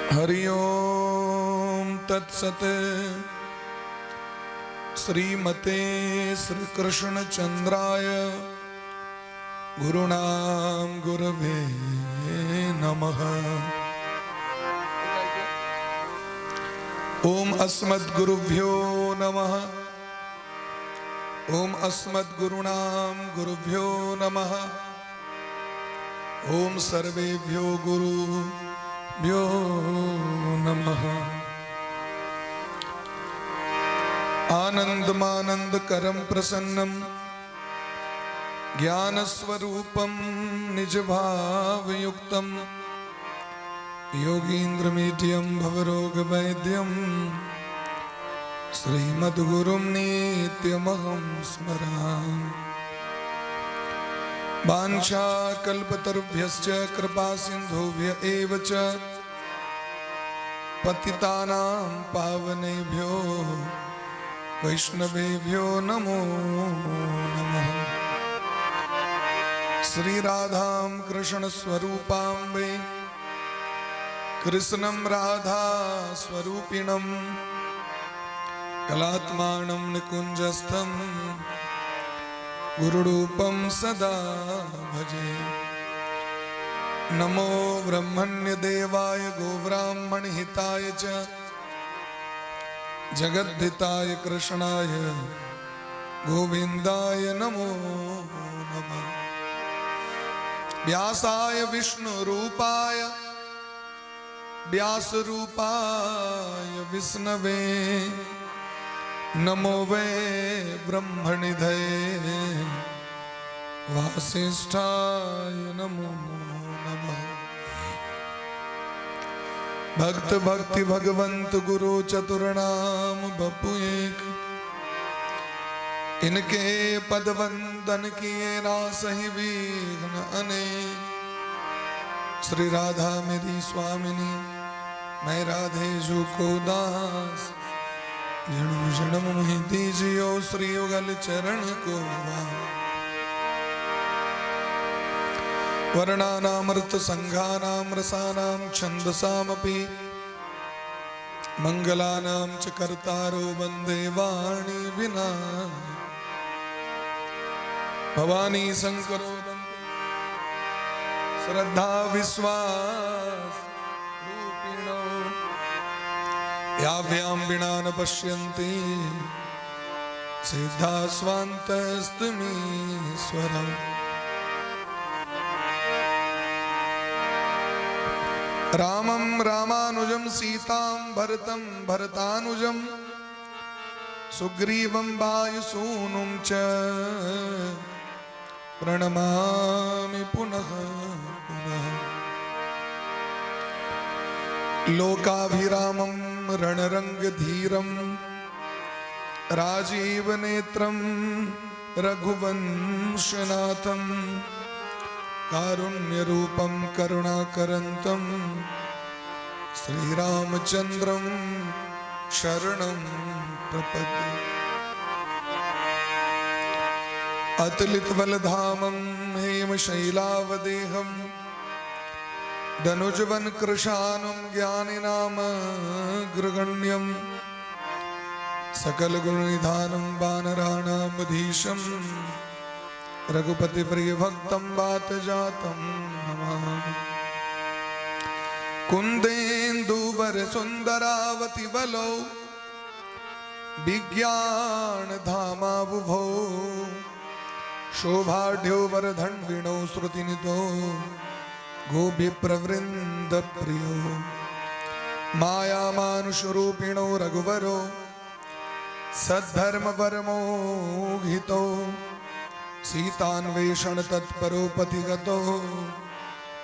हरि ओम तत्सत। श्रीमते श्री कृष्ण चंद्राय गुरुणाम गुरवे नमः। ओम अस्मद्गुरुभ्यो नमः। ओम अस्मद्गुरुणाम गुरुभ्यो नमः। ओम सर्वेभ्यो गुरुभ्यो नमः। आनंदमानंदकरं प्रसन्नं ज्ञानस्वरूपं निजभावयुक्तं योगीन्द्रमीड्यं भवरोगवैद्यं श्रीमद्गुरुं नित्यमहं स्मरामि। वाञ्छाकल्पतरुभ्यश्च कृपासिन्धुभ्य एव च पतितानां पावनेभ्यो वैष्णवेभ्यो नमो नमः। श्री राधां कृष्ण स्वरूपां वै कृष्णं राधा स्वरूपिणं कलात्मानं निकुञ्जस्थं गुरुरूपं सदा भजे। नमो ब्रह्मण्यदेवाय गोब्राह्मणहिताय च जगद्धिताय कृष्णाय गोविन्दाय नमो नमः। व्यासाय विष्णुरूपाय व्यासरूपाय विष्णवे नमो वै ब्रह्मनिधये वासिष्ठाय नमो नमः। भक्त भक्ति भगवंत गुरु चतुर नाम बपु एक, इनके पद वंदन किए नासहि विघ्न अनेक। श्री राधा मेरी स्वामिनी, मैं राधे जू को दास। जन्म जन्म मोहि दीजियो श्री युगल चरण को वास। वर्णानामर्थ संघानां रसानां छन्दसामपि मंगलानां च कर्तारो वन्दे वाणी विना। भवानी शंकरो श्रद्धा विश्वास रूपिणो, याभ्यां विना न पश्यन्ति सिद्धा स्वान्तस्थमीश्वरम्। रामं रामानुजं सीतां भरतं भरतानुजं सुग्रीवं वायुसूनुं च प्रणमामि पुनः पुनः। लोकाभिरामं रणरङ्गधीरं राजीवनेत्रं रघुवंशनाथं कारुण्यरूपं करुणाकरन्तं श्रीरामचन्द्रं शरणं प्रपद्ये। अतुलितबलधामं हेमशैलावदेहं धनुजवनकृशानुं ज्ञानिनामग्रगण्यं सकलगुणनिधानं वानराणामधीशं रघुपतिप्रियभक्तं वातजातं नमामि। कुन्देन्दुवर सुन्दरावति बलो विज्ञान धामाबुभौ शोभाढ्यो वरधन्विणौ श्रुतिनितो गोभिप्रवृन्द प्रियो मायामानुषरूपिणो रघुवरो सद्धर्म परमोहितो सीतान्वेषण तत्परो पथिगतो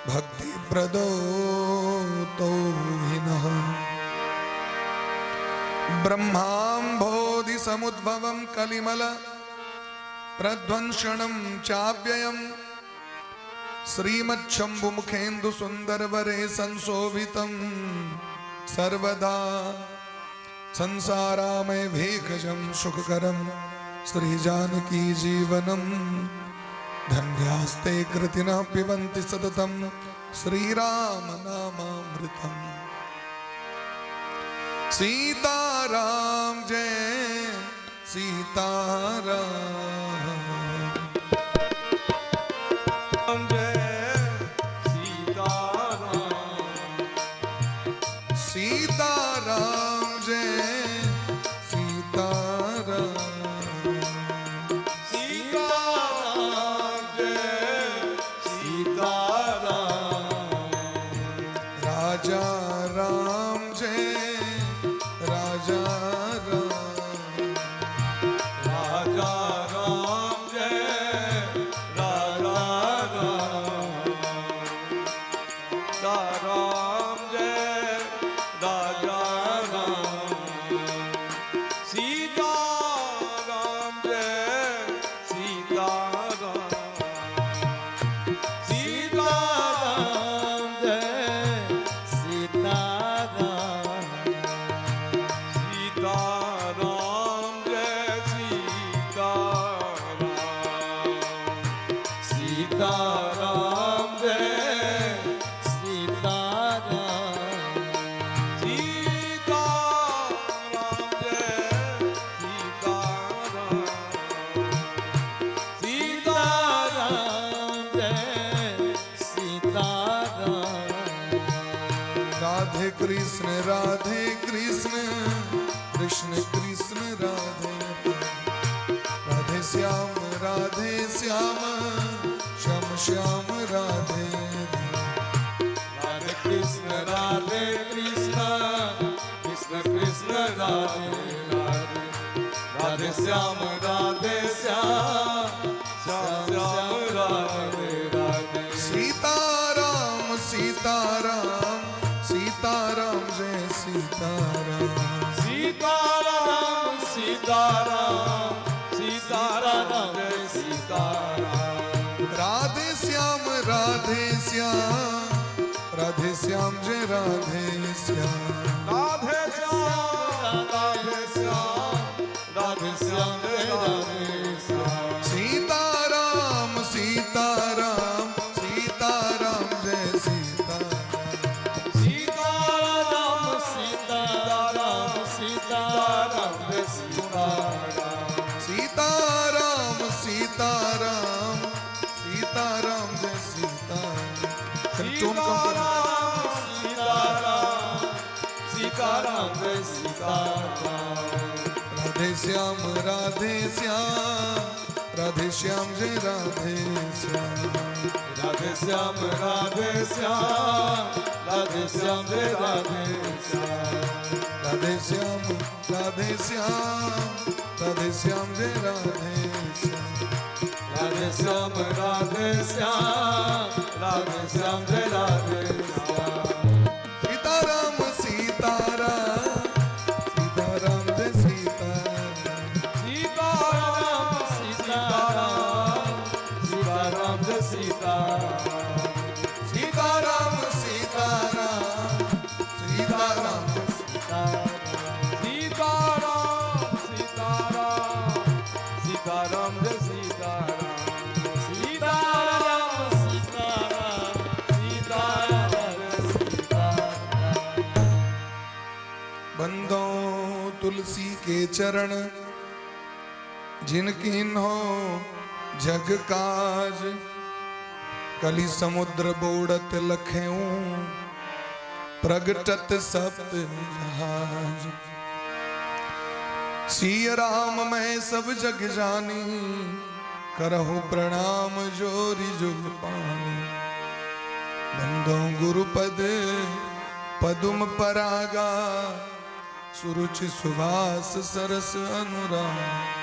भक्तिप्रदो तो हिनः। ब्रह्माम्भोधि समुद्भवं कलिमल प्रध्वंसनं चाव्ययम् श्रीमच्छम्भुमुखेन्दु सुन्दरवरे संशोभितं सर्वदा संसारामय भेषजं सुखकरं श्रीजानकी जीवनं। धन्यास्ते कृतिनः पिबन्ति सततं श्रीराम नामामृतम्। सीता राम जय सीता राम। जय सीता राम। सीता राम जय सीता राम। सीता राम जय सीता राम। राजा राम जय राजा राम। राजा राम जय राजा राम। राजा राम जय राजा राम। सीता राम जय सीता राम। सीता राम जय सीता राम। सीता राम जय सीता राम। सीता राम जय सीता राम। सीता राम जय सीता राम। सीता राम जय सीता राम। राधे कृष्ण राधे कृष्ण कृष्ण कृष्ण राधे राधे श्याम राधे श्याम श्याम श्याम राधे। राधे कृष्ण राधे कृष्ण कृष्ण कृष्ण राधे राधे राधे श्याम राधे श्याम श्याम श्याम राधे राधे। सीता राम सीता राम सीता राम जय सीता राम। सीता राम सीता राम सीता राम जय सीता राम। राधे श्याम राधे श्याम राधे श्याम जय राधे श्याम। राधे श्याम राधे श्याम राधे श्याम जय राधे श्याम। सीता राम सीता राम सीता राम जय सीता राम। सीता राम सीता राम सीता राम जय सीता राम। सीता राम सीता राम सीता राम जय सीता राम। टोन सीता कम करो। राम सीता राम सीता राम जय सीता राम। राधे श्याम राधे श्याम राधे श्याम जय राधे श्याम। राधे श्याम राधे श्याम राधे श्याम जय राधे श्याम। राधे श्याम राधे श्याम राधे श्याम जय राधे श्याम। राधे श्याम राधे श्याम राधे श्याम जय राधे श्याम। सीता राम सीता राम सीता राम जय सीता राम। सीता राम सीता राम सीता राम जय सीता राम। सीता राम सीता राम सीता राम जय सीता राम सीता राम सीता राम जय सीता राम। सीता राम सीता राम सीता राम जय सीता राम। बंदो तुलसी के चरण जिन कीन्हो जग काज, कलि समुद्र बोड़त लखेऊं प्रगटत सप्त जहाज। सिय राम मैं सब जग जानी, करहु प्रणाम जोरी जुग पानी। बंदो गुरुपद पदुम परागा, सुरुचि सुवास सरस अनुराग।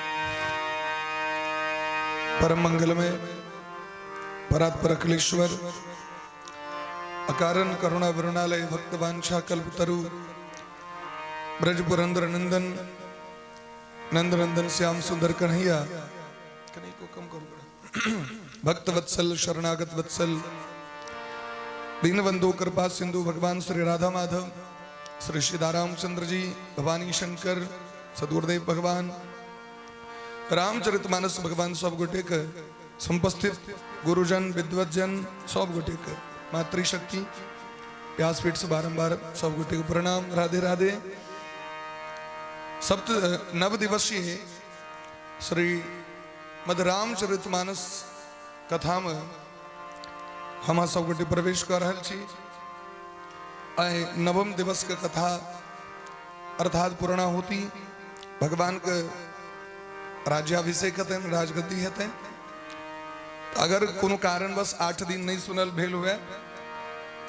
परम मंगल में परात्पर अखिलेश्वर अकारण करुणा वरुणालय भक्त वांछा कल्पतरु ब्रज पुरंदर नंदन नंद नंदन श्याम सुंदर कन्हैया, कन्हैया को कम करो। भक्त वत्सल शरणागत वत्सल दीनबंधु कृपा सिंधु भगवान श्री राधा माधव श्री श्री रामचंद्र जी भवानी शंकर सदगुरुदेव भगवान रामचरितमानस भगवान सब गोटे के समुपस्थित गुरुजन विद्वजन सब गोटे के मातृशक्ति व्यासपीठ से बारंबार सब गोटे के प्रणाम। राधे राधे। सप्त नव दिवसीय श्री मद रामचरितमानस कथा में हम सब गोटे प्रवेश कर रहल छी। आइ नवम दिवस के कथा अर्थात पूर्णाहुति, भगवान के राज्याभिषेक हेतनि, राजगद्दी हेतनि। अगर कोनो कारणवश 8 दिन नहीं सुनल भेल हुए,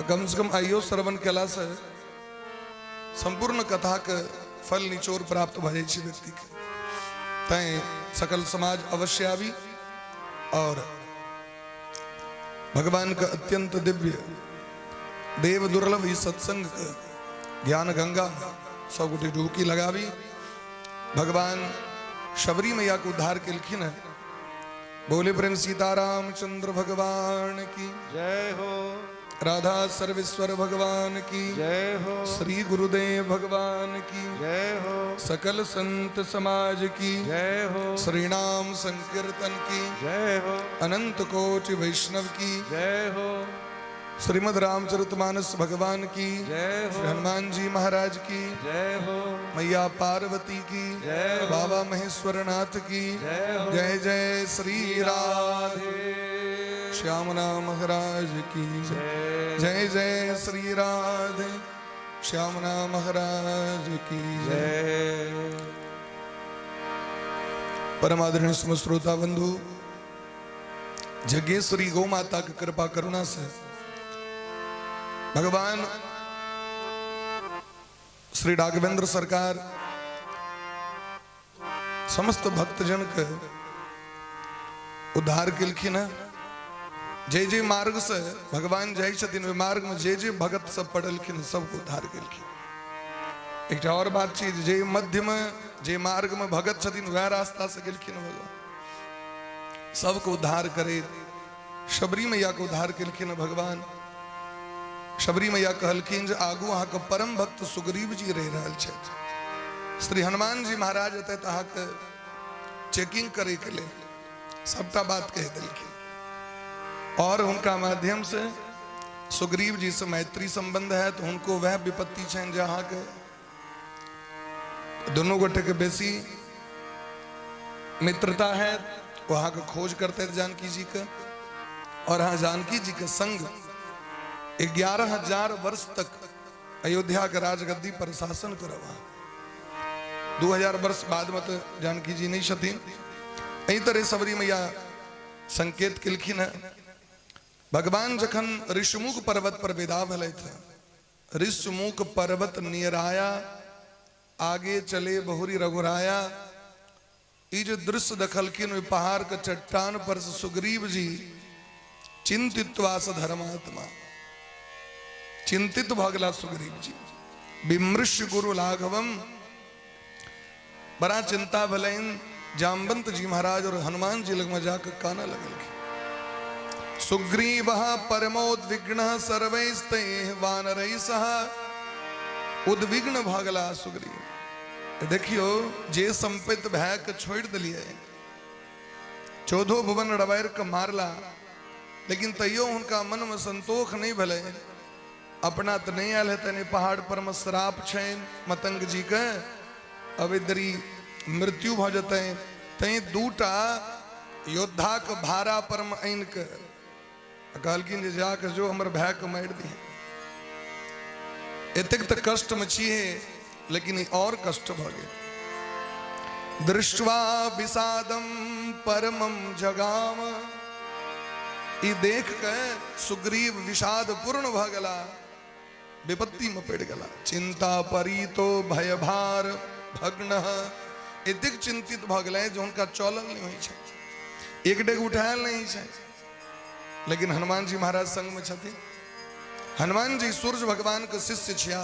कम से कम आइयो श्रवण केला से संपूर्ण कथा के फल निचोड़ प्राप्त भऽ जाइ छै व्यक्ति के। तैं सकल समाज अवश्य आबी और भगवान के अत्यंत दिव्य देव दुर्लभ ई सत्संग के ज्ञान गंगा में सब गोटे डुबकी लगाबी। भगवान शबरी मैया के उद्धार केलखिन है। बोले प्रेम सीताराम चंद्र भगवान की जय हो। राधा सर्वेश्वर भगवान की जय हो। श्री गुरुदेव भगवान की जय हो। सकल संत समाज की जय हो। श्री नाम संकीर्तन की जय हो। अनंत कोटि वैष्णव की जय हो। श्रीमद रामचरितमानस भगवान की जय हो। श्री हनुमान जी महाराज की जय हो। मैया पार्वती की जय हो। बाबा महेश्वरनाथ की जय हो। जय जय श्री राधे श्याम नाम महाराज की जय। जय जय श्री राधे श्याम नाम महाराज की जय। जय। परम आदरणीय श्रोता बंधु, जगेश्वरी गौ माता की कृपा करुणा से भगवान श्री राघवेंद्र सरकार समस्त भक्तजन के उद्धार केलखिन है। जे जे मार्ग से भगवान जाइ छथिन, ओहि मार्ग में जे जे भगत सब पड़लखिन सबके उद्धार केलखिन। एकटा और बात छै, जे मध्य में जे मार्ग में भगत छथिन वएह रास्ता से गेलखिन भगवान, सबके उद्धार करे। शबरी मैया के उद्धार केलखिन भगवान। शबरी मैया कहलखिन जे आगू अहाँके परम भक्त सुग्रीव जी रहि रहल छथि। श्री हनुमान जी महाराज एतऽ अहाँके चेकिंग करे के लेल सबटा बात कहि देलखिन और हुनका माध्यम से सुग्रीव जी से मैत्री संबंध है, तो हुनको वह विपत्ति छनि जे अहाँके दुनू गोटे के बेसी मित्रता है, वो अहाँके खोज करते जानकी जी के। और हाँ, जानकी जी के संग 11,000 वर्ष तक अयोध्या के राजगद्दी पर शासन करब। 2000 वर्ष बाद में तो जानकी जी नहीं छथिन। एहि तरह सबरी मैया संकेत केलखिन है। भगवान जखन ऋषिमुख पर्वत पर विदा भेलथि, ऋषिमुख पर्वत नियराया, आगे चले बहुरी रघुराया। ई जे दृश्य देखलखिन ओहि पहाड़ के चट्टान पर से सुग्रीव जी चिंतित धर्मात्मा, चिंतित भऽ गेला सुग्रीव जी। विमृश गुरु लाघवम, बड़ा चिंता भेलनि। जामवंत जी महाराज और हनुमान जी लग में जाकर काना लगलखिन। सुग्रीव परमोद्विग्न सर्वैस्ते वानरैः सह, उद्विग्न भऽ गेला सुग्रीव। देखियो, जे संपत्ति भय के छोड़ दिलिए, 14 भुवन रबैर के मारला, लेकिन तैयो हुनका मन में संतोष नहीं भेलै। अपना तो नहीं आयल हेतनि, पहाड़ पर में श्राप छनि मतंग जी के, अविद्री मृत्यु भऽ जेतनि, तैं दूटा योद्धा के भाड़ा पर में आनि के कहलखिन जे जाके जो हमर भाई के मारि दिहे। एतेक तऽ कष्ट में छिहे, लेकिन ई और कष्ट भऽ गेल। दृष्ट्वा विषादम परमम जगाम, ई देख के सुग्रीव विषाद पूर्ण भऽ गेला, विपत्ति में पड़ि गेला। चिंता परीतो भयभार भग्न, एतेक चिंतित भऽ गेलै जे हुनका चलल नहि होइ छै, एक डेग उठायल नहि छै। लेकिन हनुमान जी महाराज संग में छथिन। हनुमान जी सूर्य भगवान के शिष्य छिया।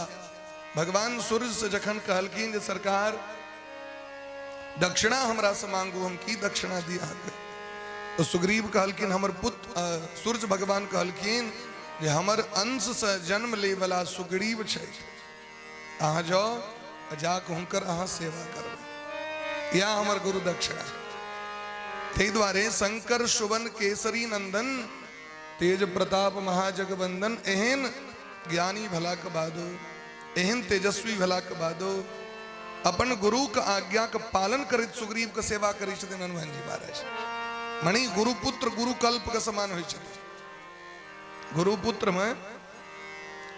भगवान सूर्य से जखन कहलखिन जे सरकार दक्षिणा हमरा से मांगू, हम की दक्षिणा दी अहाँके, तो सुग्रीव कहलखिन हमर पुत्र, सूर्य भगवान कहलखिन जे हमर अंश से जन्म ले वाला सुग्रीव छै, अहाँ जाओ जाके हुनकर अहाँ सेवा करबै, या हमर गुरु दक्षिणा। ताहि दुआरे शंकर सुवन केसरी नंदन तेज प्रताप महाजगवंदन, एहन ज्ञानी भला के बादो, एहन तेजस्वी भला के बादो अपन गुरुके आज्ञाके पालन करैत सुग्रीवके सेवा करै छथिन हनुमान जी महाराज। मने गुरुपुत्र गुरुकल्पके समान होइ छथिन। गुरुपुत्रमे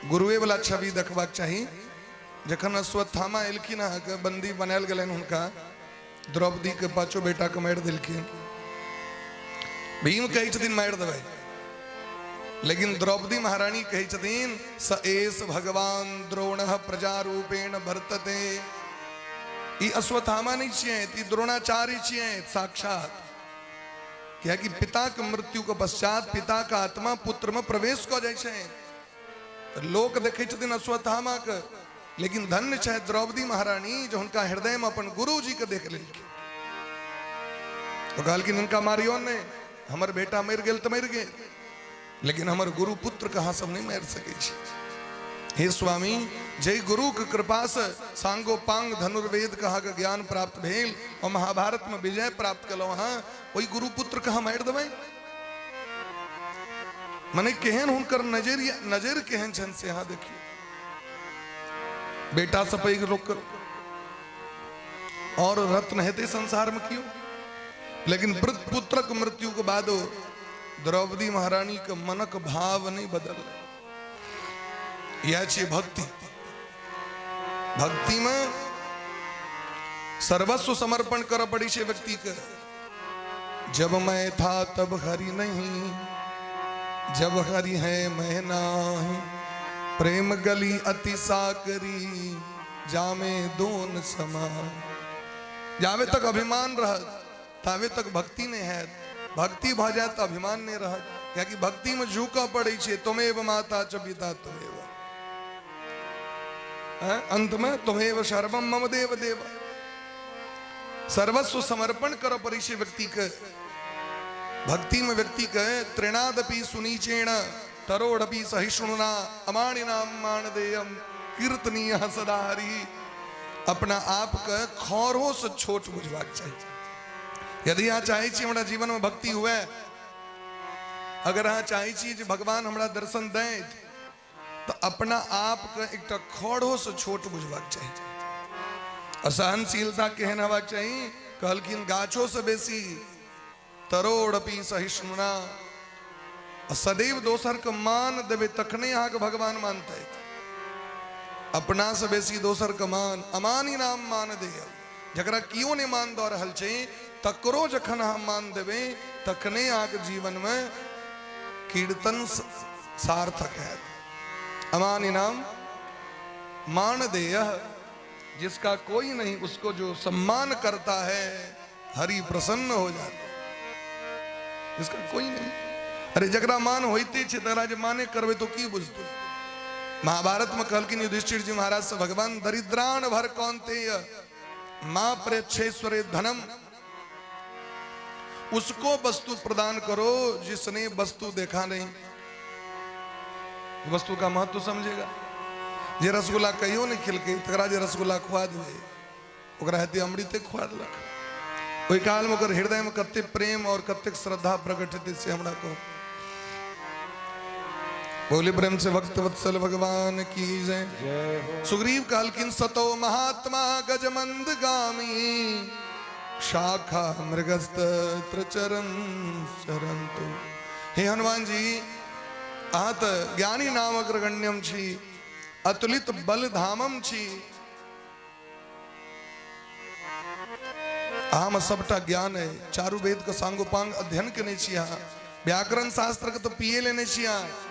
गुरुए वाला छवि देखबाक चाही। जखन अश्वत्थामा एलखिन अहाँके बंदी बनायल गेलनि हुनका, द्रौपदी के पाँचो बेटा के मारि देलखिन। भीम कहै छथिन मारि देबै, लेकिन द्रौपदी महारानी कहै छथिन स एस भगवान द्रोण प्रजा रूपेण वर्तते। ई अश्वत्थामा नहीं छियै, ई द्रोणाचार्य छियै साक्षात। कियाकि पिता के मृत्यु के पश्चात पिता के आत्मा पुत्र में प्रवेश कऽ जाइ छै। लोक देखै छथिन अश्वत्थामा के, लेकिन धन्य छै द्रौपदी महारानी जो हुनका हृदय में अपन गुरु जी के देख लेलखिन। तो कहलखिन हिनका मारियो नहीं, हमर बेटा मरि गेल तऽ मरि गेल, लेकिन हमर गुरु पुत्र के अहाँ सब नहीं मारि सकै छी। हे स्वामी, जय गुरु के कृपा से सांगोपांग धनुर्वेद के अहाँके ज्ञान प्राप्त भेल और महाभारत में विजय प्राप्त केलहुँ अहाँ, ओहि गुरु पुत्र के अहाँ मारि देबै? मने केहन हुनकर नजरिया, नजर केहन छनि से अहाँ देखियौ। बेटा से पैघ लोक और रत्न हेतै संसार में क्यों, लेकिन पुत्रक मृत्यु के बादो द्रौपदी महारानी के मनक भाव नहीं बदल। यह छियै भक्ति। भक्ति में सर्वस्व समर्पण कर पड़ी छै व्यक्ति के। जब मैं था तब हरि नहीं, जब हरि है मैं नाही, प्रेम गली अति साकरी जामे दोन समा। जावे तक अभिमान रहत तावे तक भक्ति नहीं है। भक्ति भऽ जायत तऽ अभिमान नहीं रहत, कियाकि भक्ति में झुकऽ पड़ै छै। त्वमेव माता च पिता त्वमेव, अंत में त्वमेव सर्वम मम देव देव। सर्वस्व समर्पण करऽ पड़ै छै व्यक्ति के। भक्ति में व्यक्ति के तृणादपि सुनीचेण तरोड़पि सहिष्णुना अमाणिनाम मानदेयम कीर्तनीय सदा हरि। अपना आप के खौरो से छोट बुझबाक चाही। यदि अहाँ चाहै छी हमरा जीवन में भक्ति हुए, अगर अहाँ चाहै छी जे भगवान हमरा दर्शन दैत, तऽ अपना आप के एकटा खौरो से छोट बुझबाक चाही। असहनशीलता केहन हेबाक चाही? कहलखिन गाछो से बेसी तरोड़पि सहिष्णुना। सदैव दोसर के मान देबै तखने अहाँके भगवान मानतै। अपना से बेसी दोसर के मान, अमानी नाम मान दे। जकरा कियो नहीं मान दऽ रहल छै तकरो जखन अहाँ मान देबै तखने अहाँके जीवन में कीर्तन सार्थक हैत। अमानी नाम मान देय, जिसका कोई नहीं उसको जो सम्मान करता है हरि प्रसन्न हो जाता। जिसका कोई नहीं, अरे जकरा मान होइते छै तकरा जे माने करबै तो की बुझतै? महाभारत में कहलखिन युधिष्ठिर जी महाराज से भगवान, दरिद्राण भर कौन्तेय मां प्रेक्षेश्वरे धनम। उसको वस्तु प्रदान करो जिसने वस्तु देखा नहीं, वस्तु का महत्व समझेगा। जे रसगुल्ला कहियो नहीं खेलकै तकरा जे रसगुल्ला खुआ देबै ओकरा हेतै अमृते खुआ देलक। ओहि काल में ओकर हृदय में कतेक प्रेम और कतेक श्रद्धा प्रकट हेतै से हमरा कहू। बोले प्रेम से भक्त वत्सल भगवान की जय। सुग्रीव कहलखिन सतो महात्मा गजमंद गामी शाखा मृगस्तत्र चरण चरंतु। हे हनुमान जी, अहाँ तऽ ज्ञानी नाम अग्रगण्यम छी, अतुलित बल धामम छी, अहाँमे सबटा ज्ञान है, चारू वेद के सांगोपांग अध्ययन केने छी अहाँ, व्याकरण शास्त्र के तो पिए लेने छी अहाँ।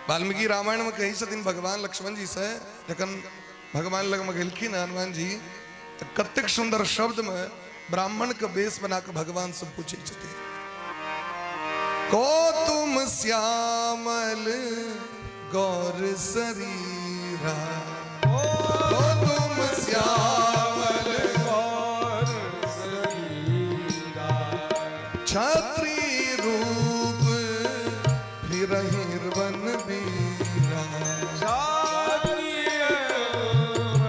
वाल्मीकि रामायण में कहै छथिन भगवान लक्ष्मण जी से, जखन भगवान लग में गेलखिन हनुमान जी तऽ कतेक सुंदर शब्द में ब्राह्मण के वेश बना के भगवान से पूछै छथिन, को तुम श्यामल गौर शरीरा, को तुम श्यामल गौर शरीरा, छत्री रूप फिरहि वन बीरा, क्षत्रिय रूप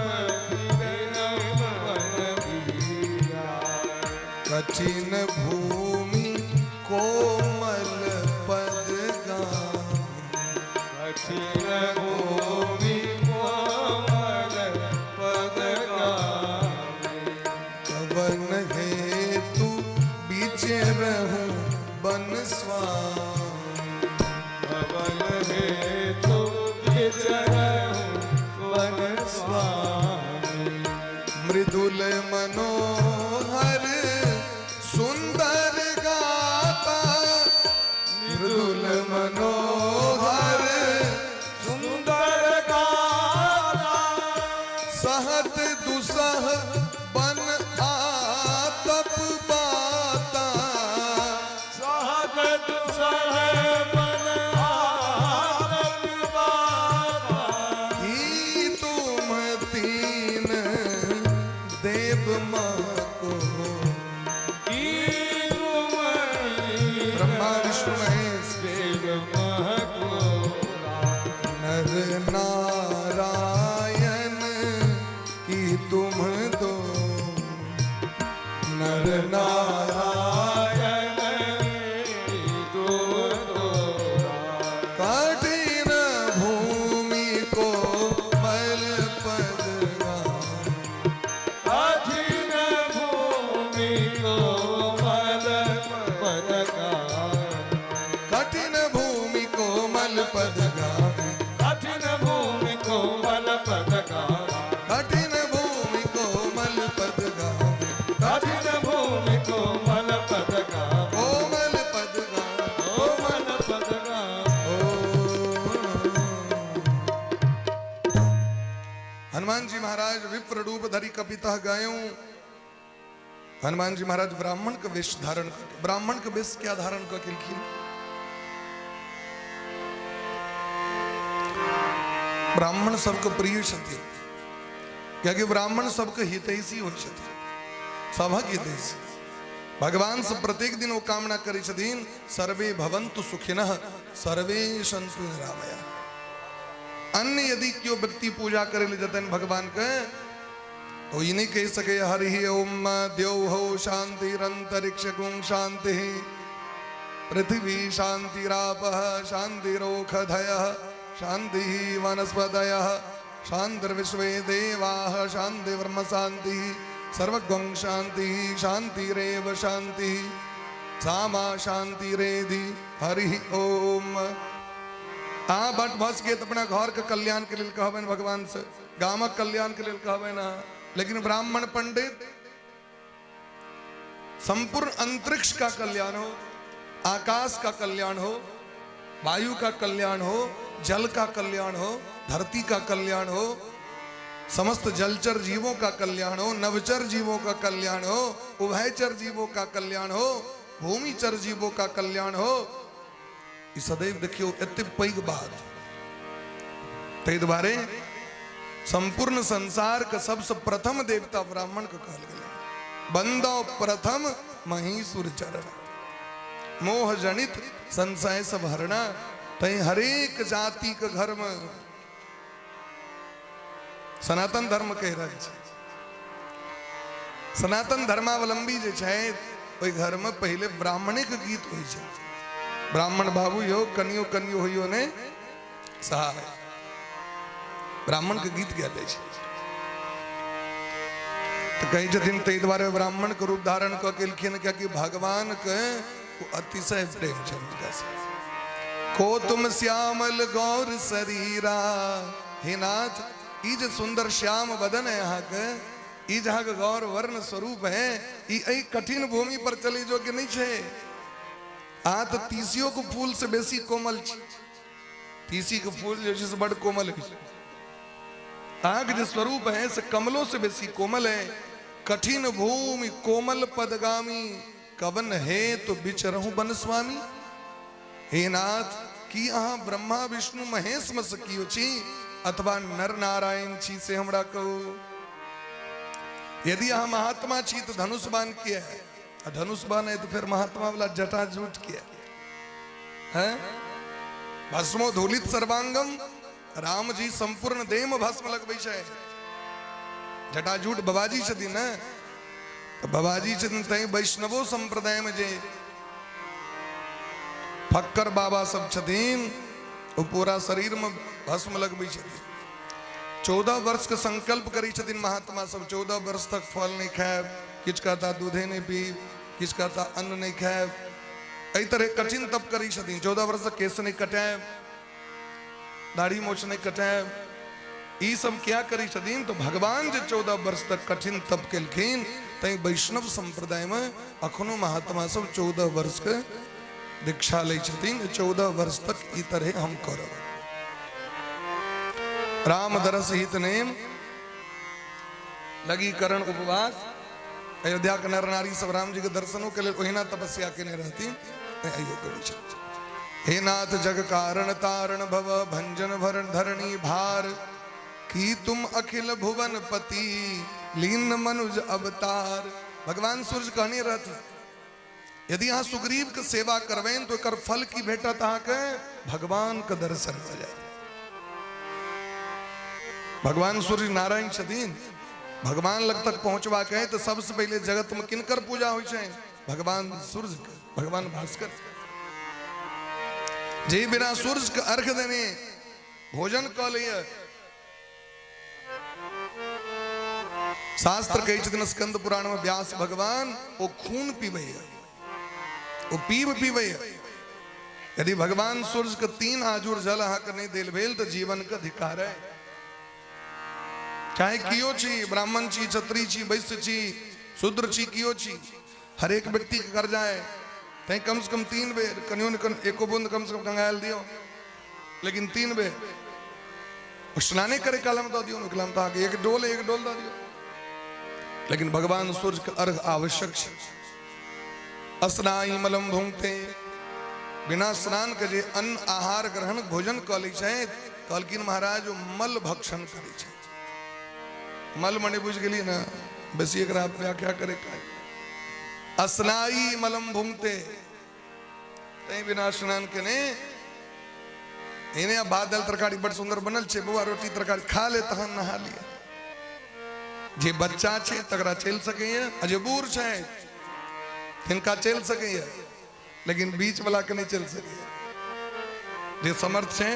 फिरहि वन बीरा, कठिन भूमि कोमल पद गामी, कठिन भूमि कोमल सहत दुसह बन आतप बाता। सहत दुसह बन आतप बाता। की तुम तीन देव को, की तुम ब्रह्मा विष्णु महेश देव महको। नर नारायण की तुम दो, नर नारायण नारायण की तुम दो। कठिन भूमि को मल पद गावे। कठिन भूमि को मल पद गावे। कठिन भूमि को मल पद गावे। कठिन भूमि को मल पद गावे। कठिन भूमि को मल पद गावे। कठिन भूमि को मल पद गावे। कोमल पद गावे। कोमल पद गावे। हनुमान जी महाराज विप्र रूप धरि कपितः गायों। हनुमान जी महाराज ब्राह्मण के वेश धारण करके, ब्राह्मण के वेश क्या धारण करके लिखिए? ब्राह्मण सबके प्रिय छथिन, कियाकि ब्राह्मण सबके हितैषी होइ छथिन, सभक हितैषी। भगवान से प्रत्येक दिन वो कामना करै छथिन, सर्वे भवन्तु सुखिनः सर्वे सन्तु निरामया। अन्य यदि केओ व्यक्ति पूजा करे ले जतन भगवान के, तो ई नहीं कह सके हरि ओम द्यौः शांतिरंतरिक्ष गुं शांति पृथ्वी शांतिरापः शांतिरोषधयः शांति वनस्पतयः शांतिर्विश्वे देवाः शांतिर्ब्रह्म शांति सर्वगुं शांति शांतिरेव शांति सामा शांतिरेधि हरि ओम। अहाँ बट भऽ सकैए तऽ अपना घरके कल्याणके लेल कहबनि भगवान से, गामक कल्याणके लेल कहबनि अहाँ, लेकिन ब्राह्मण पंडित संपूर्ण अंतरिक्ष का कल्याण हो, आकाश का कल्याण हो, वायु का कल्याण हो, जल का कल्याण हो, धरती का कल्याण हो, समस्त जलचर जीवों का कल्याण हो, नवचर जीवों का कल्याण हो, उभयचर जीवों का कल्याण हो, भूमिचर जीवों का कल्याण हो। ई सदैव देखियो एते पैघ बात। ताहि दुआरे संपूर्ण संसार के सबसे प्रथम देवता ब्राह्मण के कहल गेलै। बंदो प्रथम महीसुर चरण मोह जनित संशय सब हरणा। तै हरेक जाति के घर में सनातन धर्म कहि रहल छै, सनातन धर्मावलंबी जे छै ओहि घर में पहिले ब्राह्मणिक गीत होइ छै। ब्राह्मण बाबू यो कनियो कनियो होइयो ने सहाय, ब्राह्मण के गीत गायल जाइ छै। तऽ कहै छथिन ताहि दुआरे ब्राह्मण के रूप धारण कऽ के एलखिन, कियाकि भगवान के ओ अतिशय प्रेम छनि हुनका से। को तुम श्यामल गौर शरीरा, हे नाथ ई जे सुंदर श्याम बदन है अहाँके, ई जे अहाँके गौर वर्ण स्वरूप है, ई एहि कठिन भूमि पर चलै जोग्य नहि छै। अहाँ तऽ तीसियो के फूल से बेसी कोमल छी, तीसी के फूल जे छै से बड़ कोमल होइ छै। अहाँके जे स्वरूप है से कमलो से बेसी कोमल है। कठिन भूमि कोमल पदगामी कवन हे तो बिचरहु बन स्वामी। हे नाथ की अहाँ ब्रह्मा विष्णु महेश में से कियो छी अथवा नर नारायण छी से हमरा कहू। यदि अहाँ महात्मा छी तो धनुष बाण किया है, आ धनुष बाण है तो फिर महात्मा वाला जटा जूट किया है। भस्मो धूलित सर्वांगम, राम जी संपूर्ण देह में भस्म लगबै छै। जटाजूट बाबाजी छथिन ने, तऽ बाबाजी छथिन तैं वैष्णवो संप्रदाय में जे फक्कर बाबा सब छथिन ओ पूरा शरीर में भस्म लगबै छथिन। 14 वर्ष के संकल्प करै छथिन महात्मा सब, 14 वर्ष तक फल नहीं खायब, किछु कहता दूधे नहीं पीब, किछु कहता अन्न नहीं खायब, एहि तरह कठिन तप करै छथिन। 14 वर्ष तक केश नहीं कटायब, दाढ़ी मोछ नहीं कटायब, ई सब क्या करै छथिन। तो भगवान जे 14 वर्ष तक कठिन तप केलखिन, तैं वैष्णव संप्रदाय में अखनो महात्मा सब 14 वर्ष के दीक्षा लै छथिन। 14 वर्ष तक ई तरह हम करब। राम दरस हित नेम लघीकरण उपवास। अयोध्या के नर नारी सब राम जी के दर्शनों के लिए ओहिना तपस्या केने रहथिन, तैं आइयो करै छथिन। हे नाथ जग कारण तारण भव भंजन भरण धरणी भार, की तुम अखिल भुवन पति लीन मनुज अवतार। भगवान सूर्य कहने रहथिन यदि अहाँ सुग्रीव के सेवा करबनि तो एकर फल की भेटत अहाँके? भगवान के दर्शन भऽ जायत। भगवान सूर्य नारायण छथिन, भगवान लग तक पहुंचबाक है तो सबसे पहले जगत में किनकर पूजा होइ छै? भगवान सूर्य के, भगवान भास्कर। जे बिना सूर्य के अर्घ देने भोजन कऽ लैए, शास्त्र कहै छथिन स्कंद पुराण में व्यास भगवान ओ खून पीबैए, ओ पीब पीबैए। यदि भगवान सूर्य के 3 आजुर जल अहाँके नहि देल भेल तऽ जीवन के अधिकार है। चाहे कियो छी, ब्राह्मण छी, क्षत्रिय छी, वैश्य छी, शूद्र छी, कियो छी, हरेक व्यक्ति के कर्जा है, तैं कम से कम 3 बेर कनियो ने कन एको बूंद कम से कम गंगायल दियो, लेकिन 3 बेर स्नाने करे काल में दऽ दियौ, ओकरा में तऽ अहाँके एक डोल दऽ दियौ, लेकिन भगवान सूर्य के अर्घ आवश्यक छै। स्नाई मलम भुंगते, बिना स्नान के जे अन्न आहार ग्रहण भोजन कऽ लै छै, कहलखिन महाराज ओ मल भक्षण करै छै। मल मने बुझि गेलियै ने, बेसी एकरा व्याख्या करे का। स्नाई मलम भुंगते, तैं बिना स्नान केने एने भात दालि तरकारी बड़ सुंदर बनल छै, बौआ रोटी तरकारी खा ले तहन नहा लिअ। जे बच्चा छै तकरा चलि सकैए, आ जे बूढ़ छै तिनका चलि सकैए, लेकिन बीच वाला के नहीं चलि सकैए। जे समर्थ छै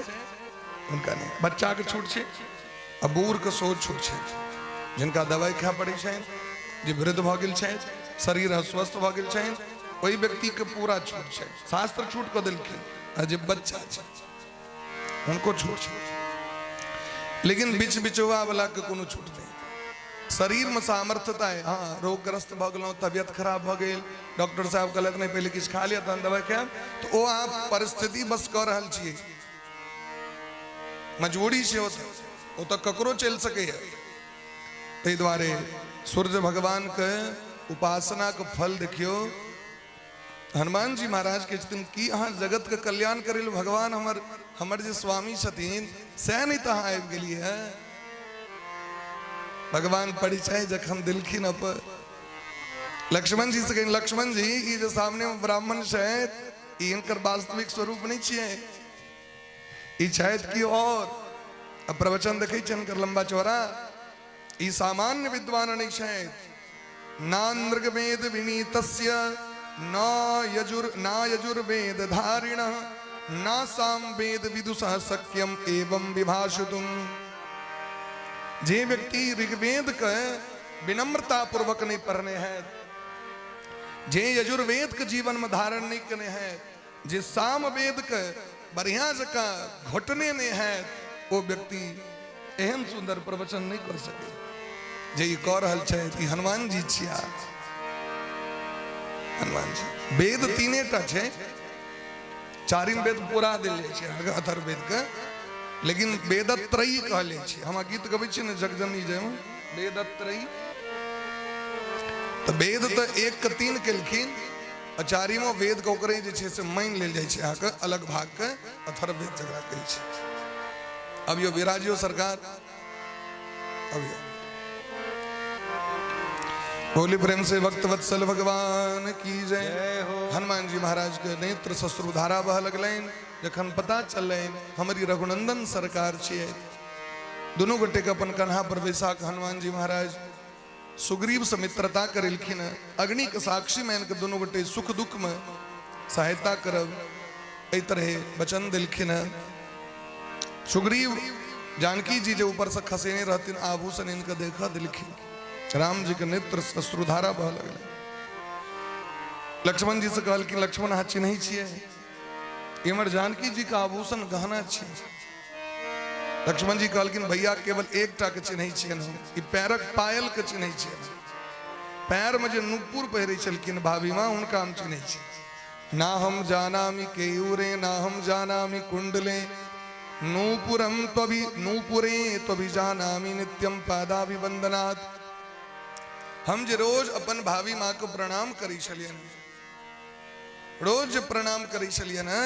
हुनका नहीं, बच्चा के छूट छै आ बूढ़ के सेहो छूट छै। जिनका दवाई खाय पड़ै छनि, जे वृद्ध भऽ गेल छथि, शरीर अस्वस्थ भऽ गेल छनि, ओहि व्यक्ति के पूरा छूट छै, शास्त्र छूट कऽ देलखिन। आ जे बच्चा छै हुनको छूट छै, लेकिन बीच बिचौआ वाला के कोनो छूट नहीं। शरीर में सामर्थ्यता है, हाँ रोगग्रस्त भऽ गेलहुँ, तबियत खराब भऽ गेल, डॉक्टर साहब कहलक नहीं पहले किछु खा लिअ तहन दवाई खायब, तऽ ओ अहाँ परिस्थिति बस कऽ रहल छियै, मजबूरी छै, ओ तऽ ककरो चलि सकैए। ताहि दुआरे सूर्य भगवान के उपासना के फल देखियौ। हनुमान जी महाराज के छथिन कि अहाँ जगत के कल्याण करे लेल भगवान हमर हमर जे स्वामी छथिन सएह नहीं तऽ अहाँ आबि गेलियै हैं। भगवान परिचय जखन दिलखिन अपन लक्ष्मण जी से कहिन, लक्ष्मण जी ई जे सामने में ब्राह्मण छथि ई हिनकर वास्तविक स्वरूप नहीं छियै, ई छथि कि और। आ प्रवचन देखै छियनि हिनकर लंबा चौड़ा, ई सामान्य विद्वान नहीं छथि। ना नृगवेद विनीतस्य न यजुर ना यजुर्वेद धारिण ना सामवेद विदुषः शक्यम एवं विभाषितुम। जे व्यक्ति ऋग्वेद के विनम्रता पूर्वक नहीं पढ़ने है, जे यजुर्वेद के जीवन में धारण नहीं करने है, जे सामवेद के बढ़िया जकाँ घोटने नहीं है, ओ व्यक्ति एहन सुंदर प्रवचन नहीं कर सके। जे ई कऽ रहल छथि ई हनुमान जी छिया। हनुमान जी वेद तीने टा छै, चारिम वेद पूरा देल जाइ छै अथर्ववेद के, लेकिन वेदत्रयी कहल जाइ छै। हम गीत गबै छी ने जगजननी जय में वेदत्रयी, तऽ वेद तऽ 1 के 3 केलखिन आ चारिमो वेद के ओकरे जे छै से मानि लेल जाइ छै अहाँके अलग भाग के अथर्ववेद जकरा कहै छै। अब यो विराजियो सरकार, अब यो बोली प्रेम से भक्त वत्सल भगवान की जय। जय हो। हनुमान जी महाराज के नेत्र सश्रुधारा बह लगलनि जखन पता चललनि हमरी रघुनंदन सरकार छियै। दुनू गोटे के अपन कन्हा पर बैसा के हनुमान जी महाराज सुग्रीव से मित्रता करेलखिन। अग्नि के साक्षी में इनके दुनू गोटे सुख दुख में सहायता करब एहि तरह वचन दिलखिन। सुग्रीव जानकी जी जे ऊपर से खसेने रहथिन आभूषण इनके देखा दिलखिन। राम जी के नेत्र अश्रुधारा बह लगल। लक्ष्मण जी से कहलखिन लक्ष्मण अहाँ चिन्है छियै, इमर जानकी जी के आभूषण गहना छियै। लक्ष्मण जी कहलखिन भैया केवल एकटा के चिन्है छियनि हम, ई पैरक पायल के चिन्है छियनि, पैर में जे नुपुर पहिरै छलखिन भाभी माँ हुनका हम चिन्है छी। ना हम जानामि केयूरे ना हम जानामि कुंडले नूपुरम त्वभि नूपुरे त्वभि जानामि नित्यम पादाभिवंदनात्। हम जे रोज अपन भाभी माँ के प्रणाम करै छलियनि, रोज जे प्रणाम करै छलियनि,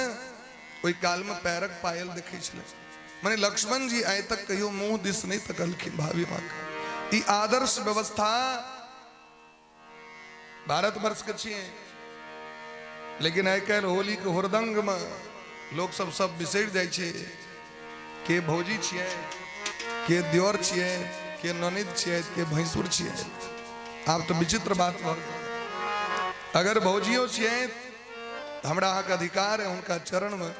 ओहि काल में पैरक पायल देखै छलै। माने लक्ष्मण जी आइ तक कहियो मुंह दिस नहीं तकलखिन भाभी माँ के। ई आदर्श व्यवस्था भारतवर्ष के छियै, लेकिन आइ काल्हि होली के हुरदंग में लोक सब सब बिसरि जाइ छै के भौजी छियै, के दियोर छियै, के ननद छियै, के भैंसुर छियै। आब तऽ विचित्र बात भऽ गेल। अगर भौजियो छियै तऽ हमरा अहाँके अधिकार है हुनका चरण में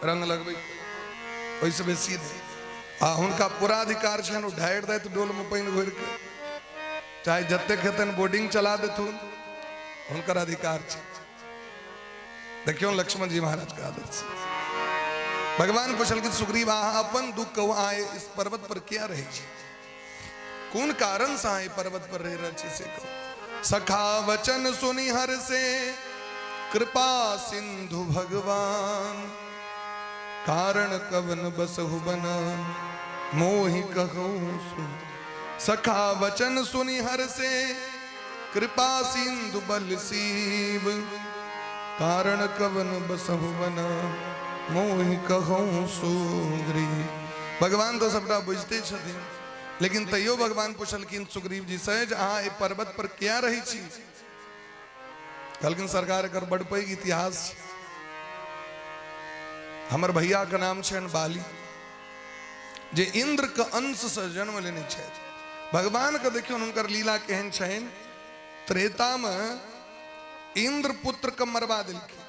रंग लगबै, ओहिसँ बेसी नहि। आ हुनका पूरा अधिकार छनि, ओ ढारि दैत डोल में पानि घोरि के, चाहे जतेक हेतनि बोर्डिंग चला देथुन, हुनकर अधिकार छै। देखियौ लक्ष्मण जी महाराज के आदर्श। भगवान पुछलखिन सुग्रीव अहाँ अपन दुख कहू, अहाँ इस पर्वत पर किया रहै छी, कोन कारण से अहाँ एहि पर्वत पर रहि रहल छी से कहू। सखा वचन सुनि हर से कृपा सिंधु भगवान, कारण कवन बसहु बना मोहि कहू सुन। सखा वचन सुनि हर से कृपा सिंधु बल शिव, कारण कवन बसहु बना मोहि कहू सुग्रीव। भगवान तो सबटा बुझते छथिन, लेकिन तैयो भगवान पुछलखिन सुग्रीव जी से जे अहाँ एहि पर्वत पर किया रहै छी। कहलखिन सरकार एकर बड़ पैघ इतिहास छै। हमर भैया के नाम छनि बाली, जे इंद्र के अंश से जन्म लेने छथि। भगवान के देखियौ हुनकर लीला केहन छनि। त्रेता में इंद्र पुत्र के मरवा देलखिन,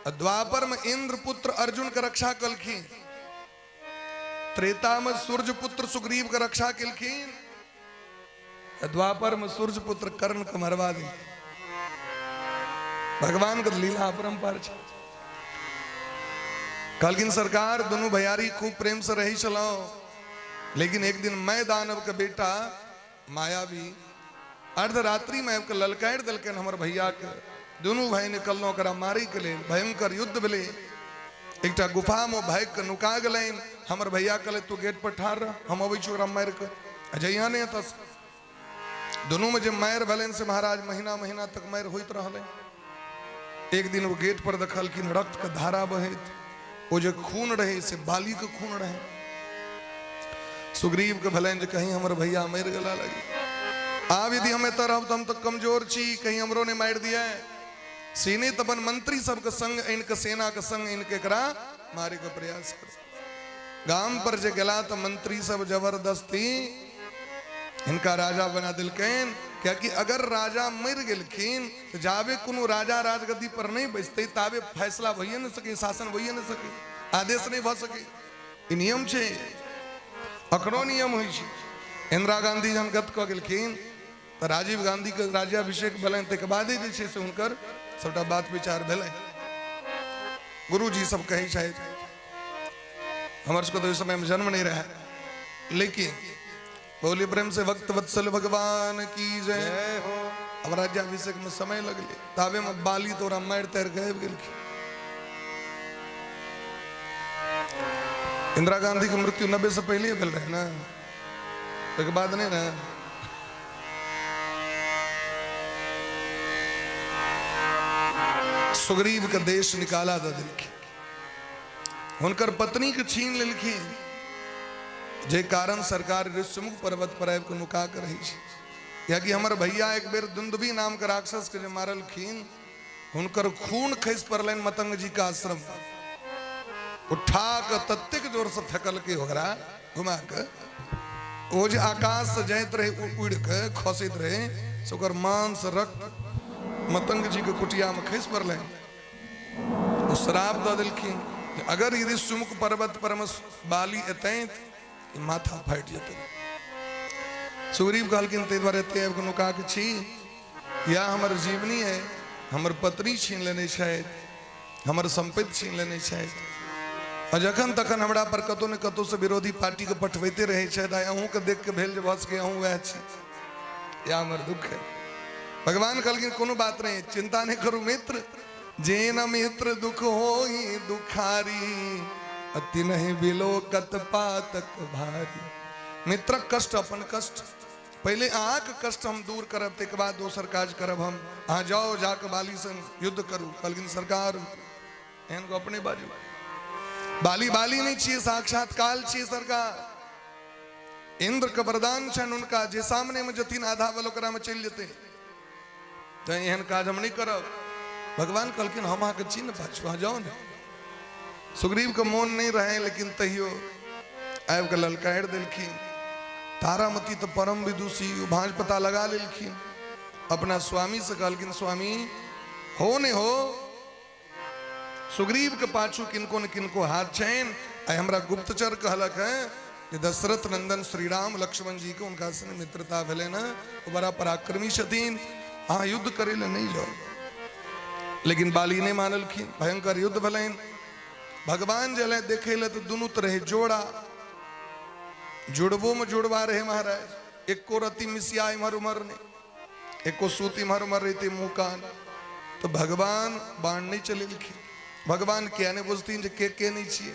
आ द्वापर में इंद्र पुत्र अर्जुन के रक्षा कलखिन, त्रेता में सूर्य पुत्र सुग्रीव के रक्षा केलखिन, आ द्वापर में सूर्य पुत्र कर्ण के मरवा देलखिन। भगवान के लीला अपरंपार छै। कहलखिन सरकार दुनू भैयारी खूब प्रेम से रही छलहुँ, लेकिन एक दिन मैं दानव के बेटा मायावी अर्धरात्रि में आबि के ललकारि देलकनि हमर भैया के। दुनू भाई निकललहुँ ओकरा मारै के लेल, भयंकर युद्ध भेलै। एकटा गुफा में भागि के नुका गेलनि। हमर भैया कहले तू गेट पर ठाढ़ रह, हम अबै छी ओकरा मारि के, आ जइहा नहि एतऽ। दुनू में जे मारि भेलनि से महाराज महीना महीना तक मारि होइत रहलै। एक दिन ओ गेट पर देखलखिन रक्त के धारा बहैत, ओ जे खून रहे से बाली के खून रहे। सुग्रीव के भेलनि जे कहीं हमर भैया मरि गेला लगे, आब यदि हम एतऽ रहब तऽ हम तऽ कमजोर छी, कहीं हमरो नहि मारि दिए। सीने तऽ अपन मंत्री सबके संग आनि के, सेना के संग आनि के एकरा मारे के प्रयास कर। गाम पर जे गेला तऽ मंत्री सब जबरदस्ती हिनका राजा बना देलकनि, कियाकि अगर राजा मरि गेलखिन तऽ जाबे कोनो राजा राजगद्दी पर नहि बैसतै ताबे फैसला भइए नहि सकै, शासन भइए नहि सकै, आदेश नहि भऽ सकै। ई नियम छै, अखनो नियम होइ छै। इंदिरा गांधी जहन गत कऽ गेलखिन तऽ राजीव गांधी के राज्याभिषेक भेलनि, ताहिके बादे जे छै से हुनकर सबटा बात विचार भेलनि। गुरुजी सब कहै छथि, हमर सबके तऽ ओहि समयमे जन्म नहि रहै, लेकिन बोली प्रेम से भक्त वत्सल भगवान की जय। जय हो। अब राज्याभिषेक में समय लगले, ताबे में बाली तोरा मारि तारि के आबि गेलखिन। इंदिरा गांधी के मृत्यु 90 से पहले भेल रहे ना, ओहिके बाद नहीं ना। सुग्रीव के देश निकाला दऽ देलखिन, हुनकर पत्नी के छीन लेलखिन, जे कारण सरकार ऋषिमुख पर्वत पर आबि के नुका के रहै छै। कियाकि हमर भैया एक बेर दुंदुबी नाम के राक्षस के जे मारलखिन, हुनकर खून खसि पड़लनि मतंग जी के आश्रम पर। उठा के ततेक जोर से फेकलकै ओकरा घुमा के, ओ जे आकाश से जाइत रहे उड़ि के खसैत रहे, से ओकर मांस रक्त मतंग जी के कुटिया में खसि पड़लनि। ओ श्राप दऽ देलखिन जे अगर यदि सुमुख पर्वत पर में बाली एतै तऽ माथा फाटि जेतै। सुग्रीव कहलखिन ताहि दुआरे एते आबि कऽ नुका के छी, या हमर जीवनी है, हमर पत्नी छीन लेने छथि, हमर संपत्ति छीन लेने छथि, आ जखन तखन हमरा पर कतौ ने कतौ से विरोधी पार्टी के पठबैते रहै छथि। आइ अहूँके देख के भेल जे भऽ सकै अहूँ वएह छी, या हमर दुख है। भगवान कहलखिन कोनो बात नहीं, चिंता नहीं करू मित्र, जे न मित्र दुख होई दुखारी, अति नहीं बिलोकत पातक भारी। मित्रक कष्ट अपन कष्ट। पहिले अहाँके कष्ट हम दूर करब, ताहिके बाद दोसर काज करब हम। अहाँ जाओ, जाके बाली संग युद्ध करू। कहलखिन सरकार एहन गप नहि बाजू, बाली बाली नहि छियै, साक्षात काल छियै सरकार। इंद्र के वरदान छनि हुनका, जे सामने में जथिन आधा बल ओकरा में चलि जेतै, तऽ एहन काज हम नहि करब। भगवान कहलखिन हम अहाँके चिन्ह पाछू, अहाँ जाउ ने। सुग्रीव के मोन नहि रहै, लेकिन तैयो आबि कऽ ललकारि देलखिन। तारामती तऽ परम विदुषी, ओ भाँज पता लगा लेलखिन। अपना स्वामी से कहलखिन स्वामी हो ने हो, सुग्रीव के पाछू किनको ने किनको हाथ छनि। आइ हमरा गुप्तचर कहलक है जे दशरथ नंदन श्री राम लक्ष्मण जी के उनका संग मित्रता भेलै ने, ओ बड़ा पराक्रमी छथिन, अहाँ युद्ध करै लए नहि जाउ। लेकिन बाली नहि मानलखिन, भयंकर युद्ध भेलनि। भगवान जे एलै देखै लए तऽ दुनू तऽ रहै जोड़ा, जुड़बो में जुड़वा रहे महाराज, एको रति मिसिया इम्हर उम्हर नहि, एको सूत इम्हर उम्हर रहते मुँह कान। तऽ भगवान बाण नहि चलेलखिन। भगवान किया नहि बुझथिन जे के नहि छियै,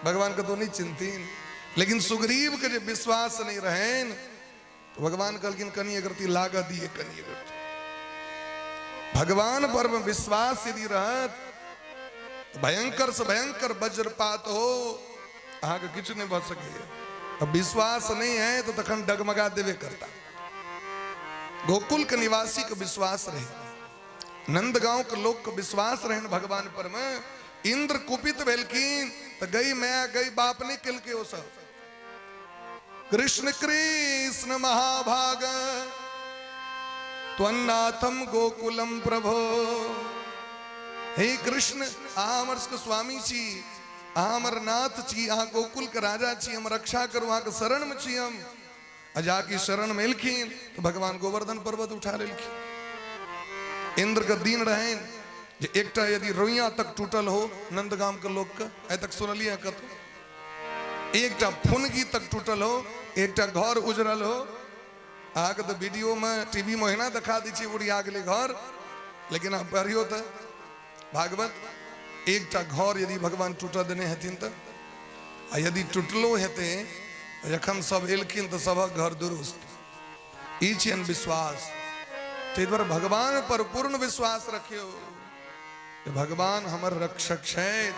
भगवान कतौ नहि चिन्हथिन। लेकिन सुग्रीव के जे विश्वास नहि रहनि, तऽ भगवान कहलखिन कनि एकरती लागऽ दिए, कनि एकरती। भगवान पर में विश्वास यदि रहत तऽ भयंकर से भयंकर वज्रपात हो, अहाँके किछु नहि भऽ सकैए। आ विश्वास नहि है तऽ तखन डगमगा देबे करता। गोकुल के निवासी के विश्वास रहे, नंदगांव के लोक के विश्वास रहन भगवान पर में। इंद्र कुपित भेलखिन तऽ गई माय गई बाप नहि केलकै ओ सब। कृष्ण कृष्ण महाभाग त्वन्नाथम गोकुलम प्रभो। हे कृष्ण, अहाँ हमर सबके स्वामी छी, अहाँ हमर नाथ छी, अहाँ गोकुल के राजा छी, हम रक्षा करू, अहाँके शरण में छी हम। आ जाके शरण में एलखिन तो भगवान गोवर्धन पर्वत उठा लेलखिन। इंद्र के दिन रहनि जे एकटा यदि रोइया तक टूटल हो नंदगाम के लोक के, आइ तक सुनलियै कतौ, एकटा फुनगी तक टूटल हो, एकटा घर उजरल हो। अहाँके तऽ वीडियो में टीवी में ओहिना देखा दै छै उड़िया गेलै घर, लेकिन अहाँ पढ़ियौ तऽ भागवत, एकटा घर यदि भगवान टूटऽ देने हेथिन तऽ, आ यदि टूटलो हेतै जखन सब एलखिन तऽ सबक घर दुरुस्त। ई छियनि विश्वास। ताहि दुआरे भगवान पर पूर्ण विश्वास रखियौ जे भगवान हमर रक्षक छथि,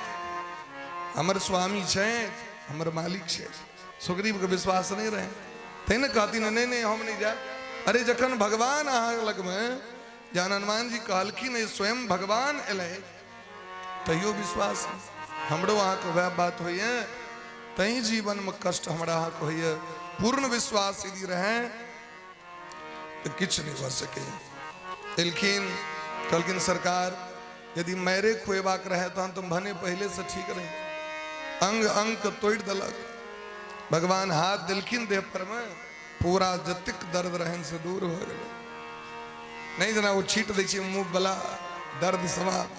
हमर स्वामी छथि, हमर मालिक छथि। सुग्रीव के विश्वास नहीं रहे तै ने कहती नहीं नहीं हम नहीं जाए। अरे जखन भगवान अहाँ लगमे, जहन हनुमान जी कहलखिन स्वयं भगवान एलै, तैयो विश्वास हमरो अहाँके वएह बात होइए, तैं जीवनमे कष्ट हमरा अहाँके होइए। पूर्ण विश्वास यदि रहै तऽ किछु नहि भऽ सकैए। एलखिन कहलखिन सरकार यदि मैरे खुएबाक रहै तहन तऽ भने पहिलेसँ ठीक रहै। अंग अंग के तोड़ि देलक भगवान, हाथ देलखिन देह पर मे, पूरा जतेक दर्द रहनि से दूर भऽ गेलै। नहि जेना ओ छीट दै छै मुँह वाला दर्द समाप्त,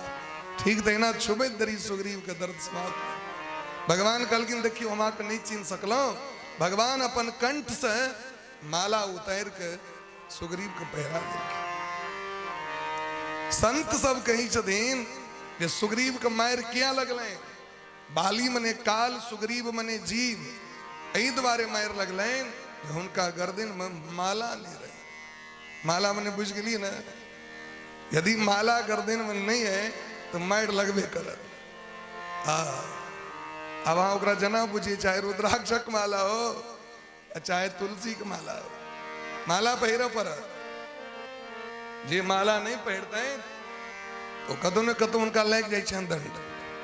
ठीक तहिना छुबैत देरी सुग्रीव के दर्द समाप्त। भगवान कहलखिन देखियौ हम अहाँके नहि चिन्ह सकलहुँ। भगवान अपन कंठ से माला उतारि के सुग्रीव के पहिरा देलखिन। संत सब कहै छथिन जे सुग्रीव के मारि किया लगलै, बाली मने काल, सुग्रीव मने जीव, एहि दुआरे मारि लगलनि जे हुनका गर्दन में माला नहीं रहे। माला मने बुझि गेलियै ने, यदि माला गर्दन में नहीं है तो मारि लगबे करत। हाँ, अब अहाँ ओकरा जेना बुझिए, चाहे रुद्राक्षक माला हो चाहे तुलसी के माला हो, माला पहिरऽ पड़त। जे माला नहीं पहिरतै तो कतौ ने कतौ हुनका लागि जाइ छनि दंड।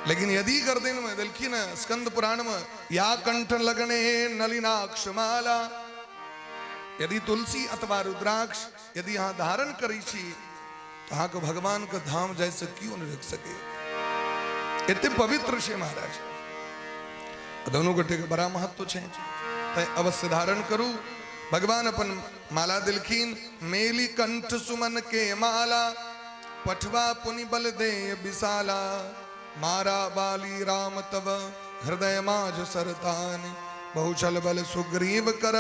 लेकिन यदि गर्दन में देलखिन स्कंद पुराण में, या कंठ लगने नलिनाक्ष माला, यदि तुलसी अथवा रुद्राक्ष यदि अहाँ धारण करै छी तो अहाँके भगवान के धाम जाइ से क्यों नहीं रोकि सके। एते पवित्र छै महाराज, दोनों गोटे के बड़ा महत्व छै, तैं अवश्य धारण करू। भगवान अपन माला दिलखिन, मेली कंठ सुमन के माला, पठवा पुनि बल दे विशाला, मारा बाली राम तब हृदय माझ सरतान, बहुचल बल सुग्रीव कर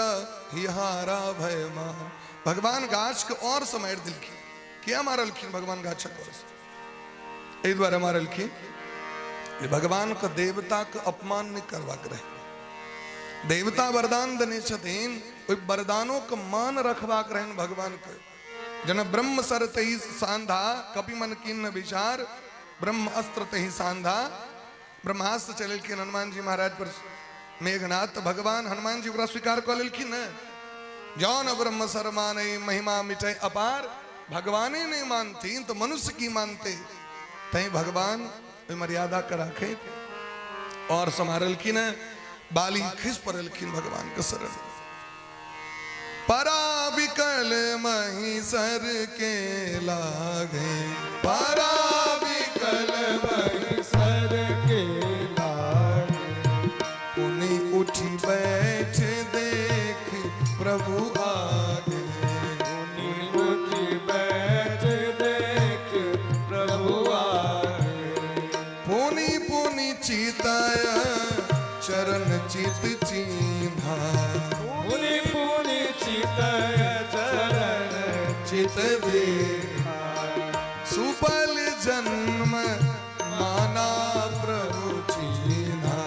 हिहारा भय मान। भगवान गाछ के और से मारि दिलखिन। किया मारलखिन भगवान गाछक और से? एहि दुआरे मारलखिन जे भगवान के देवता के अपमान नहीं करबाक रहे। देवता वरदान देने छथिन, ओहि वरदानों के मान रखबाक रहनि भगवान के। जना ब्रह्म सर तही सांधा, कपि मन किन्न विचार, ब्रह्म अस्त्र तही सांधा। ब्रह्मास्त्र चलेलखिन हनुमान जी महाराज पर मेघनाथ, तो भगवान हनुमान जी ओकरा स्वीकार कऽ लेलखिन ने। जौन ब्रह्म सर माने महिमा मिटे अपार, भगवाने नहीं मानथिन तो मनुष्य की मानते। तैं भगवान ओहि मर्यादा के राखैत और सम्हारलखिन। बाली खिस पड़लखिन भगवान के शरण। परा विकल महिसर के लागे, परा विकल महिसर के लागे, पुनि उठी बैठ देख प्रभु आगे, मुनि उठि बैठ देख प्रभु आगे, पुनि पुनि चितय चरण चित चिन्हा, पुनि पुनि चितय चरण चित देखा, सुबल जन्म माना प्रभु चिन्हा,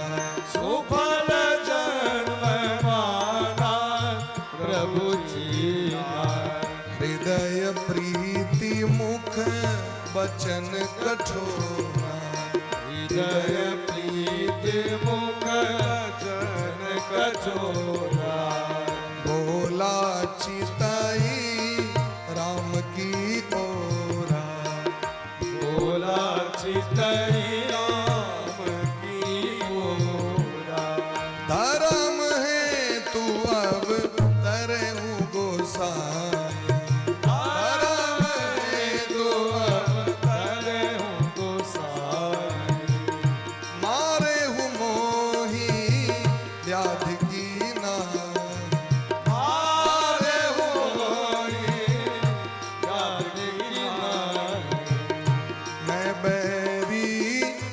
सुफल जन्म माना प्रभु चीन्हा, हृदय प्रीति मुख बचन कठोरा, हृदय प्रीति मुख वचन कठोरा, बोला चितई राम की ओरा, बोला चितई राम की ओरा, धर्म है तू अब तरहु गोसाई, धर्म है तू अब तरहु गोसाई, मारे हूँ मोही व्याधि की नाई, मारे मोहि याद की नाई, मैं बैरी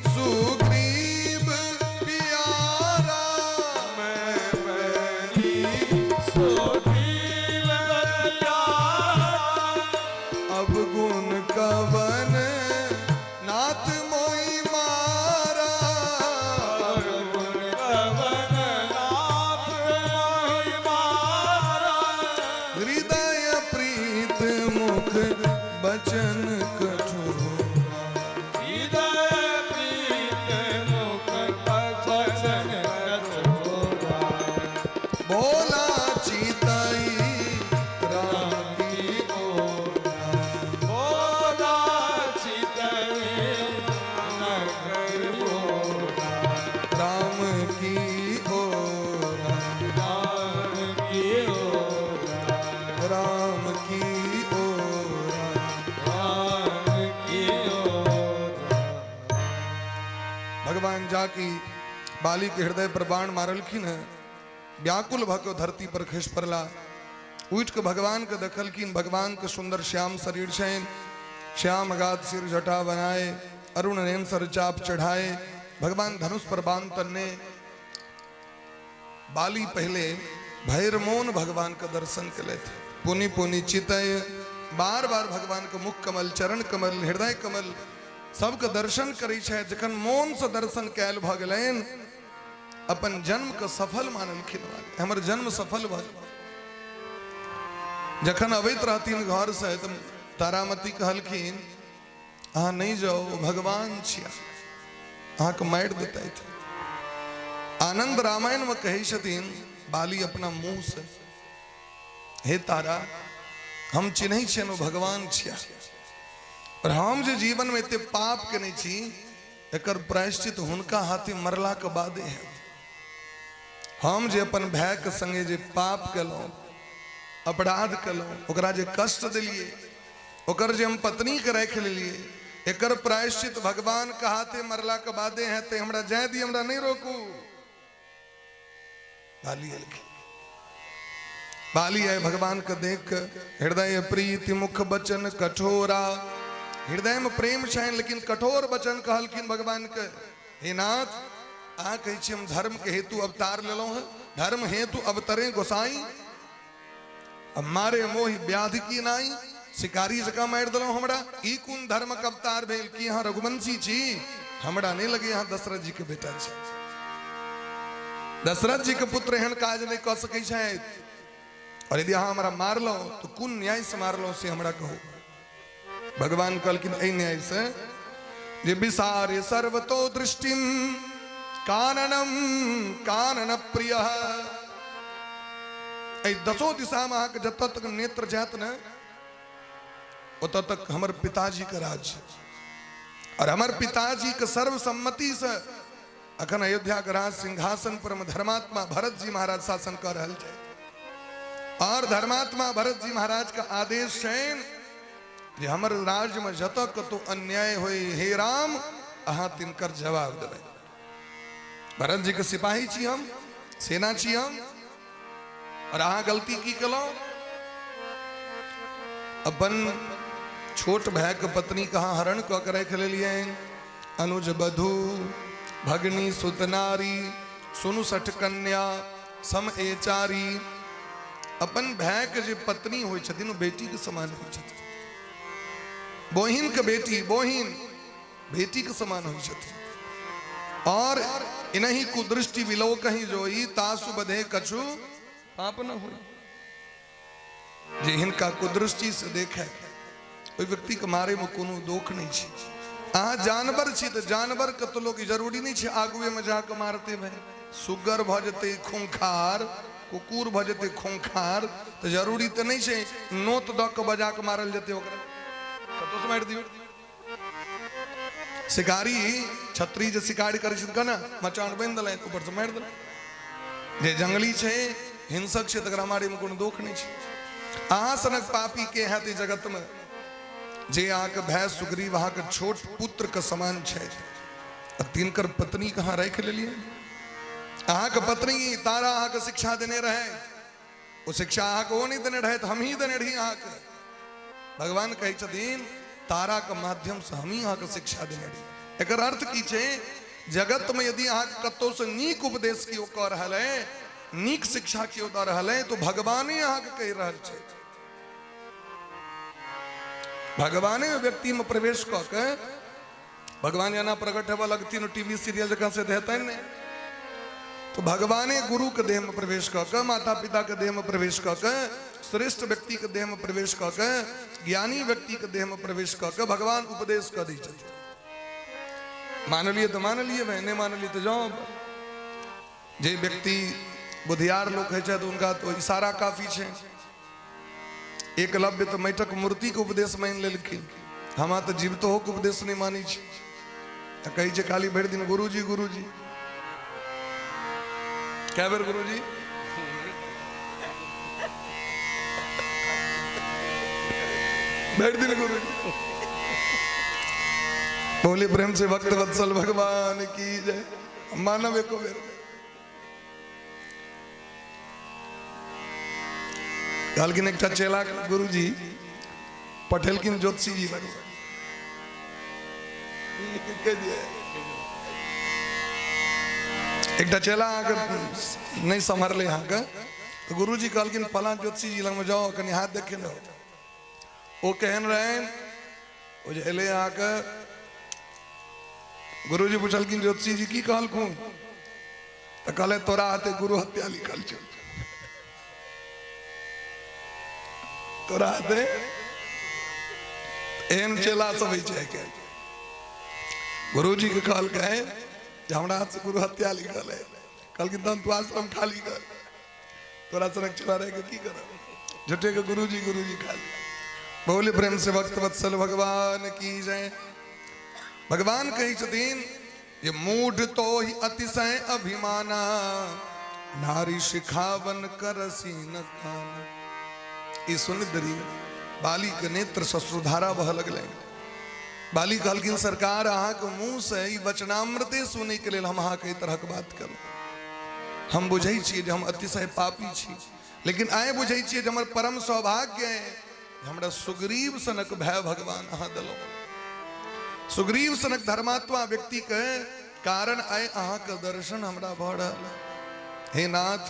सुग्रीव प्यारा, मैं बैरी सुग्रीव प्यारा, अब गुण कवन नाथ मोहि मारा, गुण कवन नाथ मोहि मारा, हृदय प्रीत मुख बचन कठोरा, हृदय प्रीत मुख वचन कठोरा, बोला चितई राम की ओरा, बोला चितई नगर बोला, राम की ओरा, राम की ओरा, राम की ओरा। राम की ओरा। भगवान जाकी बाली के हृदय पर बाण मारलखिन है, व्याकुल भके धरती पर खसि पड़ला। उठि के भगवान के देखलखिन, भगवान के सुंदर श्याम शरीर छनि, श्याम गात सिर जटा बनाए, अरुण नयन सर चाप चढ़ाए। भगवान धनुष पर बाण तन्ने। बाली पहले भैरमोन भगवान का दर्शन केलथि, पुनि पुनि चितय, बार बार भगवान के मुख कमल, चरण कमल, हृदय कमल सबके दर्शन करै छथि। जखन मोन से दर्शन कयल भऽ गेलनि, अपन जन्म के सफल मानलखिन, हमर जन्म सफल भऽ गेल। जखन अबैत रहथिन घर से तऽ तारामती कहलखिन, अहाँ नहि जाउ, भगवान छिया, अहाँके मारि देतथि। आनंद रामायण में कहै छथिन बाली अपना मुंह से, हे तारा, हम चिन्है छियनि ओ भगवान छिया, और हम जे जीवन में एते पाप केने छी एकर प्रायश्चित हुनका हाथे मरला के बादे हैत। हम जे अपन भाई के संगे जे पाप केलहुँ, अपराध केलहुँ, ओकरा जे कष्ट देलियै, ओकर जे हम पत्नी के राखि लेलियै, एकर प्रायश्चित भगवान के हाथे मरला के बादे हेतै। हमरा जाय दी, हमरा नहि रोकू। बाली एलखिन। बाली आए भगवान के देख के हृदय प्रीति मुख बचन कठोरा, हृदय में प्रेम छनि लेकिन कठोर वचन कहलखिन भगवान के, हे नाथ, अहाँ कहै छी हम धर्म के हेतु अवतार लेलहुँ हँ, धर्म हेतु अवतरे गोसाई, अब मारे मोहि व्याधि की नाई, शिकारी जकाँ मारि देलहुँ हमरा, ई कोन धर्मक अवतार भेल? की अहाँ रघुवंशी छी? हमरा नहि लगे अहाँ दशरथ जी के बेटा छी। दशरथ जी के पुत्र एहन काज नहि कऽ सकै छथि। और यदि अहाँ हमरा मारलहुँ तऽ कोन न्याय से मारलहुँ से हमरा कहू। भगवान कहलखिन एहि न्याय से जे विसारे सर्वतो दृष्टिम काननम कानन प्रिय। एहि दसो दिशा में अहाँके जतऽ तक नेत्र जायत ने ओतऽ तक हमर पिताजी के राज्य, और हमर पिताजी के सर्वसम्मति से अखन अयोध्या के राज सिंहासन पर में धर्मात्मा भरत जी महाराज शासन कर रहल छै। और धर्मात्मा भरत जी महाराज के आदेश छनि जे हमर राज्य में जतऽ कतौ अन्याय होय हे राम अहाँ तिनकर जवाब देबै। भरत जी के सिपाही छी हम, सेना छी हम, और अहाँ गलती की केलहुँ? अपन छोट भाई के पत्नी कहाँ हरण कऽ के राखि लेलियनि। अनुज बधू भगनी सुत नारी सुनु सठ कन्या सम एचारी। अपन भाई के जे पत्नी होइ छथिन ओ बेटी के समान होइ छथिन, बोहिन के बेटी बोहिन बेटी के समान होइ छथिन। और इन्हीं कुदृष्टि विलो कहीं जोई तासु बधे कछु पाप न होई। जे हिनका कुदृष्टि से देखे ओहि व्यक्ति के मारे में कोनो दोख नहीं छै। अहाँ जानवर छी तऽ जानवर के तऽ लोक जरूरी नहीं छै आगुए में जाके मारते भाई। सुगर भऽ जेतै खूंखार, कुकुर भऽ जेतै खूंखार, तऽ जरूरी तऽ नहीं छै नोत दऽ के बजा के मारल जेतै ओकरा, कतौ से मारि दियौ। शिकारी छत्री जे शिकारी करै छै केना मचान बान्हि देलनि ऊपर से मारि देलनि। जे जंगली छै हिंसक छै तकरा मारे में कोनो दोख नहीं छै। अहाँ सनक पापी के हैत ई जगत में जे अहाँके भाय सुग्रीव अहाँके छोट पुत्र के समान छै आ तिनकर पत्नी के अहाँ राखि लेलियै। अहाँके पत्नी तारा अहाँके शिक्षा देने रहे, ओ शिक्षा अहाँके ओ नहि देने रहे तऽ हमही देने रही अहाँके। भगवान कहै छथिन तारा के माध्यम से हमही अहाँके शिक्षा देने रही। एकर अर्थ की छै? जगत में यदि अहाँके कतौ से नीक उपदेश केओ कऽ रहल है, नीक शिक्षा केओ दऽ रहल है, तो भगवाने अहाँके कहि रहल छै। भगवाने व्यक्ति में प्रवेश कऽ के भगवान एना प्रकट हेबऽ लगथिन टीवी सीरियल जकाँ से हेतनि नहि, तो भगवाने गुरु के देह में प्रवेश कऽ के, माता पिता के देह में प्रवेश कऽ के, श्रेष्ठ व्यक्ति के देह में प्रवेश कऽ के, ज्ञानी व्यक्ति के देह में प्रवेश कऽ के भगवान उपदेश कऽ दै छथिन। मानलिए तऽ मानलिए भाई, नहि मानलिए तऽ जाओ। जे व्यक्ति बुधियार लोक होइ छथि हुनका तो इशारा काफी छै। एकलव्य तऽ माटिक मूर्ति के उपदेश मानि लेलखिन, हमरा तऽ जीवितो के उपदेश नहि मानै छी, तऽ कहै छै खाली भरि दिन गुरुजी गुरुजी। कए बेर गुरुजी? भरि दिन गुरुजी। बोले प्रेम से भक्त वत्सल भगवान की जय। मानव एको बेर कहलखिन एकटा चेला गुरुजी पठेलखिन ज्योतिषी जी लग। एकटा चेला अहाँके नहि सम्हरलै अहाँके, तऽ गुरुजी कहलखिन फलां ज्योतिषी जी लगमे जाउ कनि हाथ देखे लो। ओ केहन रहनि, ओ जे एलै अहाँके, गुरुजी पुछलखिन ज्योतिषी जी की कहलखुन, तऽ कहले तोरा हाथे गुरु हत्या लिखल छौ, तोरा हाथे। एहन चेला सब होइ छै आइ। गुरुजी के कहलकै जे हमरा हाथ से गुरु हत्या लिखल है। कहलखिन तहन तू आश्रम खाली कर, तोरा सनक चेला रह के की करब, झूठे के गुरुजी गुरुजी खाली। बोले प्रेम से भक्त वत्सल भगवान की जय। भगवान कहै छथिन ये मूढ़ तो ही अतिशय अभिमाना, नारी शिखावन करसी न खाना। ई सुन दरी बाली के नेत्र सश्रुधारा बह लगलै। बाली कहलखिन सरकार अहाँके मुँह से ई वचनामृते सुनै के लेल हम अहाँके एहि तरहक बात करू। हम बुझै छियै जे हम अतिशय पापी छी, लेकिन आइ बुझै छियै जे हमर परम सौभाग्य है हमरा सुग्रीव सनक भय भगवान अहाँ देलहुँ। सुग्रीव सनक धर्मात्मा व्यक्ति के कारण आइ अहाँके दर्शन हमरा भऽ रहल है। हे नाथ,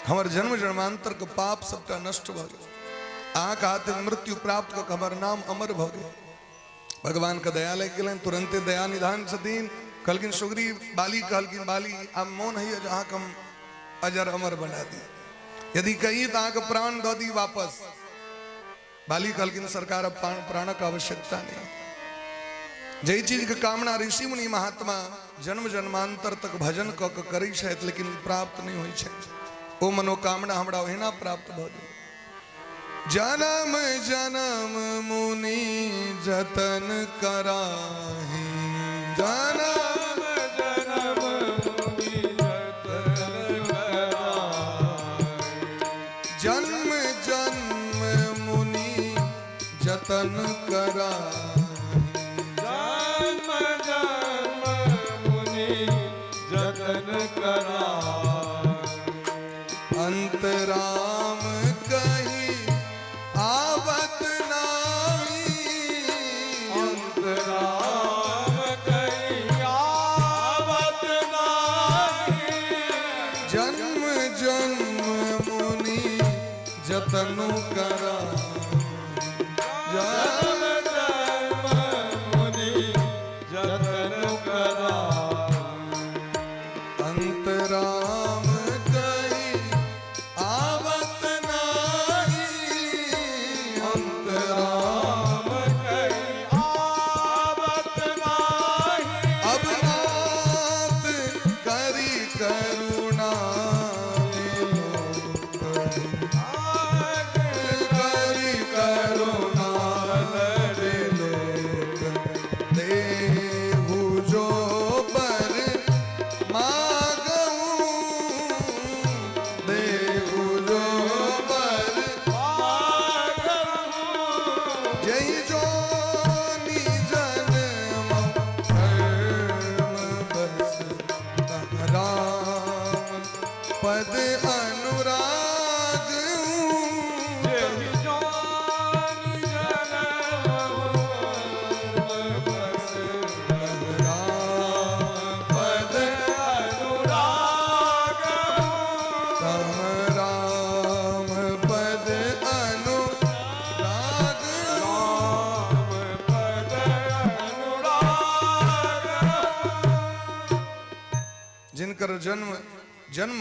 हमर जन्म जन्मांतर के पाप सबटा नष्ट भऽ गेल, अहाँके हाथे मृत्यु प्राप्त कऽ हमर नाम अमर भऽ गेल। भगवान के दया लागि गेलनि, तुरंते दया निधान छथिन। कहलखिन सुग्रीव, बाली कहलखिन, बाली आब मोन होइए जे अहाँके हम अजर अमर बना दी, यदि कही तऽ अहाँके प्राण दऽ दी वापस। बाली कहलखिन सरकार अब प्राणक आवश्यकता नहीं। जै चीज के कामना ऋषि मुनि महात्मा जन्म जन्मांतर तक भजन कऽ के करै छथि लेकिन प्राप्त नहीं होइ छै, ओ मनोकामना हमरा ओहिना प्राप्त भऽ गेल। जन्म जन्म मुनि जतन कराही, जन्म जन्म मुनि जतन कराही, जन्म जन्म मुनि जतन कराही, जन्म जन्म मुनि जतन कराही। अंत राम कही आवत नाही, अंत राम कही आवत नाही, जन्म जन्म मुनि जतन करा, जन्म जन्म मुनि जतन कराही। अंत राम कही आवत नाही, अंत राम राम कही आवत नाही, अब नाथ करी करुणा करी करुणा विलोक, देहु जो बर मागऊं, देहु जो बर जय जोनी जन्म धर्म बस तह राम पद अनुराग। राम पद तह राम पद अनुराग। जिनकर जन्म जन्म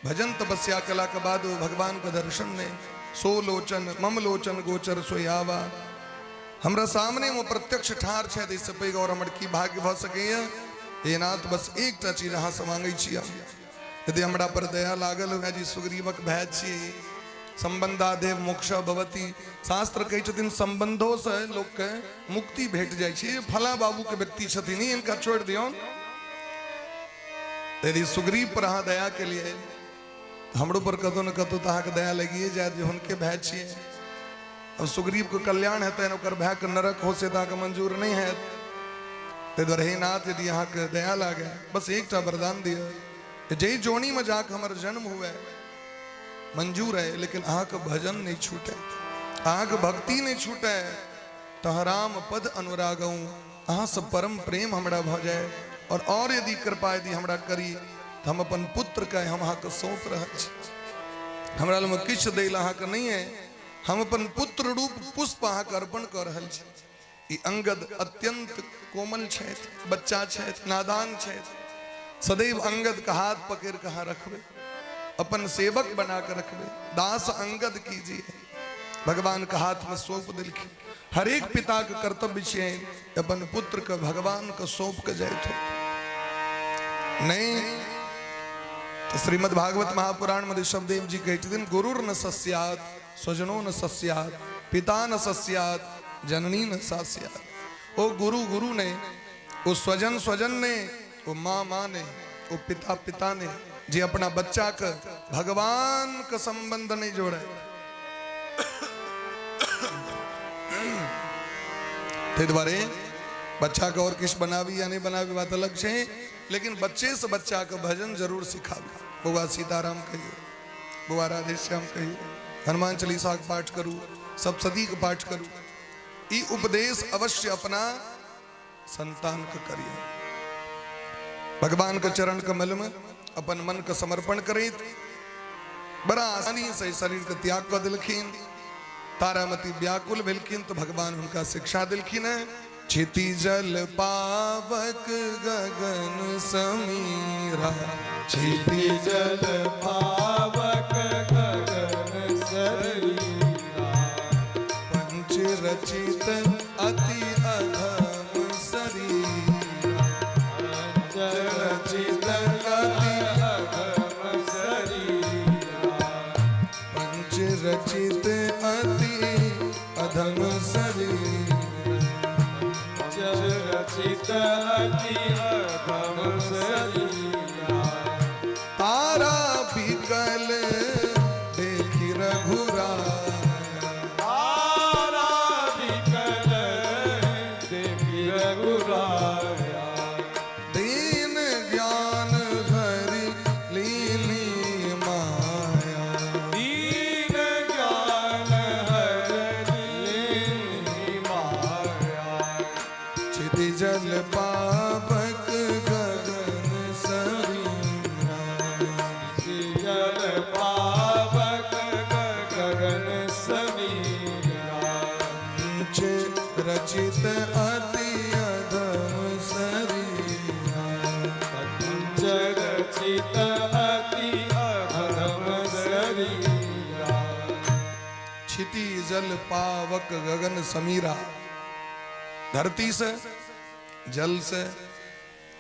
भजन तपस्या कला के बाद वो भगवान के दर्शन में सो लोचन मम लोचन गोचर सोयावा, हमरा सामने वो प्रत्यक्ष ठार छथि, एहिसँ पैघ और हमर की भाग्य भऽ सकैए। हे नाथ, बस एकटा चीज अहाँसँ मांगै छी हम, यदि हमरा पर दया लागल हुए जी सुग्रीवक भाय छी, संबंधादेव मोक्ष भवती, शास्त्र कहै छथिन संबंधोसँ लोकके मुक्ति भेट जाइ छै। फला बाबूके व्यक्ति छथिन, हिनका छोड़ि दियौन। यदि सुग्रीव पर अहाँ दया के लिए, हमरो पर कतौ ने कतौ तऽ अहाँके दया लगिए जायत जे हुनके भाय छियै। अब सुग्रीव के कल्याण हेतनि, ओकर भायके नरक हो से तऽ अहाँके मंजूर नहि हैत। ताहि दुआरे हे नाथ, यदि अहाँके दया लागे बस एकटा वरदान दिअ, जाहि जोनीमे जाके हमर जन्म हुए मंजूर है, लेकिन अहाँके भजन नहि छूटे, अहाँके भक्ति नहि छूटे, तह राम पद अनुरागऊँ, अहाँ सब परम प्रेम हमरा भऽ जाय। और यदि कृपा यदि हमरा करी तऽ हम अपन पुत्रके हम अहाँके सौंप रहल छी, हमरा लगमे किछु दै लए अहाँके नहि है, हम अपन पुत्र रूप पुष्प अहाँके अर्पण कऽ रहल छी। ई अंगद अत्यंत कोमल छथि, बच्चा छथि, नादान छथि, सदैव अंगद के हाथ पकड़ के अहाँ रखबै, अपन सेवक बना के रखबै, दास अंगद कीजिए। भगवान के हाथ में सौंप दिलखिन। हरेक पिता के कर्तव्य छै अपन पुत्र के भगवान के सौंप के जाइत हो। नहीं तो श्रीमद् भागवत महापुराण में ऋषभदेव जी कहै छथिन, गुरुर न सस्यात, स्वजनो न सस्यात, पिता न सस्यात, जननी न सास्यात। ओ गुरु गुरु ने, ओ स्वजन स्वजन ने, ओ माँ माँ ने, ओ पिता पिता ने, जे अपना बच्चा के भगवान के संबंध नहीं जोड़े। ताहि दुआरे बच्चा के और किछु बनाबी या नहीं बनाबी बात अलग छै, लेकिन बच्चे से बच्चा के भजन जरूर सिखाबी। बौआ सीताराम कहियो, बौआ राधेश्याम कहियो, हनुमान चालीसा के पाठ करू, सप्तशती के पाठ करू। ई उपदेश अवश्य अपना संतान के करियो। भगवान के चरण कमल में अपन मन के समर्पण करैत बड़ा आसानी से शरीर के त्याग कऽ देलखिन। तारामती व्याकुल भेलखिन तो भगवान हुनका शिक्षा देलखिन है। क्षिति जल पावक गगन समीरा। क्षिति जल पावक गगन समीरा। पंच रचित अति अधम शरीरा। पंच रचित अति अधम शरीरा। पंच रचित अति अधम शरीरा। पंच रचित अति अधम शरीरा। तारा बिकल देखि रघुराया। तारा विकल देखि रघुराया। दीन ज्ञान हरि लीनी माया। दीन ज्ञान हरि लीनी माया। क्षिति जल पावक गगन समीरा। जल पावक गगन समीरा। पंच रचित अति अधम शरीरा। पंच रचित अति अधम शरीरा। क्षिति जल पावक गगन समीरा। धरती से, जल से,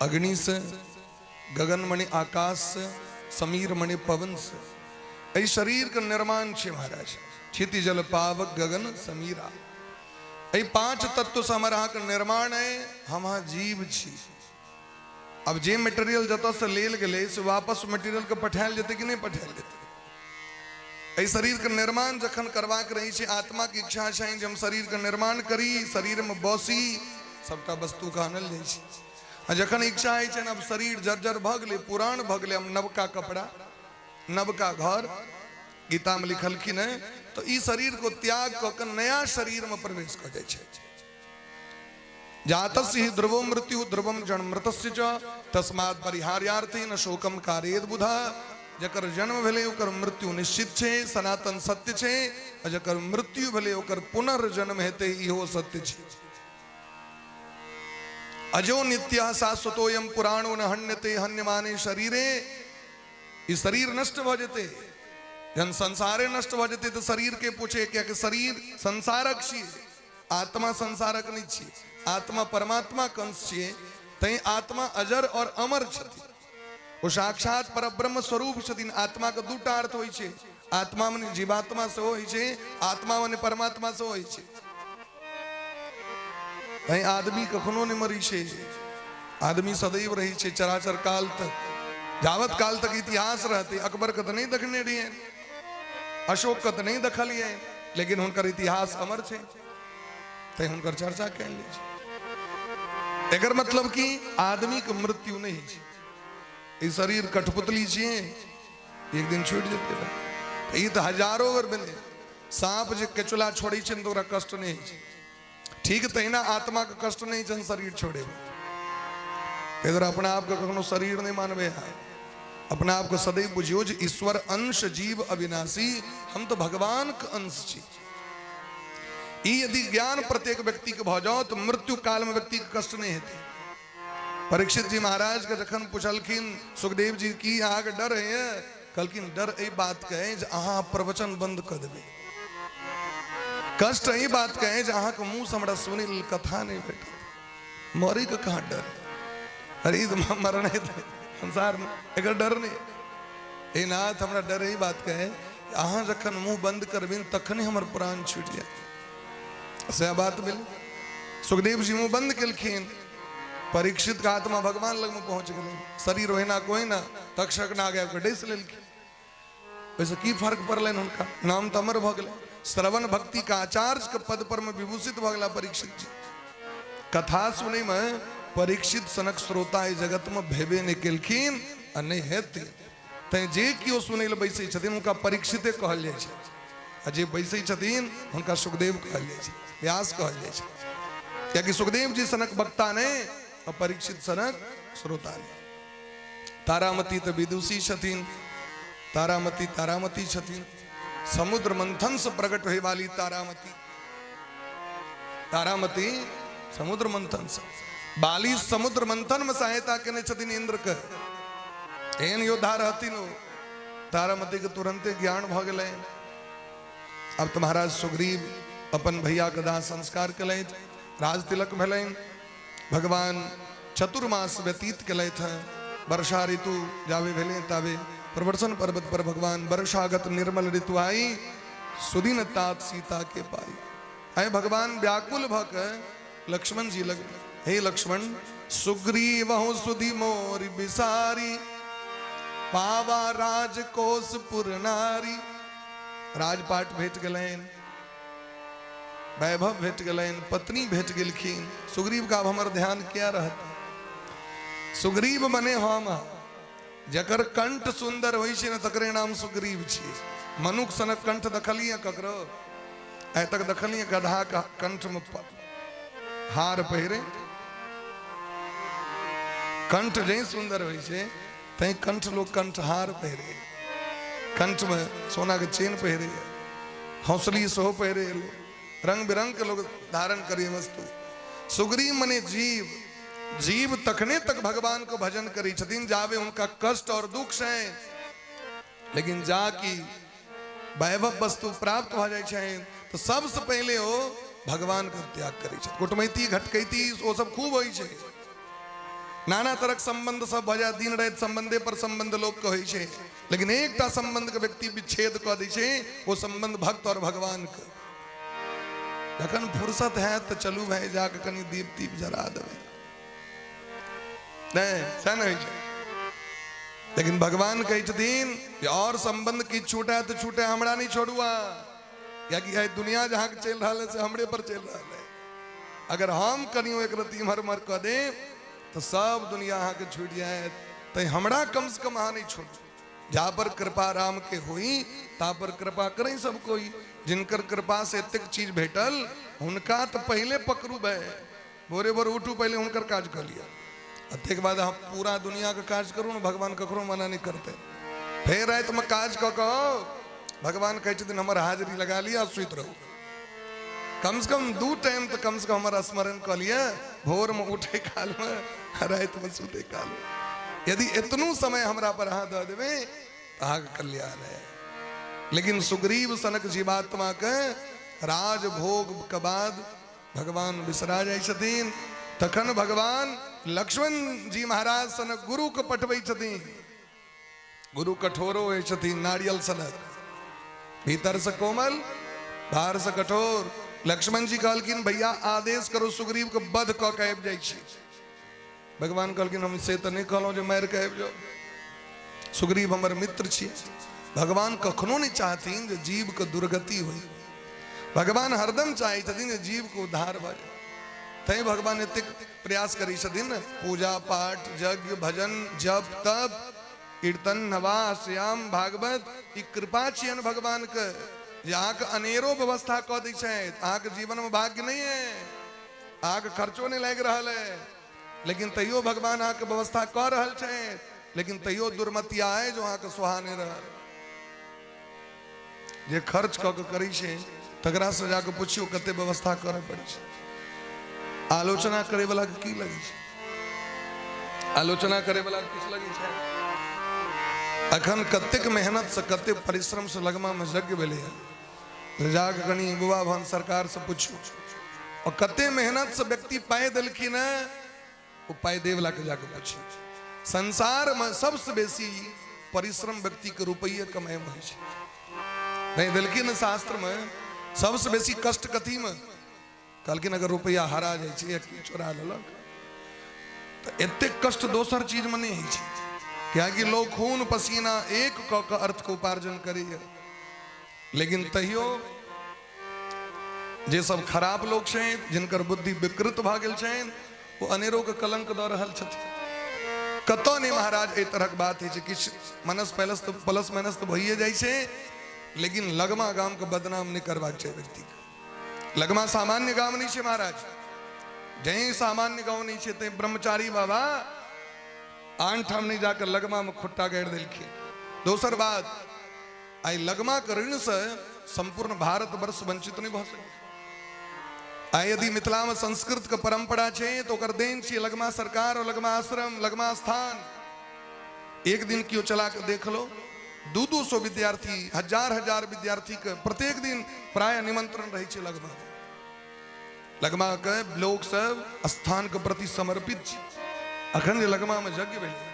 अग्नि से, गगन मणि आकाश से, समीर मणि पवन से एहि शरीर के निर्माण छै महाराज। क्षिति जल पावक गगन समीरा, एहि पांच तत्व से हमर अहाँके निर्माण है। हम अहाँ जीव छी। अब जे मटेरियल जतऽ से लेल गेलै से वापस मटेरियल के पठायल जेतै कि नहि पठायल जेतै? एहि शरीर के निर्माण जखन करबाक रहै छै, आत्मा के इच्छा छै जे हम शरीर के निर्माण करी, शरीर में बसी, सबटा वस्तु के आनल जाइ छै। आ जखन इच्छा होइ छै ने, अब शरीर जर्जर भऽ गेलै, पुरान भऽ गेलै, हम नवका कपड़ा, नवका घर, गीता में लिखलखिन है, तो ई शरीर को त्याग कऽ के नया शरीर में प्रवेश कऽ जाइ छै। जातस्य हि ध्रुवो मृत्यु ध्रुवम जन्म मृतस्य च तस्मात् परिहार्यार्थे न शोकम कार्येत बुधा। जकर जन्म भेलै ओकर मृत्यु निश्चित छै, सनातन सत्य छै। आ जकर मृत्यु भेलै ओकर पुनर्जन्म हेतै, इहो सत्य छै। अजो नित्य शाश्वतोयम पुराणो न हन्यते हन्यमाने शरीरे। ई शरीर नष्ट भऽ जेतै। जहन संसारे नष्ट भऽ जेतै तऽ शरीर के पूछे, कियाकि शरीर संसारक छियै, आत्मा संसारक नहि छियै। आत्मा परमात्मा के अंश छियै, तैं आत्मा अजर और अमर छथिन। ओ साक्षात परब्रह्म स्वरूप छथिन। आत्मा के दूटा अर्थ होइ छै। आत्मा मने जीवात्मा सेहो होइ छै, आत्मा मने परमात्मा सेहो होइ छै। तैं आदमी कखनो नहि मरै छै, आदमी सदैव रहै छै चराचर काल तक, जावत काल तक इतिहास रहतै। अकबर के तऽ नहि देखने रहियै, अशोक के तऽ नहि देखलियै, लेकिन हुनकर इतिहास अमर छै, तैं हुनकर चर्चा कयल जाइ छै। एकर मतलब कि आदमी के मृत्यु नहि होइ छै। ई शरीर कठपुतली छियै, एक दिन छूटि जेतै। ई तऽ हजारो बेर भेलै। साँप जे केचुला छोड़ै छै ने तऽ ओकरा कष्ट नहि होइ छै, ठीक तहिना आत्मा के कष्ट नहि छै शरीर छोड़े। इधर अपना आप के कखनो शरीर नहीं मानबे है। अपना आप को सदैव बुझियो जे ईश्वर अंश जीव अविनाशी, हम तो भगवान के अंश छी। ई यदि ज्ञान प्रत्येक व्यक्ति के भऽ जाओ तो मृत्यु काल में व्यक्ति के कष्ट नहीं हेतै। परीक्षित जी महाराज के जखन पुछलखिन सुखदेव जी की अहाँके डर है, कहलखिन डर एहि बात के है जे अहाँ प्रवचन बंद कऽ देबै। कष्ट एहि बात के है जे अहाँके मुँह से हमरा सुनै लेल कथा नहि भेटत। मरै के कहाँ डर? अरे ई तऽ मरण हेतै संसार में, एकर डर नहि। हे नाथ, हमरा डर एहि बात के है अहाँ जखन मुँह बंद करबिन तखने हमर प्राण छूटि जायत। सएह बात भेलै। सुखदेव जी मुँह बंद केलखिन, परीक्षित के आत्मा भगवान लग में पहुंच गेलै। शरीर ओहिना कोहिना तक्षक नाग आबि कऽ डसि लेलखिन। ओहिसँ की फर्क पड़लनि हुनका? नाम तऽ अमर भऽ गेलै। श्रवण भक्ति के आचार्य के पद पर में विभूषित भऽ गेला परीक्षित जी। कथा सुनै में परीक्षित सनक श्रोता एहि जगत में भेबे नहि केलखिन आ नहि हेतै। तैं जे केओ सुनै लए बैसै छथिन हुनका परीक्षिते कहल जाइ छै, आ जे बैसै छथिन हुनका सुखदेव कहल जाइ छै, व्यास कहल जाइ छै। कियाकि सुखदेव जी सनक वक्ता नहि आ परीक्षित सनक श्रोता नहि। तारामती तऽ विदुषी छथिन, तारामती तारामती छथिन, समुद्र मंथन से प्रकट होए वाली तारामती। तारामती समुद्र मंथन से। बाली समुद्र मंथन में सहायता केने छथिन इंद्र के। एहन योद्धा रहथिन ओ। तारामती के तुरंते ज्ञान भऽ गेलै। अब तऽ महाराज सुग्रीव अपन भैया के दाह संस्कार केलथि, राज तिलक भेलनि। भगवान चतुर्मास व्यतीत केलथि हैं। वर्षा ऋतु जाबे भेलै ताबे प्रवर्षण पर्वत पर भगवान वर्षागत निर्मल ऋतु आई, सुदिन तात सीता के पाई। आइ भगवान व्याकुल भऽ के लक्ष्मण जी लग, हे लक्ष्मण, सुग्रीव सुधि मोर बिसारी, पावा राजकोष पुर नारी। राजपाट भेट गेलनि, वैभव भेट गेलनि, पत्नी भेट गेलखिन। सुग्रीव का आब हमर ध्यान किया रहत? सुग्रीव मने हम, जकर कंठ सुंदर होइ छै ने तकरे नाम सुग्रीव छियै। मनुख सनक कंठ देखलियै ककरो? आइ तक देखलियै गधा के कंठ में हार पहिरे? कंठ जै सुंदर होइ छै तै कंठ लोग कंठहार पहिरे, कंठ में सोना के चेन पहिरे, हौसली सेहो पहिरे, रंग बिरंग के लोग धारण करिए वस्तु। सुग्रीव मने जीव। जीव तखने तक भगवान को भजन करी छथिन जावे उनका कष्ट और दुख से, लेकिन जा की वैभव वस्तु प्राप्त भऽ जाइ छै तऽ सबसँ पहिले ओ भगवान के त्याग करै छै। कुटमैती घटकैती ओ सब खूब होइ छै, नाना तरहक संबंध सब भऽ जाय, दिन राति संबंधे पर संबंध लोक के होइ छै, लेकिन एकटा संबंध के व्यक्ति विच्छेद कऽ दै छै, ओ संबंध भक्त और भगवान के। जखन फुर्सत हैत तऽ चलू भाई जाके कनि दीप तीप जरा देबै, नहि सएह ने होइ छै। लेकिन भगवान कहै छथिन जे और संबंध की छूटे तऽ छूटे, हमरा नहि छोड़ू अहाँ, कियाकि आइ दुनिया जहाँ चलि रहल है से हमरे पर चलि रहल है। अगर हम कनियो एक रत्ती इम्हर उम्हर कऽ देब तऽ सब दुनिया अहाँके छूटि जायत, तैं हमरा कम से कम अहाँ नहि छोड़ू। जा पर कृपा राम के होई ता पर कृपा करें सब कोई। जिनकर कृपा से एतेक चीज भेटल हुनका तऽ पहिले पकड़ू भाई, भोरे भोर उठू पहिले हुनकर काज कऽ लिअ, आ ताहिके बाद अहाँ पूरा दुनियाके काज करू ने, भगवान ककरो मना नहि करतै। फेर रातिमे काज कऽ कऽ भगवान कहै छथिन हमर हाजिरी लगा लिअ आ सुति रहू, कम से कम 2 टाइम तऽ कम से कम हमर स्मरण कऽ लिअ, भोरमे उठै कालमे आ रातिमे सुतै कालमे। यदि एतनो समय हमरा पर अहाँ दऽ देबै तऽ अहाँके कल्याण है। लेकिन सुग्रीव सनक जीवात्माके राजभोग के बाद भगवान बिसरा जाइ छथिन। तखन भगवान लक्ष्मण जी महाराज सनक गुरु के पठबै छथिन। गुरु कठोरो होइ छथिन, नारियल सनक, भीतर से कोमल बाहर से कठोर। लक्ष्मण जी कहलखिन भैया आदेश करो सुग्रीव के वध कऽ के आबि जाइ छी। भगवान कहलखिन हम से तऽ नहि कहलहुँ जे मारि के आबि जाउ, सुग्रीव हमर मित्र छी। भगवान कखनो नहि चाहथिन जे जीव के दुर्गति होइ, भगवान हरदम चाहै छथिन जे जीव के उद्धार भऽ जाय। तैं भगवान एतेक प्रयास करै छथिन ने, पूजा पाठ यज्ञ भजन जप तप कीर्तन नवाह श्याम भागवत, ई कृपा छियनि भगवान के जे अहाँके अनेरो व्यवस्था कऽ दै छथि। अहाँके जीवनमे भाग्य नहि है, अहाँके खर्चो नहि लागि रहल है, लेकिन तैयो भगवान अहाँके व्यवस्था कऽ रहल छथि, लेकिन तैयो दुर्मतिया है जो अहाँके सोहा नहि रहल। जे खर्च कऽ के करै छै तकरा से जाके पुछियौ कते व्यवस्था करऽ पड़ै छै। आलोचना करे वाला के की लगै छै? आलोचना करे वाला के किछु लगै छै? अखन कतेक मेहनत से कतेक परिश्रम से लगमा में यज्ञ भेलै हँ, जाके कनि बुआ भवन सरकार से पुछियौ, और कते मेहनत से व्यक्ति पाइ देलखिन हँ, ओ पाइ देवला के जाके पुछियौ। संसार में सबसे बेसी परिश्रम व्यक्ति के रुपये कमाए में होइ छै। नहीं देलखिन शास्त्र में सबसे बेसी कष्ट कथी में? कहलखिन अगर रुपया हरा जाइ छै या केओ चोरा लेलक तऽ एतेक कष्ट दोसर चीज में नहि होइ छै, कियाकि लोग खून पसीना एक कऽ के अर्थ के उपार्जन करैया। लेकिन तैयो जे सब खराब लोग छै, जिनकर बुद्धि विकृत भऽ गेल छनि, ओ अनेरो के कलंक दऽ रहल छथिन। कतऽ नहि महाराज एहि तरहक बात होइ छै, किछु मनस पैलस तऽ प्लस माइनस तऽ भइए जाइ छै, लेकिन लगमा गाम के बदनाम नहि करबाक चाही व्यक्तिके। लगमा सामान्य गाम नहि छै महाराज, जहीं सामान्य गाँव नहि छै तैं ब्रह्मचारी बाबा आन ठाम नहि जाकऽ लगमा मे खुट्टा गाड़ि देलखिन। दोसर बात, आइ लगमा के ऋण से संपूर्ण भारत वर्ष वंचित नहीं भऽ सकै। आ यदि मिथिलामे संस्कृतके परम्परा छै तऽ ओकर देन छियै लगमा सरकार और लगमा आश्रम, लगमा स्थान। एक दिन केओ चला के देख लो, 200-200 विद्यार्थी, हजार हजार विद्यार्थी के प्रत्येक दिन प्राय निमंत्रण रहै छै लगमा। लगमा के लोक सब स्थान के प्रति समर्पित छै। अखन जे लगमा में यज्ञ भेलै,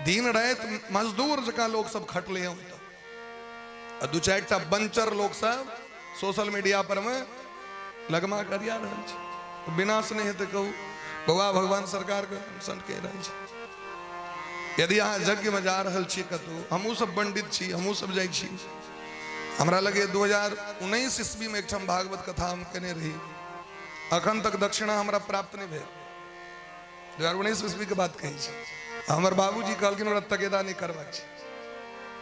दिन राति मजदूर जकाँ लोक सब खटले हँ ओतऽ। आ 2-4 टा बंचर लोक सब सोशल मीडिया पर में लगमा करिया रहल छै। विनाश नहि हेतै कहू? बौआ, भगवान सरकार के सन कहि रहल छै। यदि अहाँ यज्ञ में जा रहल छी कतहु, हमहूँ सब पंडित छी, हमहूँ सब जाइ छी। हमरा लगे 2019 ईस्वी में एकठाम भागवत कथा हम केने रही, अखन तक दक्षिणा हमरा प्राप्त नहि भेल। 2019 ईस्वी के बात कहै छी। हमर बाबूजी कहलखिन हमरा तगेदा नहि करबाक छै।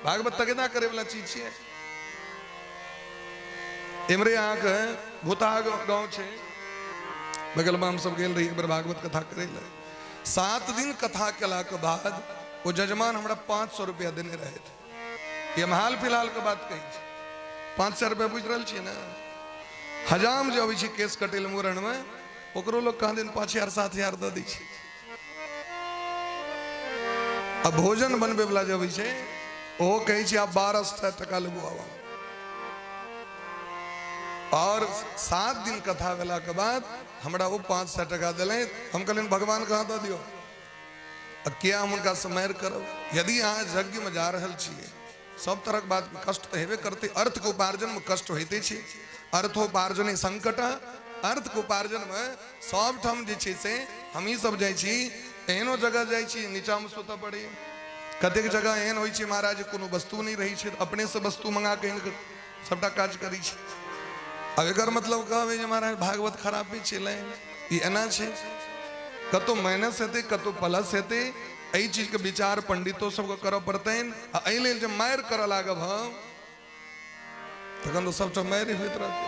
भागवत तगेदा करे वाला चीज छियै। एमरे अहाँके भूता गाँव छै बगलमे, हमसब गेल रही एक बेर भागवत कथा करै लए। 7 दिन कथा केलाके बाद ओ जजमान हमरा 500 रुपया देने रहथि। ई हम हाल फिलहाल के बात कहै छी। 500 रुपया बुझि रहल छियै ने? हजाम जे अबै छै केस कटै लए मूड़नमे, ओकरो लोग कहाँ दिन 5000 7000 दऽ दै छै। आ भोजन बनबै वाला जे अबै छै, ओहो कहै छै आब 1200 टका लेबो आब। और 7 दिन कथा भेला के बाद हमरा ओ 500 टका देलनि। हम कहलियनि भगवान कहाँ दऽ दियौ, आ किया हम हुनका से मारि करब? यदि अहाँ यज्ञमे जा रहल छियै, सब तरहक बात कष्ट तऽ हेबे करतै। अर्थके उपार्जनमे कष्ट होइते छै। अर्थोपार्जने संकट। अर्थके उपार्जनमे सबठाम जे छै से हमही सब जाइ छी, एहनो जगह जाइ छी नीचामे सुतऽ पड़ैए। कतेक जगह एहन होइ छै महाराज, कोनो वस्तु नहि रहै छै, अपनेसँ वस्तु मंगा कऽ सबटा काज करै छै। आब एकर मतलब कहबै जे महाराज भागवत खराबे छै, लाइन ई एना छै? कतौ माइनस हेतै, कतौ प्लस हेतै। एहि चीजके विचार पंडितो सबके करऽ पड़तनि। आ एहि लेल जे मारि करऽ लागब हम, तखन तऽ सबटा मारि होइत रहतै।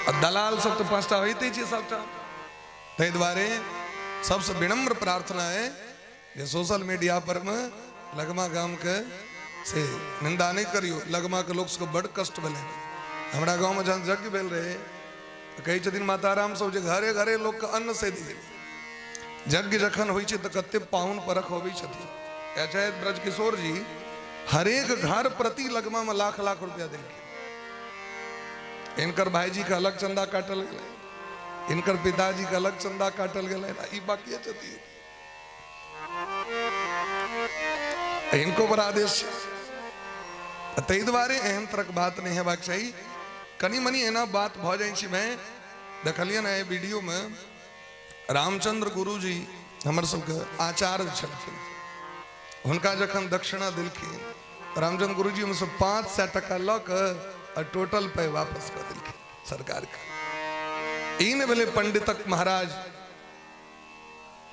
आ दलाल सब तऽ 5टा होइते छै सबटा। ताहि दुआरे सबसँ विनम्र प्रार्थना है जे सोशल मीडिया पर मे लगमा गाम के से निंदा नहि करियौ। लगमा के लोक सबके बड़ कष्ट भेलै। हमरा गाँव में जहन यज्ञ भेल रहे, तऽ कहै छथिन माताराम सब जे घरे घरे लोकके अन्न से गेल। यज्ञ जखन होइ छै तऽ कते पाहुन परख अबै छथिन। आचार्य ब्रजकिशोर जी हरेक घर प्रति लगमा में लाख लाख रुपया देलखिन। इनकर भाईजी के अलग चंदा काटल गेलै, इनकर पिताजी के अलग चंदा काटल गेलै, ई बाकी छथिन, हिनको पर आदेश छै। ताहि दुआरे एहन तरहक बात नहि हेबाक चाही। कनि मनि एना बात भऽ जाइ छै। मैं देखलियै ने एहि वीडियोमे, रामचंद्र गुरुजी हमर सबके आचार्य छलखिन। हुनका जखन दक्षिणा देलखिन रामचंद्र गुरुजी, ओहिमे 500 टका लऽ कऽ आ टोटल पाइ वापस कऽ देलखिन सरकारके। ई नहि भेलै पंडितक महाराज।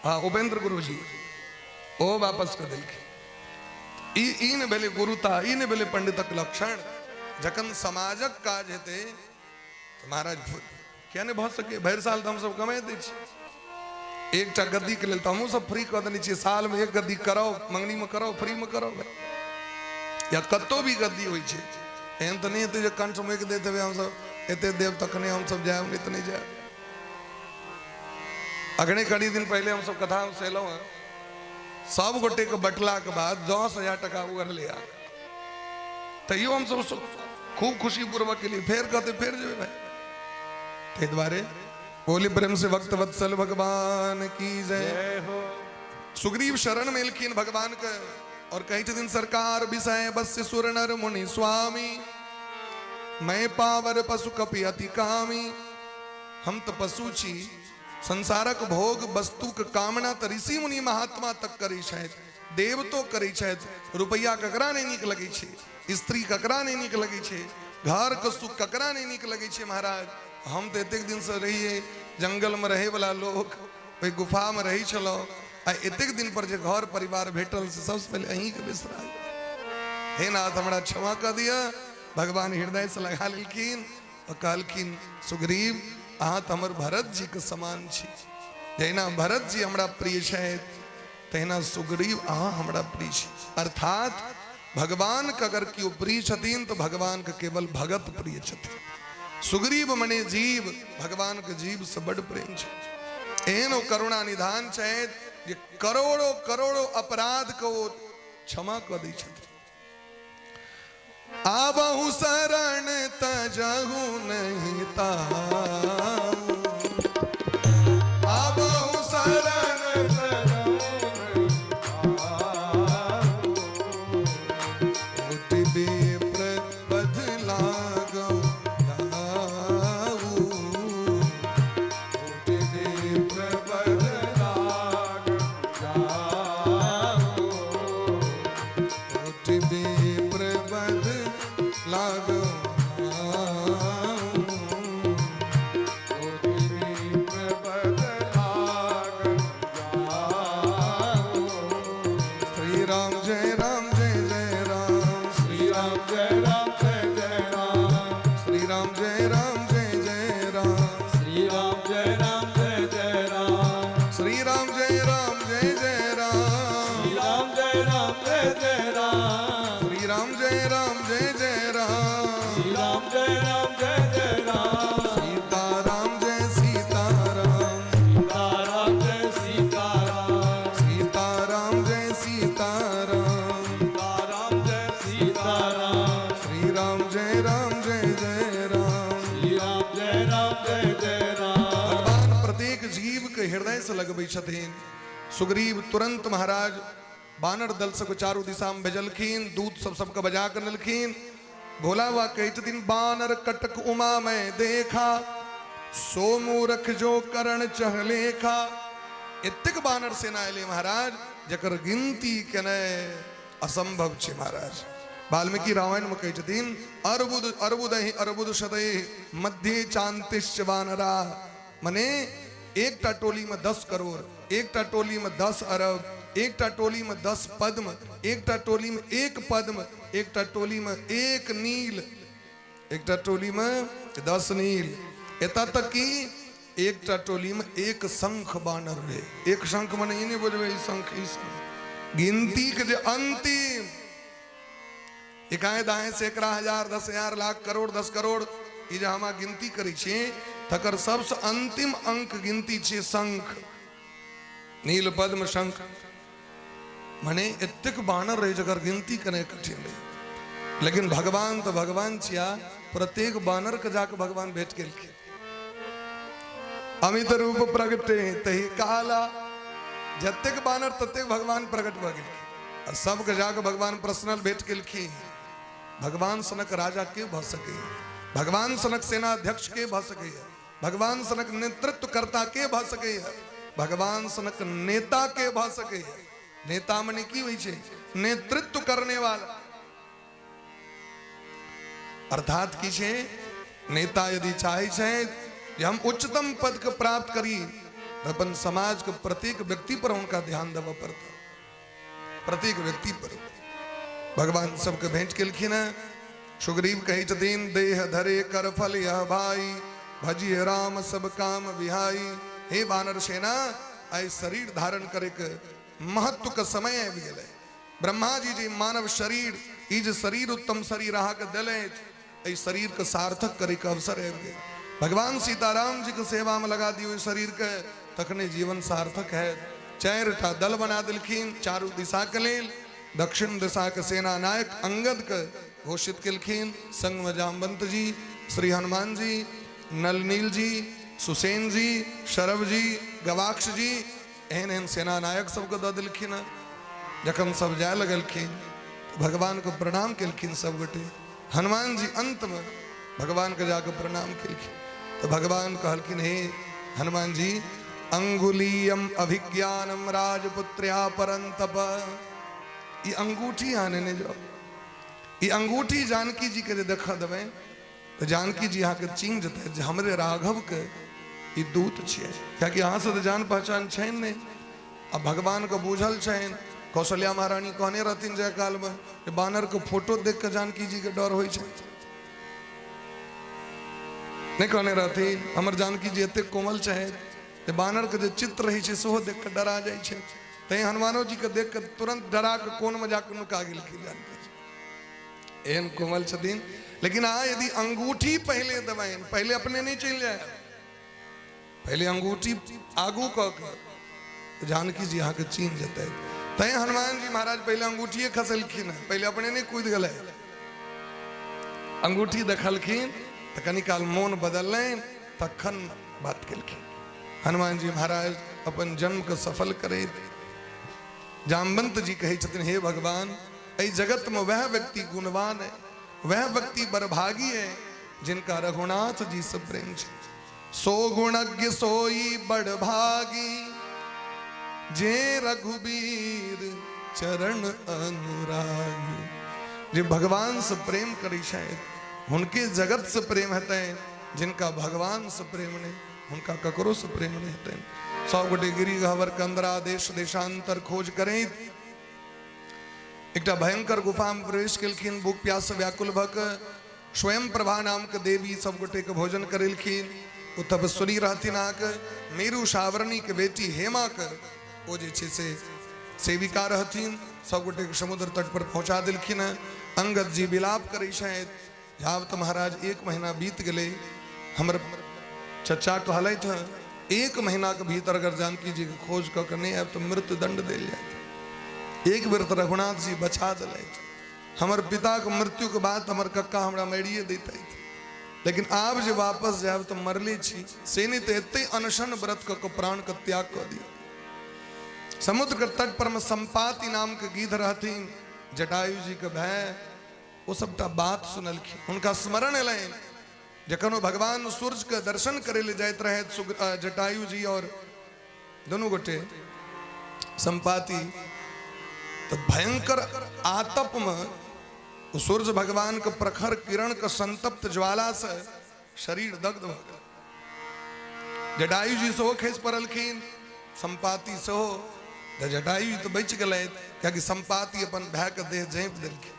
हाँ, उपेंद्र गुरुजी ओ वापस कऽ देलखिन। ई ई नहि भेलै गुरुता, ई नहि भेलै पंडितक लक्षण। जखन समाजक काज हेतै तऽ महाराज किया नहि भऽ सकै? भरि साल तऽ हमसब कमाइ दै छी। एकटा गद्दीके लेल तऽ हमहूँ सब फ्री कऽ देने छियै। सालमे एक गद्दी कराउ, मंगनीमे कराउ, फ्रीमे कराउ या कतहु भी गद्दी होइ छै। एहन तऽ नहि हेतै जे कंठ मोकि दैत हेबै हमसब, एते देब तखने हमसब जायब, नहि तऽ नहि जायब। अखने कनी दिन पहिले हमसब कथा से एलहुँ हँ, सब गोटेके बटलाके बाद 10,000 टका उगरलै। आ तैयो हमसब खूब खुशी पूर्वक के लिए फेर कहते फेर जेबै भाई। ताहि दुआरे बोली प्रेम से भक्त वत्सल भगवान की जय। जय हो। सुग्रीव शरण में एलखिन भगवान के और कहै छथिन सरकार विषय बस्य सुर नर मुनि स्वामी, मैं पावर पशु कपि अति कामी। हम तऽ पशु छी, संसारक भोग वस्तुक कामना तऽ ऋषि मुनि महात्मा तक करै छथि, देवतो करै छथि। रुपैआ ककरा नहि नीक लगै छै? स्त्री ककरा नहि नीक लगै छै? घरके सुख ककरा नहि नीक लगै छै? महाराज, हम तऽ एतेक दिनसँ रहियै जंगलमे रहैवला लोक, ओहि गुफामे रहै छलहुँ, आ एतेक दिन पर जे घर परिवार भेटल से सबसँ पहिले अहीँके बिसरा गेल। हे नाथ, हमरा क्षमा कऽ दिअ। भगवान हृदयसँ लगा लेलखिन और कहलखिन सुग्रीव, अहाँ तऽ हमर भरत जीके समान छी। जहिना भरत जी हमरा प्रिय छथि, तहिना सुग्रीव अहाँ हमरा प्रिय छी। अर्थात भगवान के अगर केओ प्रिय छथिन तऽ भगवान के केवल भगत प्रिय छथिन। सुग्रीव मने जीव, भगवान के जीव से बड़ प्रेम छै। एहन ओ करुणा निधान छै जे करोड़ों करोड़ों अपराध के ओ क्षमा कऽ दै छथिन। आबहु शरण तजहु नहीं ताऊ, आबहु शरण कोटि विप्र पद लागौ जाऊ, कोटि विप्र पद कोटि विप्र पद लागौ जाऊ। श्री राम जय राम जय जय राम, श्री राम जय राम जय जय राम, श्री राम जय राम जय जय राम, श्री राम जय राम जय जय राम, श्री राम जय राम जय जय राम, श्री राम जय राम जय जय राम, श्री राम जय राम जय जय राम, श्री राम जय राम जय जय राम, सीता राम जय सीता राम, सीता राम जय सीता राम, सीता राम जय सीता राम, सीता राम जय सीता राम, श्री राम जय राम जय जय राम। श्री राम जय राम जय जय राम। भगवान प्रत्येक जीव के हृदय से लगबै छथिन। सुग्रीव तुरंत महाराज बानर दल सबके चारू दिशा में भेजलखिन, दूत सब सबके बजा के अनलखिन। भोला बाबा कहै छथिन, बानर कटक उमा में देखा, सो मूरख जो करण चहलेखा। एतेक बानर सेना एलै महाराज जकर गिनती केनाइ असंभव छै महाराज। वाल्मीकि रामायण में कहै छथिन, अर्बुद अर्बुदहि अर्बुद शतै मध्य चांतिश्च वानरा। मने एकटा टोली में 10 करोड़, एकटा टोली में 10 अरब, एकटा टोली में 10 पद्म, एकटा टोली में 1 पद्म, एकटा टोली में 1 नील, एकटा टोली में 10 नील, एतऽ तक कि एकटा टोली में 1 शंख बानर रहे। 1 शंख मने ई नहि बुझबै, ई शंख ई शंख, गिनती के जे अंतिम इकाई दाएं सैकड़ा हजार 10,000 लाख करोड़ 10 करोड़, ई जे हम गिनती करै छी तकर सबसँ अंतिम अंक गिनती छै शंख, नील पद्म शंख। मने एतेक बानर रहे जकर गिनती केनाइ कठिन रहे। लेकिन भगवान तो भगवान छिया, प्रत्येक बानर के जाके भगवान भेट गेलखिन। अमित रूप प्रगटे तही काला, जतेक बानर ततेक भगवान प्रकट भऽ गेलखिन आ सबके जाके भगवान पर्सनल भेट गेलखिन। भगवान सनक राजा के भऽ सकैए, भगवान सनक सेना अध्यक्ष के भऽ सकैए, भगवान सनक नेतृत्वकर्ता के भऽ सकैए, भगवान सनक नेता के भऽ सकैए। नेता मने की होइ छै? नेतृत्व करने वाला। अर्थात की छै, नेता यदि चाहै छै जे हम उच्चतम पद के प्राप्त करी तऽ अपन समाज के प्रत्येक व्यक्ति पर हुनका ध्यान देबऽ पड़तै, प्रत्येक व्यक्ति पर। भगवान सबके भेंट केलखिन हेँ। सुग्रीव कहै छथिन, देह धरे कर फल यह भाई, भजिए राम सब काम विहाई। हे बानर सेना, आइ शरीर धारण करे के महत्व के समय आबि गेलै। ब्रह्मा जी जे मानव शरीर, ई जे शरीर उत्तम शरीर अहाँके देलथि, एहि शरीर के सार्थक करे के अवसर आबि गेल। भगवान सीताराम जी के सेवा में लगा दियौ शरीर के, तखने जीवन सार्थक है। 4टा दल बना देलखिन चारू दिशा के लेल। दक्षिण दिशा के सेना नायक अंगद के घोषित केलखिन, संग में जामवंत जी, श्री हनुमान जी, नलनील जी, सुसेन जी, शरभ जी, गवाक्ष जी, एहन एहन सेना नायक सबके दऽ देलखिन। जखन सब जाय लगलखिन तऽ भगवान के प्रणाम केलखिन सब गोटे। हनुमान जी अंत में भगवान के जाके प्रणाम केलखिन। तऽ भगवान कहलखिन, हे हनुमान जी, अंगुलीयम अभिज्ञानम राजपुत्र्या परंतप, ई अंगूठी अहाँ नेने जाउ, ई अंगूठी जानकी जी के जे देखऽ देबै तऽ जानकी जी अहाँके चिन्ह जेतै जे हमरे राघव के ई दूत छियै, कियाकि अहाँसँ तऽ जान पहचान छनि नहि। आ भगवान के बुझल छनि, कौशल्या महारानी कहने रहथिन जाय काल में जे बानर के फोटो देख के जानकी जी के डर होइ छै, नहि कहने रहथिन? हमर जानकी जी एतेक कोमल छै जे बानर के जे चित्र रहै छै सेहो देख के डरा जाइ छै। तैं हनुमानो जी के देख के तुरंत डरा के कोन में जाके नुका गेलखिन जानकी जी, एहन कोमल छथिन। लेकिन अहाँ यदि अंगूठी पहिले देबनि, पहिले अपने नहि चलि जायब, पहिले अंगूठी आगू कऽ के जानकी जी अहाँके चिन्ह जेतै। तैं हनुमान जी महाराज पहिले अंगूठिए खसेलखिन हँ, पहिले अपने नहि कूदि गेलै, अंगूठी देखलखिन तऽ कनी काल मोन बदललनि, तखन बात केलखिन। हनुमान जी महाराज अपन जन्म के सफल करैत जामवंत जी कहै छथिन, हे भगवान, एहि जगत में वह व्यक्ति गुणवान है, वह व्यक्ति बरभागी है जिनका रघुनाथ जी से प्रेम है। सो गुणज्ञ सोई बड़भागी, जे रघुबीर चरण अनुरागी। जे भगवान से प्रेम करै छथि हुनके जगत से प्रेम हेतनि, जिनका भगवान से प्रेम नहीं हुनका ककरो से प्रेम नहीं हेतनि। सब गोटे गिरी गहवर कंदरा देश देशांतर खोज करैत एकटा भयंकर गुफा में प्रवेश केलखिन। भूख प्यास से व्याकुल भऽ कऽ स्वयं प्रभा नाम के देवी सब गोटे के भोजन करेलखिन। ओ तपस्विनी रहथिन अहाँके मेरु सावरणी के बेटी हेमा के ओ जे छै से सेविका रहथिन। सब गोटे के समुद्र तट पर पहुंचा देलखिन हँ। अंगद जी विलाप करै छथि, जाब तऽ महाराज 1 महीना बीत गेलै, हमर चचा कहलथि हँ 1 महीना के भीतर अगर जानकी जी के खोज कऽ के नहि आयब तऽ मृत्यु दंड देल जायत। एक बेर तऽ रघुनाथ जी बचा देलथि, हमर पिता के मृत्यु के बाद हमर कक्का हमरा मारिए दैतथि, लेकिन आब जे वापस जायब तऽ मरले छी, से नहि तऽ एते अनशन व्रत कऽ के प्राण के त्याग कऽ दियौ। समुद्र के तट पर में संपाति नाम के गिद्ध रहथिन, जटायु जी के भाय, ओ सबटा बात सुनलखिन। हुनका स्मरण एलनि जखन ओ भगवान सूर्य के दर्शन करे ले जाइत रहथि जटायु जी और दुनू गोटे संपाति, तो भयंकर आतप में सूर्य भगवान के प्रखर किरण के संतप्त ज्वाला से शरीर दग्ध भ गेल। जटायु जी सेहो खसि पड़लखिन, संपाति सेहो। तऽ जटायु जी तऽ बचि गेलथि, कियाकि संपाति अपन भाय के देह झाँपि देलखिन।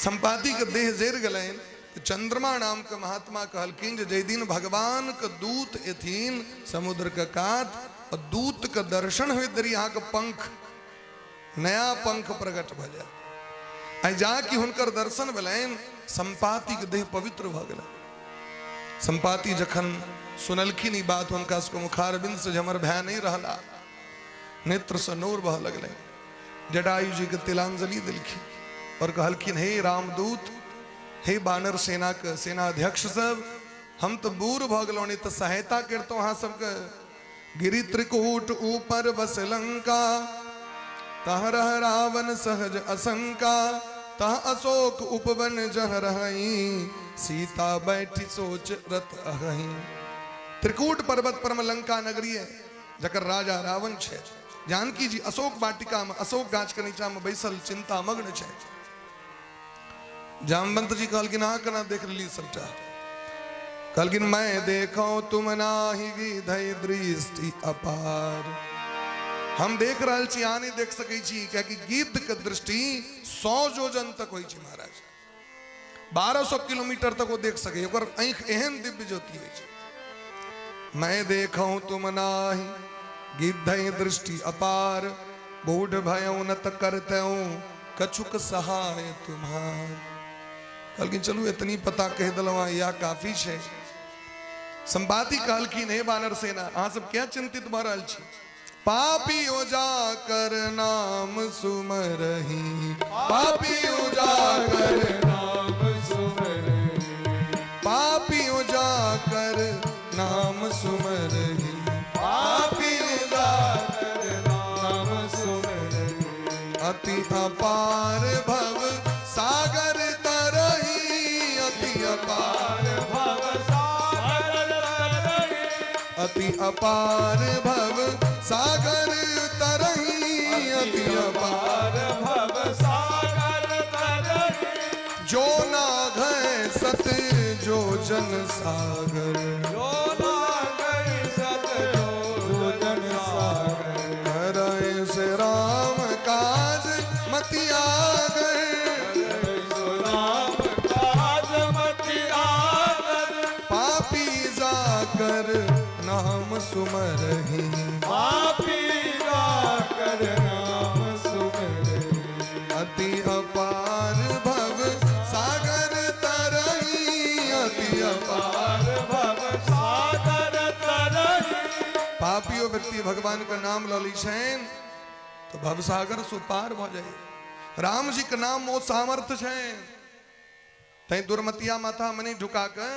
संपाति के देह जरि गेलनि तऽ चंद्रमा नाम के महात्मा कहलखिन जे जाहि दिन भगवान के दूत एथिन समुद्र के कात और दूत के दर्शन होइत देरी अहाँके पंख, नया पंख प्रकट भऽ जायत। आइ जा कि हुनकर दर्शन भेलनि, संपाति के देह पवित्र भऽ गेलनि। संपाति जखन सुनलखिन ई बात, हुनका सबके मुखारबिंद से जे हमर भाय नहीं रहला, नेत्र से नोर बह लगलनि। जटायु जी के तिलांजलि देलखिन और कहलखिन, हे रामदूत, हे बानर सेना के सेनाध्यक्ष सब, हम तो बूढ़ भऽ गेलहुँ, नहीं तऽ सहायता करितहुँ अहाँ सबके। गिरि त्रिकूट ऊपर बस लंका, तह रह रावण सहज असंका, तह अशोक उपवन जह रही, सीता बैठी सोच रत अही। त्रिकूट पर्वत पर में लंका नगरी है, जकर राजा रावण छे। जानकी जी अशोक वाटिका में अशोक गाछ के नीचा में बैसल चिंता मग्न छे। जामवंत जी कहलखिन, अहाँ केना देख लेली सबटा? कहलखिन, मैं देखो तुम नाही विधय दृष्टि अपार। हम देख रहल छी, अहाँ नहीं देख सकै छी, कियाकि गिद्ध के दृष्टि 100 योजन तक होइ छै महाराज, 1200 किलोमीटर तक वो देख सकै, ओकर आँखि एहन दिव्य ज्योति होइ छै। मैं देखो तुम नाही गिद्धय दृष्टि अपार, बूढ़ भयउ न त करतउ कछुक सहाय तुम्हार। कहलखिन, चलू एतनी पता कहि देलहुँ अहाँ, इएह काफी छै। संपाति कहलखिन, हे बानर सेना, अहाँ सब किया चिंतित भऽ रहल छी? पापी उजाकर नाम सुमरही, पापी उजाकर नाम सुमरही, पापी उजाकर नाम सुमरही, पापी उजाकर नाम सुमरही, अति अपार भव सागर तरही, अति अपार भव सागर तरही, अति अपार भव सागर तरही, अति अपार भव सागर तरही, जो नाघ सत जो जन सागर, जो नाघ सत जो जन सागर, करय से राम काज मति आगर, राम काज मति आगर, पापी जाकर नाम सुमरही, पापी जाकर नाम सुमरही, अति अपार भव सागर तरही, पापियो व्यक्ति भगवान के नाम लऽ लै छनि तऽ भवसागर से पार भऽ जाइए। राम जी के नाम ओ सामर्थ्य छनि, तैं दुर्मतिया माथा में नहीं झुका के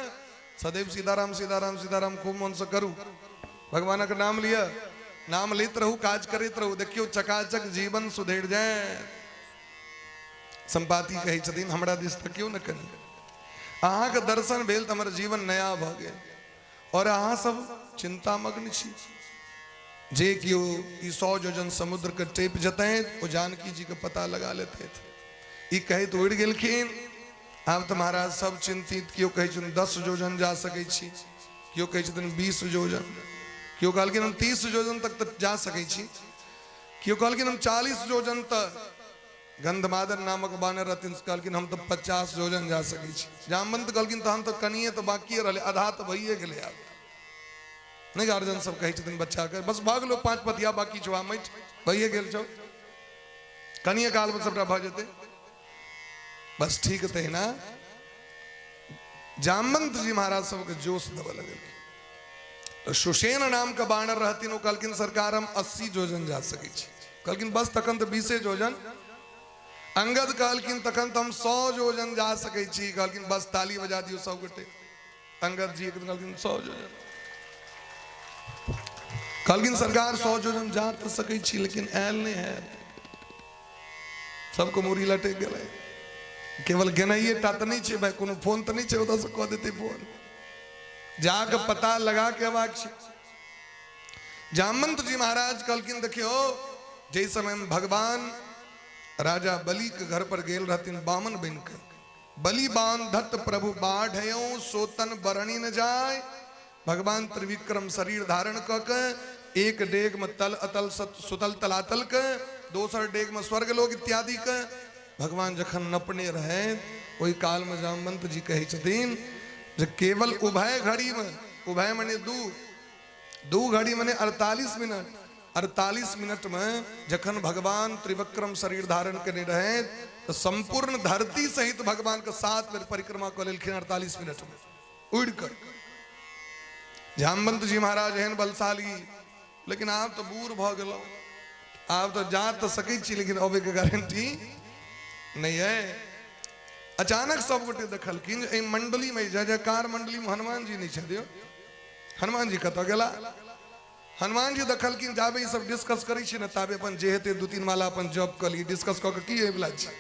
सदैव सीताराम सीताराम सीताराम खूब मन से करू, भगवानक नाम लिअ, नाम लेत रहू, काज करैत रहू, देखियौ चकाचक जीवन सुधरि जाए। सम्पाति कहै छथिन हमरा दिस तकियौ ने कनि, अहाँके दर्शन भेल तऽ हमर जीवन नया भऽ गेल और अहाँ सब चिंतामग्न छी। जे केओ ई 100 योजन समुद्र के टेप जतै ओ जानकी जी के पता लगा लेते। ई कहैत उड़ि गेलखिन। आब तऽ महाराज सब चिंतित, केओ कहै छथिन 10 योजन जा सकै छी, केओ कहै छथिन 20 योजन, केओ कहलखिन हम 30 योजन तक तऽ जा सकै छी, केओ कहलखिन हम 40 योजन तक। गंधमादन नामक बानर रहथिन, कहलखिन हम तऽ 50 योजन जा सकै छी। जामवंत कहलखिन तहन तऽ कनिए तऽ बाकिए रहलै, आधा तऽ भइए गेलै। आब नहि गार्जियन सब कहै छथिन बच्चाके बस भऽ गेलो 5 पतिया बाकी छौ, माटि भइए गेल छौ, कनिए कालमे सबटा भऽ जेतै, बस ठीक। तहिना जामवंत जी महाराज सबके जोश देबऽ लगलखिन। तो सुषेण नाम के बानर रहथिन, ओ कहलखिन सरकार हम 80 योजन जा सकै छी। कहलखिन बस तखन तऽ 20 योजन। अंगद कहलखिन तखन तऽ हम 100 योजन जा सकै छी। कहलखिन बस ताली बजा दियौ सब गोटे। अंगद जी एक दिन कहलखिन 100 योजन। कहलखिन सरकार 100 योजन जा तऽ सकै छी लेकिन आयल नहि हैत। सबके मूड़ी लटकि गेलै। केवल गेनाइए टा तऽ नहि छै भाई, कोनो फोन तऽ नहि छै ओतऽसँ कऽ देतै फोन, जाके पता लगा के अबाक छै। जामवंत जी महाराज कहलखिन देखियौ जाहि समय में भगवान राजा बलि के घर पर गेल रहथिन बामन बनि के, बलि बान धत प्रभु बाढ़यो सोतन बरणी न जाय। भगवान त्रिविक्रम शरीर धारण क के एक डेग में तल अतल सुतल तलातल के, दोसर डेग में स्वर्ग लोक इत्यादि के भगवान जखन नपने रहे ओहि काल में जामवंत जी कहै छथिन जे केवल उभय घड़ी में, उभय मने दू, दू घड़ी मने 48 मिनट, 48 मिनट में जखन भगवान त्रिविक्रम शरीर धारण केने रहे तो संपूर्ण धरती सहित भगवान के 7 बेर परिक्रमा कऽ लेलखिन 48 मिनट में उड़ कर। जामवंत जी महाराज एहन बलशाली, लेकिन आब तो बूढ़ भऽ गेलहुँ, आब तो जा तऽ सकै छी लेकिन अबै के गारंटी नहीं है। अचानक सब गोटे देखलखिन जे एहि मंडली में जय जयकार मंडली में हनुमान जी नहीं छथि। हनुमान जी कतऽ गेला? हनुमान जी देखलखिन जाबे ई सब डिस्कस करै छी ने ताबे अपन जे हेतै 2-3 माला अपन जप कऽ ली, डिस्कस कऽ के की होइवला छै,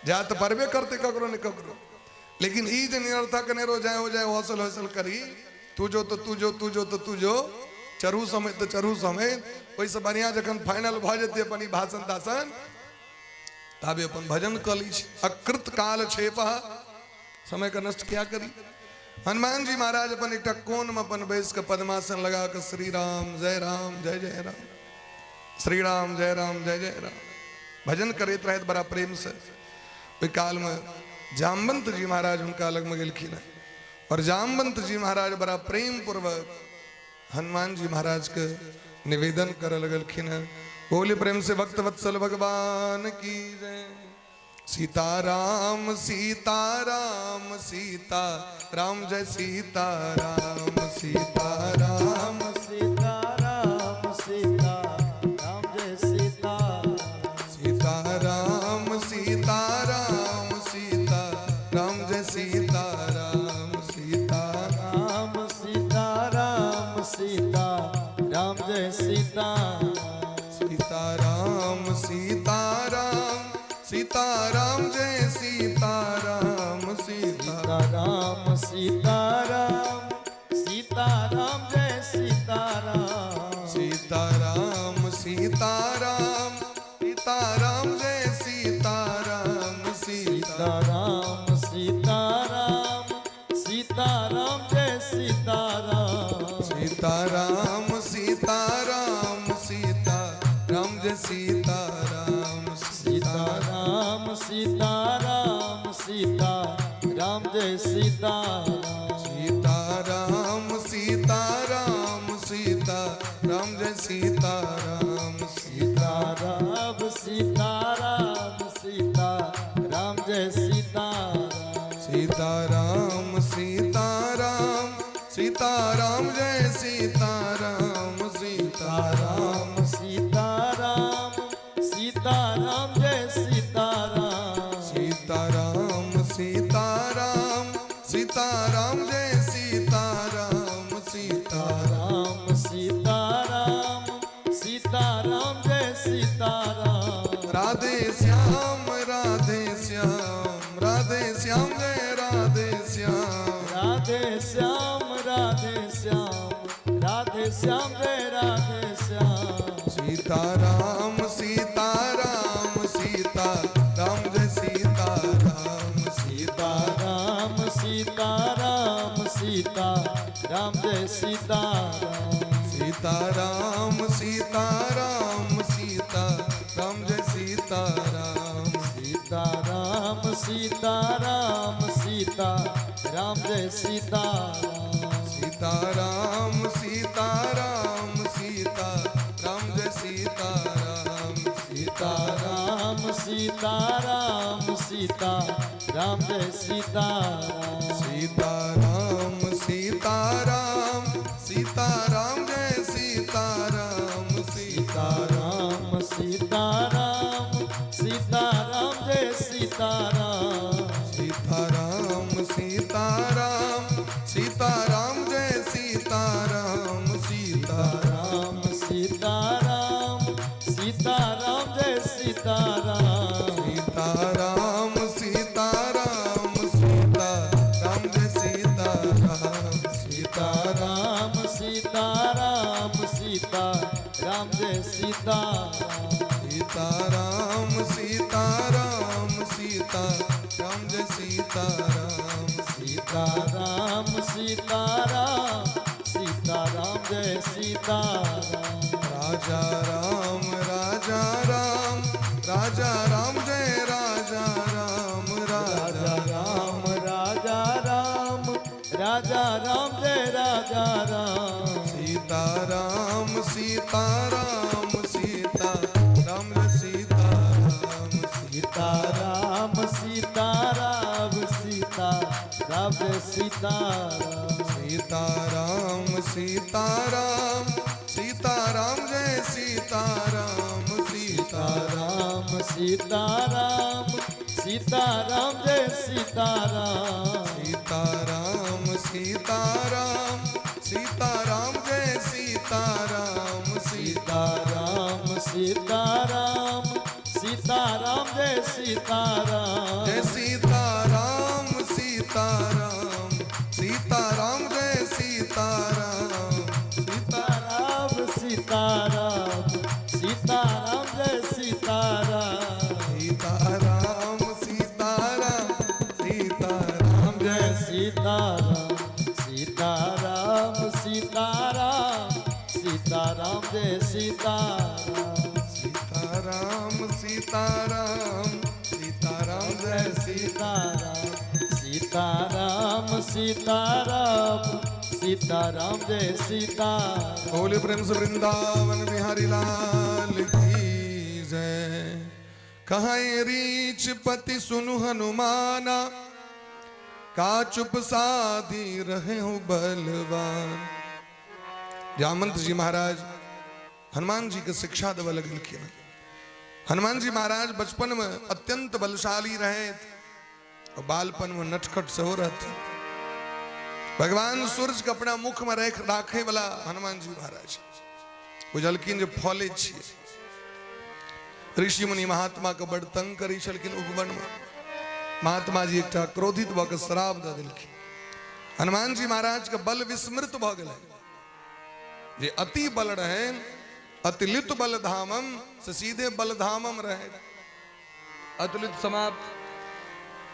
जा तऽ पड़बे करतै ककरो ने ककरो। लेकिन ई जे निरर्थक नेरो जाय हो जाय हौसल हौसल करी, तू जो तो तू जो, तू जो तो तू जो, चढ़ू समय तो चढ़ू समय, ओहिसँ बढ़िआँ जखन फाइनल भऽ जेतै अपन ई भाषण ताषण ताबे अपन भजन कऽ लै छी। अकृत काल क्षेप, समय के नष्ट क्या करी। हनुमान जी महाराज अपन एकटा कोन में अपन बैस के पद्मासन लगा के श्री राम जय राम जय जय राम, श्री राम जय राम जय जय राम भजन करैत रहैत बड़ा प्रेम से। ओहि काल में जामवंत जी महाराज हुनका लग में गेलखिन और जामवंत जी महाराज बड़ा प्रेम पूर्वक हनुमान जी महाराज के निवेदन करे लगलखिन। बोले प्रेम से भक्त वत्सल भगवान की जय। सीताराम सीताराम सीता राम जय सीता राम, सीताराम सीताराम सीता राम जय सीता, सीताराम सीताराम सीता राम जय सीता राम, सीता राम सीताराम सीता राम जय सीता, सीताराम सीताराम सीताराम जय सीताराम, सीताराम सीताराम सीताराम जय सीताराम, सीताराम सीताराम सीताराम जय सीताराम, सीताराम सीताराम सीताराम जय सीताराम, सीताराम सीताराम सीताराम जय सीताराम, सीताराम सीताराम सीता राम जय सीताराम, सीताराम सीताराम सीता राम जय सीताराम, सीताराम सीताराम सीता राम जय सीताराम, सीताराम सीताराम सीताराम जय सीताराम, सीताराम जय सीता राम। सीता राम सीता राम सीता राम जय सीता राम सीता राम सीता राम सीता राम जय सीता राम। राधे श्याम राधे श्याम राधे श्याम जय राधे श्याम। राधे श्याम राधे श्याम राधे श्याम जय राधे श्याम। सीता राम सीता राम सीता राम जय सीता राम सीता राम सीता राम सीता राम जय सीता राम। सीता राम सीता राम सीता राम जय सीता राम। सीता राम सीता राम सीता राम जय सीता राम। सीता राम सीता राम सीता राम जय सीता राम। सीता राम सीता राम सीता राम जय सीता राम। सीता राम सीता राम सीता राम जय सीता राम सीता राम सीता राम सीता राम जय सीता राम। सीता राम सीता राम सीता राम जय सीता राम सीता राम सीता राम सीता राम जय सीता राम। सीता राम सीता राम सीता राम जय सीता राम सीता राम सीता राम सीता राम जय सीता राम। सीता राम सीता राम सीता राम जय सीता राम। सीता राम सीता राम सीता राम जय सीता राम। राजा राम राजा राम राजा राम जय राजा राम राजा राजा राम राजा राम राजा राम जय राजा राम। सीता राम सीता राम सीता राम जय सीता राम। सीता राम सीता राम सीता राम जय सीता राम। सीता राम सीता राम सीता राम जय सीता राम सीता राम सीता राम सीता राम जय सीता राम। सीता राम सीता राम सीता राम जय सीता राम सीता सीता राम सीता राम सीता राम जय सीता राम। जय सीता राम सीता राम सीता राम जय सीता राम सीता राम सीता राम सीता राम जय सीता राम। सीता राम सीता राम सीता राम जय जय सीता राम सीता राम सीता राम सीता राम जय सीता राम। सीता राम सीता राम सीता राम जय सीता सीता राम सीता राम सीता राम सीता राम जय सीता राम। बोले प्रेम से वृंदावन बिहारी लाल की जय। कहाँ रीछ पति सुनु हनुमाना, का चुप साधी रहे हूँ बलवान। जामंत जी महाराज हनुमान जी के शिक्षा देवे लगलखिन। हनुमान जी महाराज बचपन में अत्यंत बलशाली रहे और बालपन में नटखट सेहो रहथिन। भगवान सूर्य के अपना मुख में राखे वाला हनुमान जी महाराज बुझलखिन जे फले छियै। ऋषि मुनि महात्मा के बड़ तंग करै छलखिन उपवन में। महात्मा जी एकटा क्रोधित भऽ के श्राप दऽ देलखिन। हनुमान जी महाराज के बल विस्मृत भऽ गेलै। जे अति बल रहे, अतिलित बल धामम से सीधे बल धामम रहे, अतुलित समाप्त।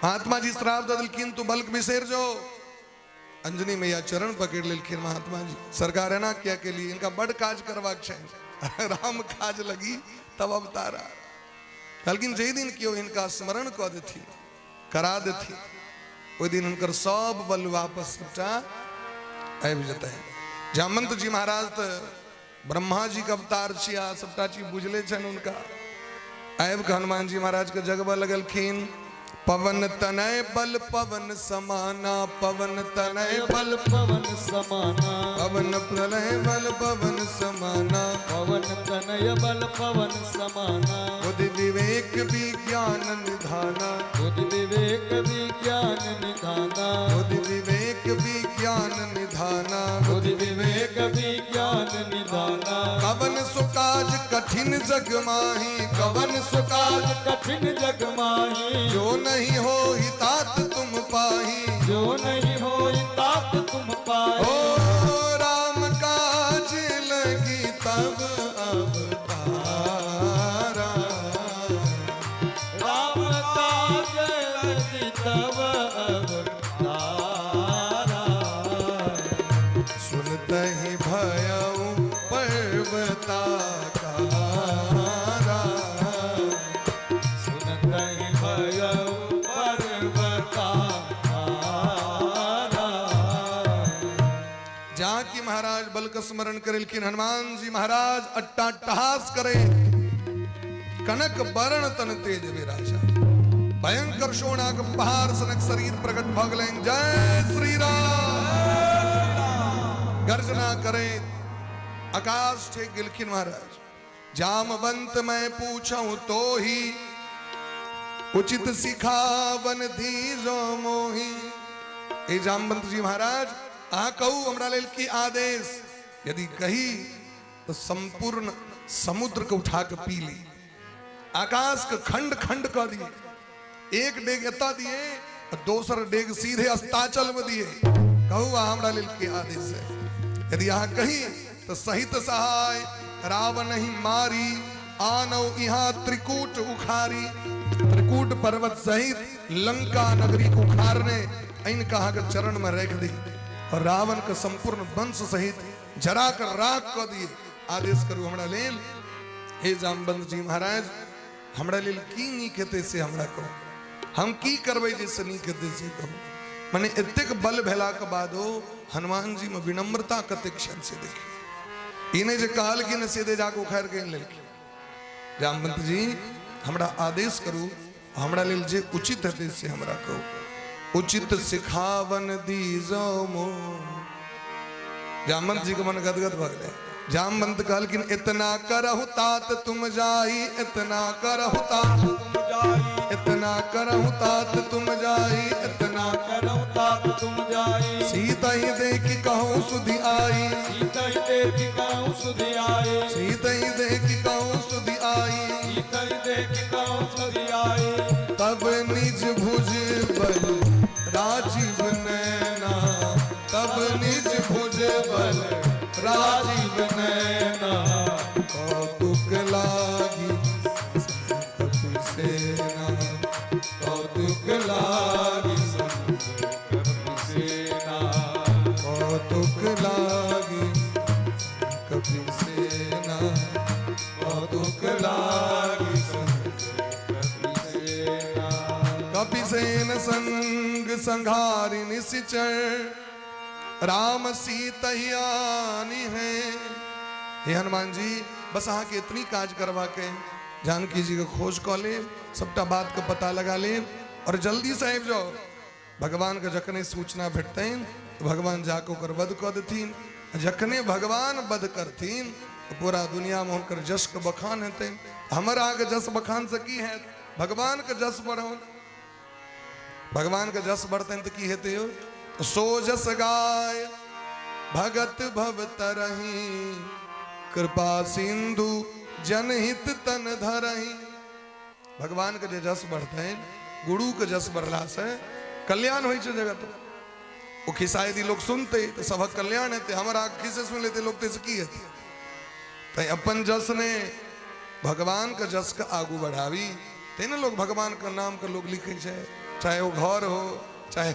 महात्मा जी श्राप दऽ देलखिन, तू बल बिसरि जो। अंजनी मैया चरण पकड़ लेलखिन महात्मा जी, सरकार एना किया के लिए, इनका बड़ काज करबाक छै, राम काज लगी तब अवतारा। कहलखिन जाहि दिन केओ हिनका स्मरण कऽ देथिन, करा देथिन, ओहि दिन हुनकर सब बल वापस सबटा आबि जेतै। जामंत जी महाराज तऽ ब्रह्मा जी के अवतार छिया, सबटा चीज बुझले छनि हुनका। आबि कऽ हनुमान जी महाराज के जगबऽ लगलखिन। पवन तनय बल पवन समाना, पवन तनय बल पवन समाना, पवन प्रलय बल पवन समाना, पवन तनय बल पवन समाना, बुद्धि विवेक विज्ञान निधाना, बुद्धि विवेक विज्ञान निधाना, बुद्धि विवेक विज्ञान निधाना, बुद्धि विवेक विज्ञान निधाना। कवन सुकाज कठिन जग माही, कवन सुकाज कठिन जग माही, जो नहीं हो तात तुम पाही, जो नहीं हो तात तुम पाही। ओ राम काज लगी तब अवतारा, राम काज लगी तब अवतारा। सुनत ही भयउ पर्वताकारा, सुनत ही भयउ पर्वताकारा। जाकी महाराज बल का स्मरण करेलखिन हनुमान जी महाराज अट्टाट्टहास करे, कनक बरण तन तेज विराजा, भयंकर सोनाक पहाड़ सनक शरीर प्रकट भऽ गेलनि। जय श्री राम गर्जना करे, आकाश ठेक गेलखिन महाराज। जामवंत मैं पूछूं तो ही, उचित सिखावन दीजो मोही। हे जामवंत जी महाराज, अहाँ कहू हमरा लेल की आदेश, यदि कही तो संपूर्ण समुद्र के उठा के पी ली, आकाश के खंड खंड कऽ दिए, एक डेग एतऽ दिए और दोसर डेग सीधे अस्ताचल में दिए। कहू अहाँ हमरा लेल की आदेश है, यदि अहाँ कही तो सहित सहाय रावण ही मारी, आनौ यहाँ त्रिकूट उखारी। त्रिकूट पर्वत सहित लंका नगरी को उखाड़ने इन कहा के चरण में रख दी और रावण के संपूर्ण वंश सहित जरा कर राख कर दिए। आदेश करू हमरा लेल। हे जामवंत जी महाराज, हमरा लेल की नीक हेतै से हमरा कहू, हम की करबै जे से नीक हेतै से कहू। माने एतेक बल भेलाके बादो हनुमान जी में विनम्रता कतेक छनि से देखियौ। ई नहि जे कहलखिन सीधे जाके उखाड़ि के आनि लेलखिन। जामवंत जी हमरा आदेश करू, हमरा लेल जे उचित हेतै से हमरा कहू। उचित सिखावन दीजो मो। जामवंत जी के मन गदगद भऽ गेलै। जामवंत कहलखिन इतना करहु तात तुम जाई, इतना करहु तात तुम जाई, इतना करहु तात तुम जाई, इतना करहु तात तुम जाई। सीता ही देख कहूँ सुधि आई, सीता ही देख कहूँ सुधि आई, सीता ही देख कहूँ सुधि आई, सीता ही देख कहूँ सुधि आई। तब निज भुज बल राजीव नैना, तब निज भुज बल राजीव नैना, कौतुक लागी कपि सेना, कौतुक लागी संत कपि सेना, कौतुक लागी कपि सेना, कौतुक लागी संत कपि सेना। कपि सेन संग संघारि निशिचर, राम सीता ही आनी है। हे हनुमान जी, बस अहाँ के इतनी काज करवा के जानकी जी के खोज कऽ लेब, सबटा बात के पता लगा लेब और जल्दी से आबि जाओ। भगवान के जखने सूचना भेटतनि तो भगवान जाके ओकर वध कऽ देथिन। जखने भगवान वध करथिन तो पूरा दुनिया में हुनकर जस के बखान हेतनि। हमर अहाँके जस बखान से की हैत? भगवान के जस बढ़ौन। भगवान के जस बढ़तनि तऽ की हेतै यौ? सो जस गाय भगत भव तरही, कृपा सिंधु जनहित तन धरही। भगवान के जे जस बढ़तनि, गुरु के जस बढ़ला से कल्याण होइ छै जगत। ओ खिस्सा यदि लोग सुनते तऽ सभक कल्याण हेतै। हमर अहाँके खिस्से सुनि लेतै लोग तऽ की हेतै? तैं अपन जस ने भगवान के जस के आगू बढ़ाबी, तैं ने लोग भगवान के नाम के लोग लिखै छै, चाहे वो घर हो, चाहे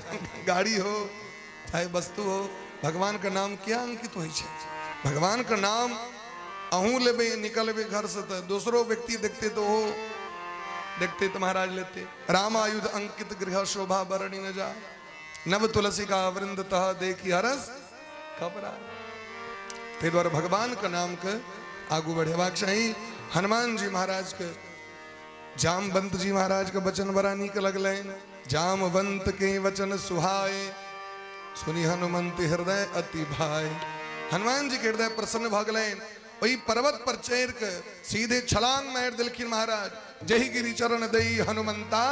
गाड़ी हो, चाहे वस्तु हो, भगवान के नाम किया अंकित होइ छै? भगवान के नाम अहूँ लेबै, निकलबै घर से तऽ दोसरो व्यक्ति देखते तो ओ देखते तो महाराज लेते। रामायुध अंकित गृह शोभा बरणी न जा, नव तुलसी का वृंद तह देखी हरस खबरा। ताहि दुआरे भगवान के नाम के आगू बढ़ेबाक चाही। हनुमान जी महाराज के जामवंत जी महाराज के वचन बड़ा नीक लगलनि। जामवंत के वचन सुहाए, सुनि हनुमंत हृदय अति भाए। हनुमान जी के हृदय प्रसन्न भऽ गेलनि। ओहि पर्वत पर चढ़ि के सीधे छलांग मारि देलखिन महाराज। जहि गिरि चरण दई हनुमंता,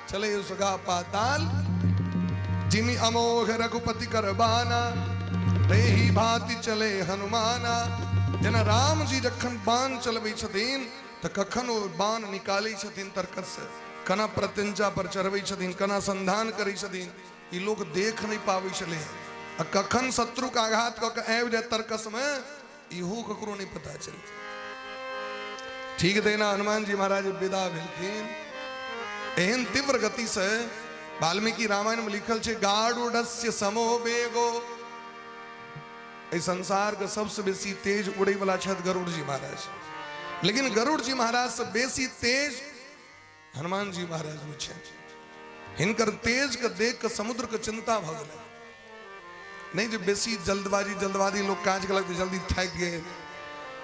चले सुगा पाताल। जिमि अमोघ रघुपति कर बाना, तेहि भांति चले हनुमाना। जेना राम जी जखन बाण चलबै छथिन तऽ कखन ओ बाण निकालै छथिन तरकस से, कना प्रत्यंचा पर चढ़बै छथिन, कना संधान करै छथिन, ई लोक देख नहि पाबै छलै। आ कखन शत्रुके आघात कऽ के आबि जाय तरकसमे, इहो ककरो नहि पता चलै। ठीक तहिना हनुमान जी महाराज विदा भेलखिन एहन तीव्र गति से। वाल्मीकि रामायण में लिखल छै, गारुड़स्य समो वेगो। एहि संसार के सबसे बेसी तेज उड़ै वाला छथि गरुड़ जी महाराज, लेकिन गरुड़ जी महाराज से बेसी तेज हनुमान जी महाराज में छथि। हिनकर तेज के देख के समुद्र के चिंता भऽ गेलै। नहि जे बेसी जल्दबाजी जल्दबाजी लोग काज केलक तऽ जल्दी थाकि गेल,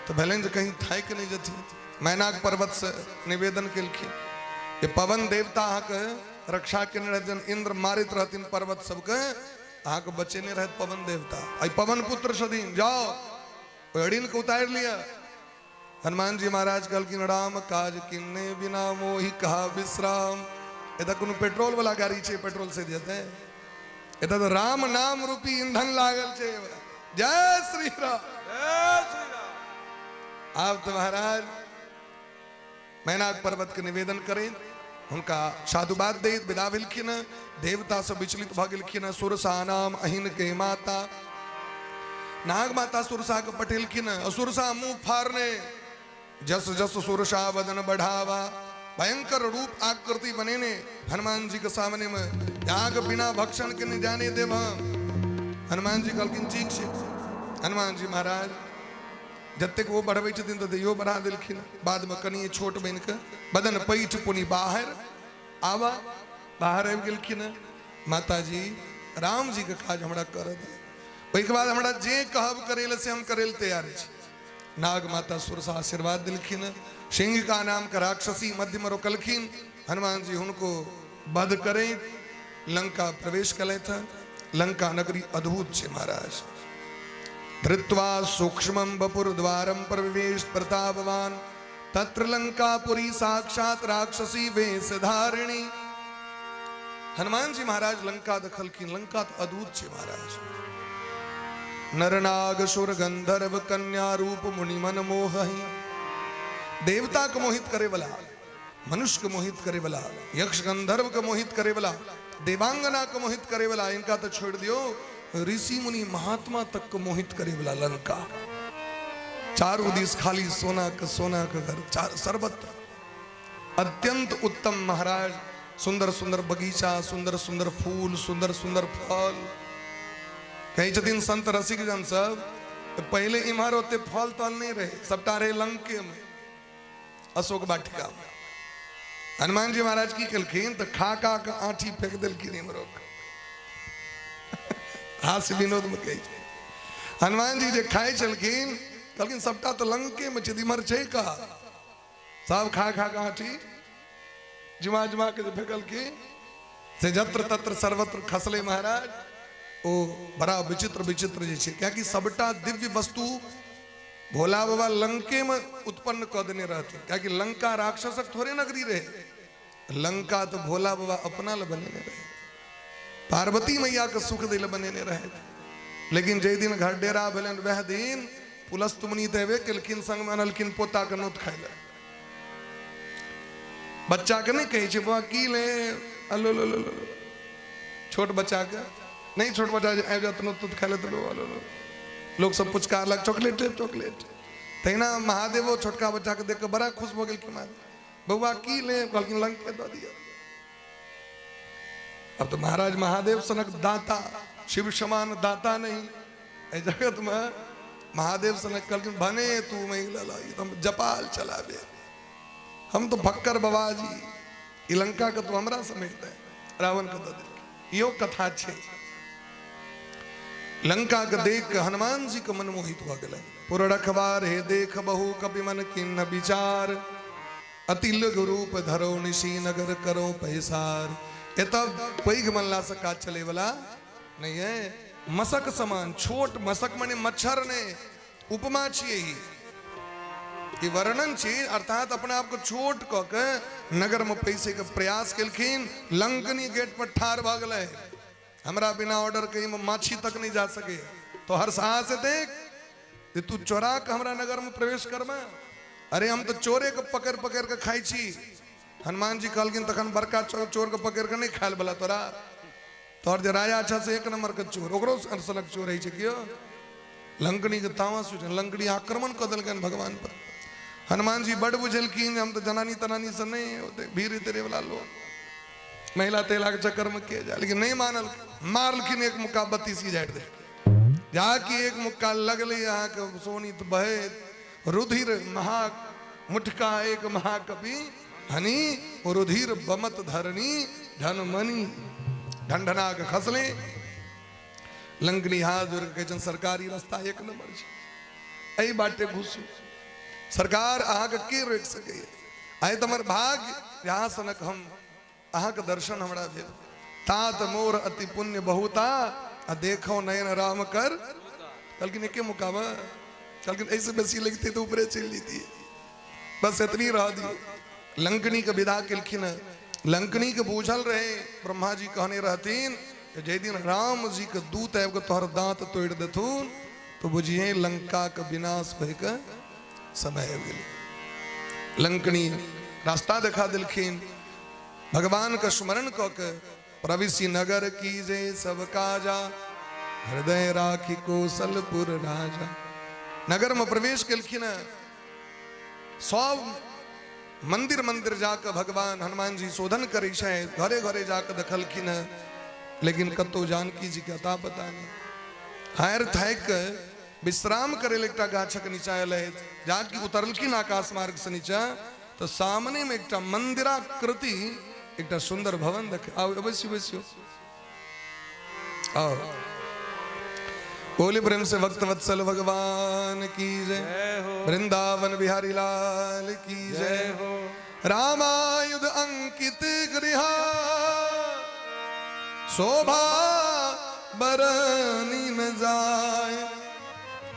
तऽ भेलनि जे कहीं थाकि नहि जेथिन। मैनाक पर्वत से निवेदन केलखिन जे पवन देवता अहाँके रक्षा केने रहथिन, इंद्र मारैत रहथिन पर्वत सबके, अहाँके बचेने रहत पवन देवता। एहि पवन पुत्र छथिन, जाओ ओहि अड़िन के उतारि लिअ। हनुमान जी महाराज कहलखिन, राम काज किन्ने बिना मोहि कहा विश्राम। एतऽ कोनो पेट्रोल वाला गाड़ी छै पेट्रोल से जेतै? एतऽ तऽ राम नाम रूपी ईंधन लागल छै। जय श्री राम, जय श्री राम। आब तऽ महाराज मैनाक पर्वत के निवेदन करैत हुनका साधुवाद दैत विदा भेलखिन। देवता सब विचलित भऽ गेलखिन। सुरसा नाम अहिन के माता, नाग माता सुरसा के पठेलखिन। सुरसा मुंह फाड़ने जस जस सुरसा बदन बढ़ावा, भयंकर रूप आकृति बनेने हनुमान जी के सामने में, आग बिना भक्षण के नहीं जाने देव। हनुमान जी कहलखिन ठीक छै। हनुमान जी महाराज जतेक ओ बढ़बै छथिन तऽ इहो बढ़ा देलखिन। बादमे कनिए छोट बनि कऽ बदन पैठ पुनि बाहर आबा, बाहर आबि गेलखिन। माताजी राम जी के काज हमरा करऽ दे, ओहिके बाद हमरा जे कहब करै लए से हम करै लए तैयार छी। नाग माता सुरसा आशीर्वाद देलखिन। सिंह का नाम के राक्षसी मध्यमे रोकलखिन। हनुमान जी हुनको वध करैत लंका प्रवेश केलथि। लंका नगरी अद्भुत छै महाराज। धृत्वा सूक्ष्मं वपुर्द्वारं प्रविवेश प्रतापवान, तत्र लंकापुरी साक्षात राक्षसी वेशधारिणी। हनुमान जी महाराज लंका देखलखिन। लंका तऽ अद्भुत छै महाराज। नरनाग सुर गंधर्व कन्या रूप मुनि मन मोहि, देवता के मोहित करे वाला, मनुष्य के मोहित करे वाला, यक्ष गंधर्व के मोहित करे वाला, देवांगना के मोहित करे वाला, इनका तो छोड़ दियो, ऋषि मुनि महात्मा तक के मोहित करे वाला लंका। चारों दिश खाली सोना के सोना के घर, चार सर्वत्र अत्यंत उत्तम महाराज। सुंदर सुंदर बगीचा, सुंदर सुंदर फूल, सुंदर सुंदर फल। कहै छथिन संत रसिक जन सब, पहले इम्हर ओते फल तल नहीं रहे, सबटा रहे लंके में, अशोक वाटिका में। हनुमान जी महाराज की केलखिन तऽ खा खा के आँठी फेंक देलखिन इम्हरो। हास्य विनोद में कहै छै, हनुमान जी जे खाइ छलखिन, कहलखिन सबटा तऽ लंके में छै, इम्हर छै का? सब खा खा के आँठी जुमा जुमा के जे फेंकलखिन से जत्र तत्र सर्वत्र खसले महाराज। ओ बड़ा विचित्र विचित्र जे छै, कियाकि सबटा दिव्य वस्तु भोला बाबा लंके में उत्पन्न कऽ देने रहथिन। कियाकि लंका राक्षसक थोड़े नगरी रहे, लंका तो भोला बाबा अपना ल बनेने रहे, पार्वती मैया के सुख दै ल बनेने रहे। लेकिन जाहि दिन घर डेरा भेलनि वएह दिन पुलस्त मुनि तऽ एबे केलखिन, संग में अनलखिन पोता के नोत खाय लए। बच्चा के नहीं कहै छै बौआ की ले अलो लो लो लो, छोट बच्चा के नहीं, छोट बच्चा जे आबि जात नोत तोत खाय लए तऽ लो लो लो, लोक सब पुचकारलक चॉकलेट लेब चॉकलेट। तहिना महादेवो छोटका बच्चा के देख कऽ बड़ा खुश भऽ गेलखिन। महादेव बौआ की ले, कहलखिन लंके दऽ दिअ। अब तो महाराज महादेव सनक दाता, शिव समान दाता नहीं एहि जगत में। महादेव सनक कहलखिन भने तू मैं लला, ई तो हम जपाल चलाबे, हम तो भक्कर बाबाजी, ई लंका के तू हमरा समेट दे। रावण के दऽ देलखिन। इहो कथा छै। लंका के देख के हनुमान जी के मन मोहित भऽ गेलै। पुर रखबार हे देख बहु कपि मन किन्न विचार। अति लघु रूप धरो निशी नगर करो पैसार। एतऽ पैघ बनलासँ काज चलैवला नहि है। मसक समान छोट, मसक माने मच्छर नहि, उपमा छियै ई, ई वर्णन छी। अर्थात अपना आपके छोट कऽ के नगर में पैसे के प्रयास केलखिन। लंकनी गेट पर ठाढ़ भऽ गेलै, हमरा बिना ऑर्डर के एहिमे माछी तक नहीं जा सके। तो हर साहस देख जे तू चोरा के हमरा नगर में प्रवेश करबे, अरे हम तो चोरे के पकड़ पकड़ के खाई छी। हनुमान जी कहलखिन तखन बड़का चोर के पकड़ के नहीं खायल बला तोरा, तोहर जे राजा अच्छा से एक नंबर के चोर, ओकरो सनक चोर होइ छै कियो। लंकनी के तामा सुझ लंकनी आक्रमण कऽ देलकनि भगवान पर। हनुमान जी बड बुझलखिन हम तऽ जनानी तनानी से नहीं होते, भीड़ तेरे वाला लोग महिला तेला के चक्कर में के जाए, लेकिन नहीं मानल, मारलखिन एक मुक्का 32 की झाड़ि देलखिन। जाकि एक मुक्का लगले अहाँके सोनित बहैत रुधिर महा मुठका एक महाकवि हनी रुधिर बमत धरनी ढनमनी ढनढना के खसले। लंकनी हाथ जोड़ के कहै सरकारी रास्ता एक नंबर छै, एहि बाटे घुसू, सरकार अहाँके के रोकि सकैए। आइ तऽ हमर भाग्य अहाँ सनक हम अहाँके दर्शन हमरा भेल। तात मोर अति पुण्य बहुता आ देखो नयन राम कर। कहलखिन एके मुकाबा, कहलखिन एहिसँ बेसी लगिते तऽ ऊपरे चलि जैतियै, बस एतनी रह दियौ। लंकनी के विदा केलखिन। लंकनी के बूझल रहे, ब्रह्मा जी कहने रहथिन जाहि दिन राम जी के दूत आबि कऽ तोहर दांत तोड़ि देथुन तो बुझिए लंका के विनाश होइके समय आबि गेलै। लंकनी रास्ता देखा देलखिन। भगवान के स्मरण कऽ के प्रविशि नगर कीजे सब काजा, हृदय राखी कौशलपुर राजा। नगर में प्रवेश केलखिन। सब मंदिर मंदिर जाके भगवान हनुमान जी शोधन करै छथि, घरे घरे जाके देखलखिन, लेकिन कतौ जानकी जी के अता पता नहीं। हारि थाकि के विश्राम करे लए एकटा गाछक नीचा एलथि। जाकि उतरलखिन आकाश मार्ग से नीचा तो सामने में एकटा मंदिराकृति एकटा सुंदर भवन देख। आओ बैसियो बैसियो, आओ बोले प्रेम से भक्त वत्सल भगवान की जय, वृंदावन बिहारी लाल की जय हो। रामायुध अंकित गृहा शोभा बरनी न जाय,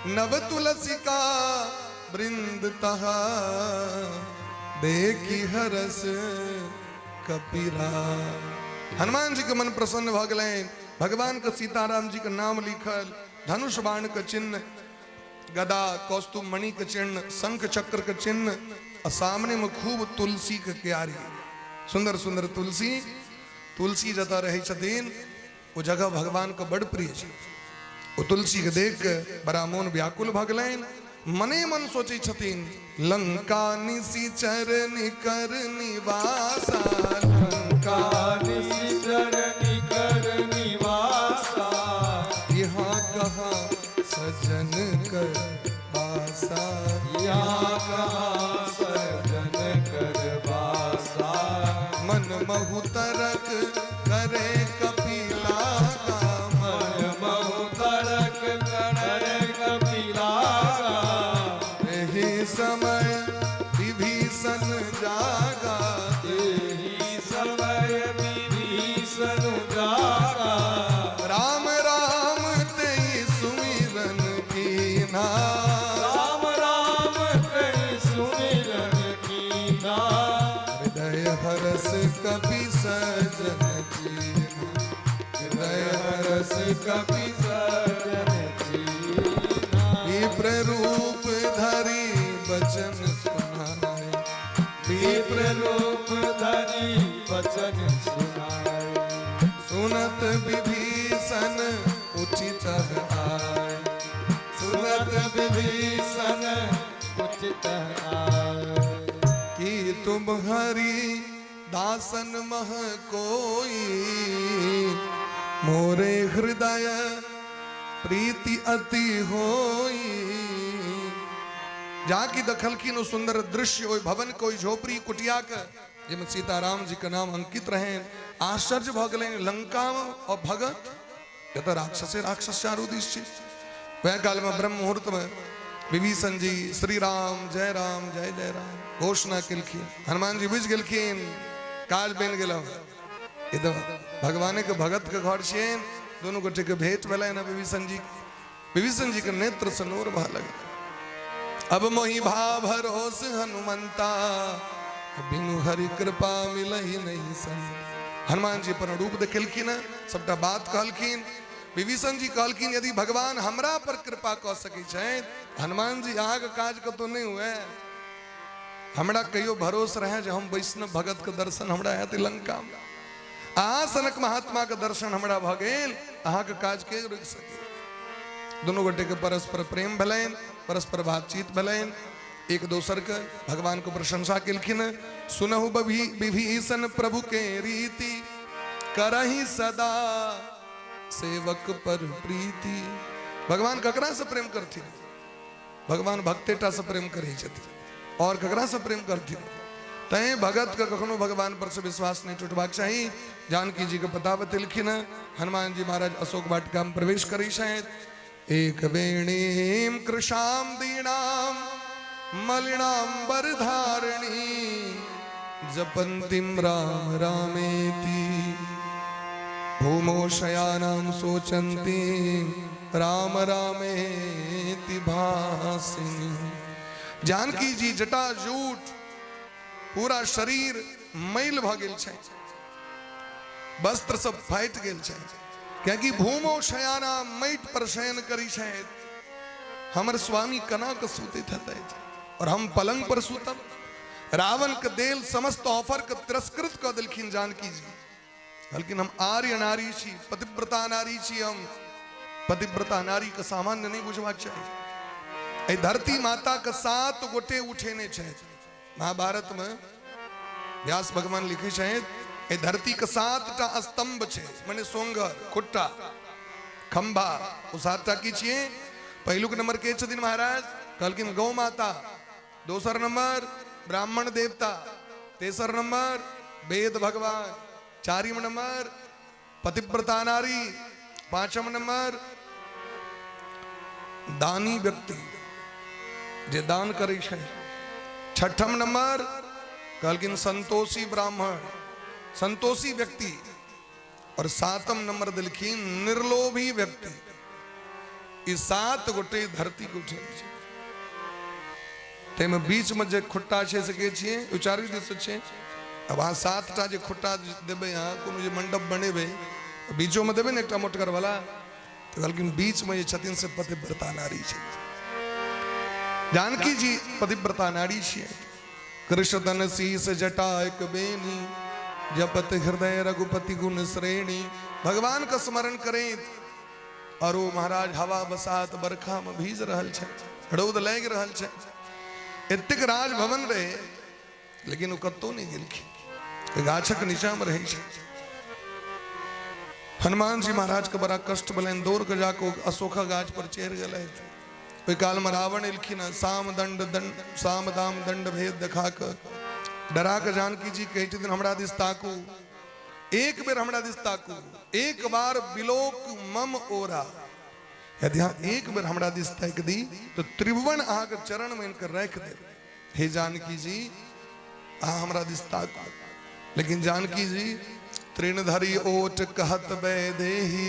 नव तुलसी का वृंद तहा देखी हरस कपिरा। हनुमान जी के मन प्रसन्न भ गेलनि। भगवान के सीताराम जी के नाम लिखल, धनुष बाण के चिन्ह, गदा कौस्तुभ मणि के चिन्ह, शंख चक्र के चिन्ह, आ सामने में खूब तुलसी के क्यारी, सुंदर सुंदर तुलसी। तुलसी जतऽ रहै छथिन ओ जगह भगवान के बड़ प्रिय छै। ओ तुलसी के देख के बड़ा मोन व्याकुल भऽ गेलनि। मने मन सोचै छथिन लंका निशिचर निकर निवासा, लंका निशिचर निकर निवासा, यहाँ कहाँ सजन कर बासा, यहाँ कहाँ सजन कर बासा। मन महु तरक करे कपिला का, मन महु तरक करे कपिला का। एही समय विभीषण जागा, एही समय विभीषण जागा। राम राम तेहि सुमिरन कीन्हा, राम राम तेहि सुमिरन कीन्हा। हृदय हरस कपि सजन कीन्हा, हृदय हरस कपि सजन कीन्हा। विप्र रूप धरि बचन सुनाए, विप्र रूप धरि बचन सुनाए। सुनत विभीषण उचित आय, सुनत विभीषण उचित आय। कि तुम हरि दासन मह कोई, मोरे हृदय प्रीति अति होई। जाकि देखलखिन ओ सुंदर दृश्य, ओहि भवन के, ओहि झोपड़ी कुटिया के, जाहिमे सीताराम जी के नाम अंकित रहनि। आश्चर्य भऽ गेलनि, लंका में और भगत, एतऽ राक्षसे राक्षस चारू दिस छै। वएह काल में ब्रह्म मुहूर्त में विभीषण जी श्री राम जय राम जय जय राम घोषणा केलखिन। हनुमान जी बुझि गेलखिन काज बनि गेल। ई तऽ भगवाने के भगत के घर छियनि। दुनू गोटे के भेंट भेलनि विभीषण जी। विभीषण जी के नेत्र से नोर बह लगल। अब मोहि भा भरोस हनुमंता, बिनु हरि कृपा मिलहि नहीं संत। हनुमान जी अपन रूप देखेलखिन, सबटा बात कहलखिन। विभीषण जी कहलखिन यदि भगवान हमरा पर कृपा कऽ सकै छथि, हनुमान जी अहाँके काज कतौ नहि हुए। हमरा कहियो भरोस रहे जे हम वैष्णव भगत के दर्शन हमरा हेतै लंका में, अहाँ सनक महात्मा के दर्शन हमरा भऽ गेल, अहाँके काज के रोकि सकै। दुनू गोटे के परस्पर प्रेम भेलनि, परस्पर बातचीत भेलनि, एक दोसर के भगवान के प्रशंसा केलखिन। सुनहु विभीषण प्रभु के रीति, करही सदा सेवक पर प्रीति। भगवान ककरा से प्रेम करथिन? भगवान भक्तेटा से प्रेम करै छथिन, और ककरा से प्रेम करथिन? तैं भगत के कखनो भगवान पर से विश्वास नहीं टूटबाक चाही। जानकी जी के पता बतेलखिन। हनुमान जी महाराज अशोक वाटिका में प्रवेश करै छथि। एक वेणीम कृशाम दीनाम मलिनाम्बर धारिणी जपंतिम राम रामेति भूमोशयानाम सोचंती राम रामेति भासिनी। जानकी जी जटा जूट पूरा शरीर मैल भ गेल छै, वस्त्र सब फाटि गेल छै, कियाकि भूमो शयाना माटि पर शयन करी छै। हमर स्वामी कना के सुतैत हेतै और हम पलंग पर सुतब। रावण के देल समस्त ऑफर के तिरस्कृत कऽ देलखिन जानकी जी। कहलखिन हम आर्य नारी छी, पतिव्रता नारी छी। हम पतिव्रता नारी के सामान्य नहीं बुझबाक चाही। एहि धरती माता के 7 गोटे उठेने छथि। महाभारत में व्यास भगवान लिखे छथि एहि धरती के 7टा स्तंभ छै, माने सोंगर खुट्टा खंभा। ओ 7टा की छियै? पहिलुक नंबर के छथिन महाराज? कहलखिन गौ माता, दोसर नंबर ब्राह्मण देवता, तेसर नंबर वेद भगवान, चारिम नंबर पतिव्रता नारी, पांचम नंबर दानी व्यक्ति जे दान करै छै, छठम नंबर कहलखिन संतोषी ब्राह्मण, संतोषी व्यक्ति, और सातम नंबर देलखिन निर्लोभी व्यक्ति। ई 7 गोटे धरती के उठेने छै। ताहिमे बीच में जे खुट्टा छै से के छियै? ओ चारू दिस छै। अब अहाँ 7टा जे खुट्टा देबै, अहाँ कोनो जे मंडप बनेबै बीचो में देबै ने एकटा मोटगर वाला, तऽ कहलखिन बीच में जे छथिन से पतिव्रता नारी छै। जानकी जी पतिव्रता नारी छियै। कृष्ण शीस जटा एक बेनी, जपत हृदय रघुपति गुण श्रेणी। भगवान का स्मरण करें और ओ महाराज हवा बसात बरखा में भीज रहल छै, रौद लागि रहल छै। एतेक राजभवन रहे लेकिन ओ कतौ नहीं गेलखिन, गाछक नीचा में रहै छै। हनुमान जी महाराज के बड़ा कष्ट भेलनि, दौड़ के जाके अशोका गाछ पर चढ़ि गेलथि। ओहि काल में रावण एलखिन, साम दंड दंड साम दाम दंड भेद देखा के डरा के जानकी जी कहै छथिन हमरा दिस ताकू, एक बेर हमरा दिस ताकू, एक बार बिलोक मम ओरा। यदि अहाँ एक बेर हमरा दिस ताकि दी तो त्रिभुवन अहाँके चरण में इनकर राखि देब। हे जानकी जी अहाँ हमरा दिस ताकू। लेकिन जानकी जी तृणधरी ओट कहत वैदेही,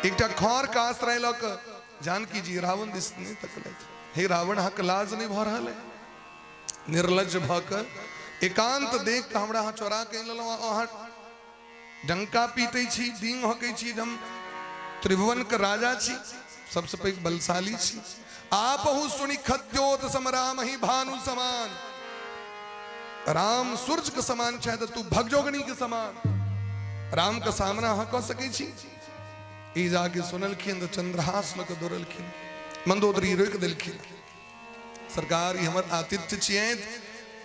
एकटा खर के आश्रय लऽ कऽ जानकी जी रावण दिस नहि तकलथि। हे रावण अहाँके लाज नहि भऽ रहल है? निर्लज भऽ कऽ एकांत देख कऽ हमरा अहाँ चोरा के लेलहुँ, अहाँ डंका पीटै छी, डींग हकै छी। हम त्रिभुवन के राजा छी, सबसे पैघ बलशाली छी। आपहु सुनि खद्योत सम राम ही भानु समान। राम सूर्य के समान छै तऽ तू भगजोगनी के समान। राम के सामना अहाँ कऽ सकै छी? ई जाके सुनलखिन तऽ चंद्रहास लऽ कऽ दौड़लखिन, मंदोदरी रोकि देलखिन। सरकार ई हमर आतिथ्य छियै,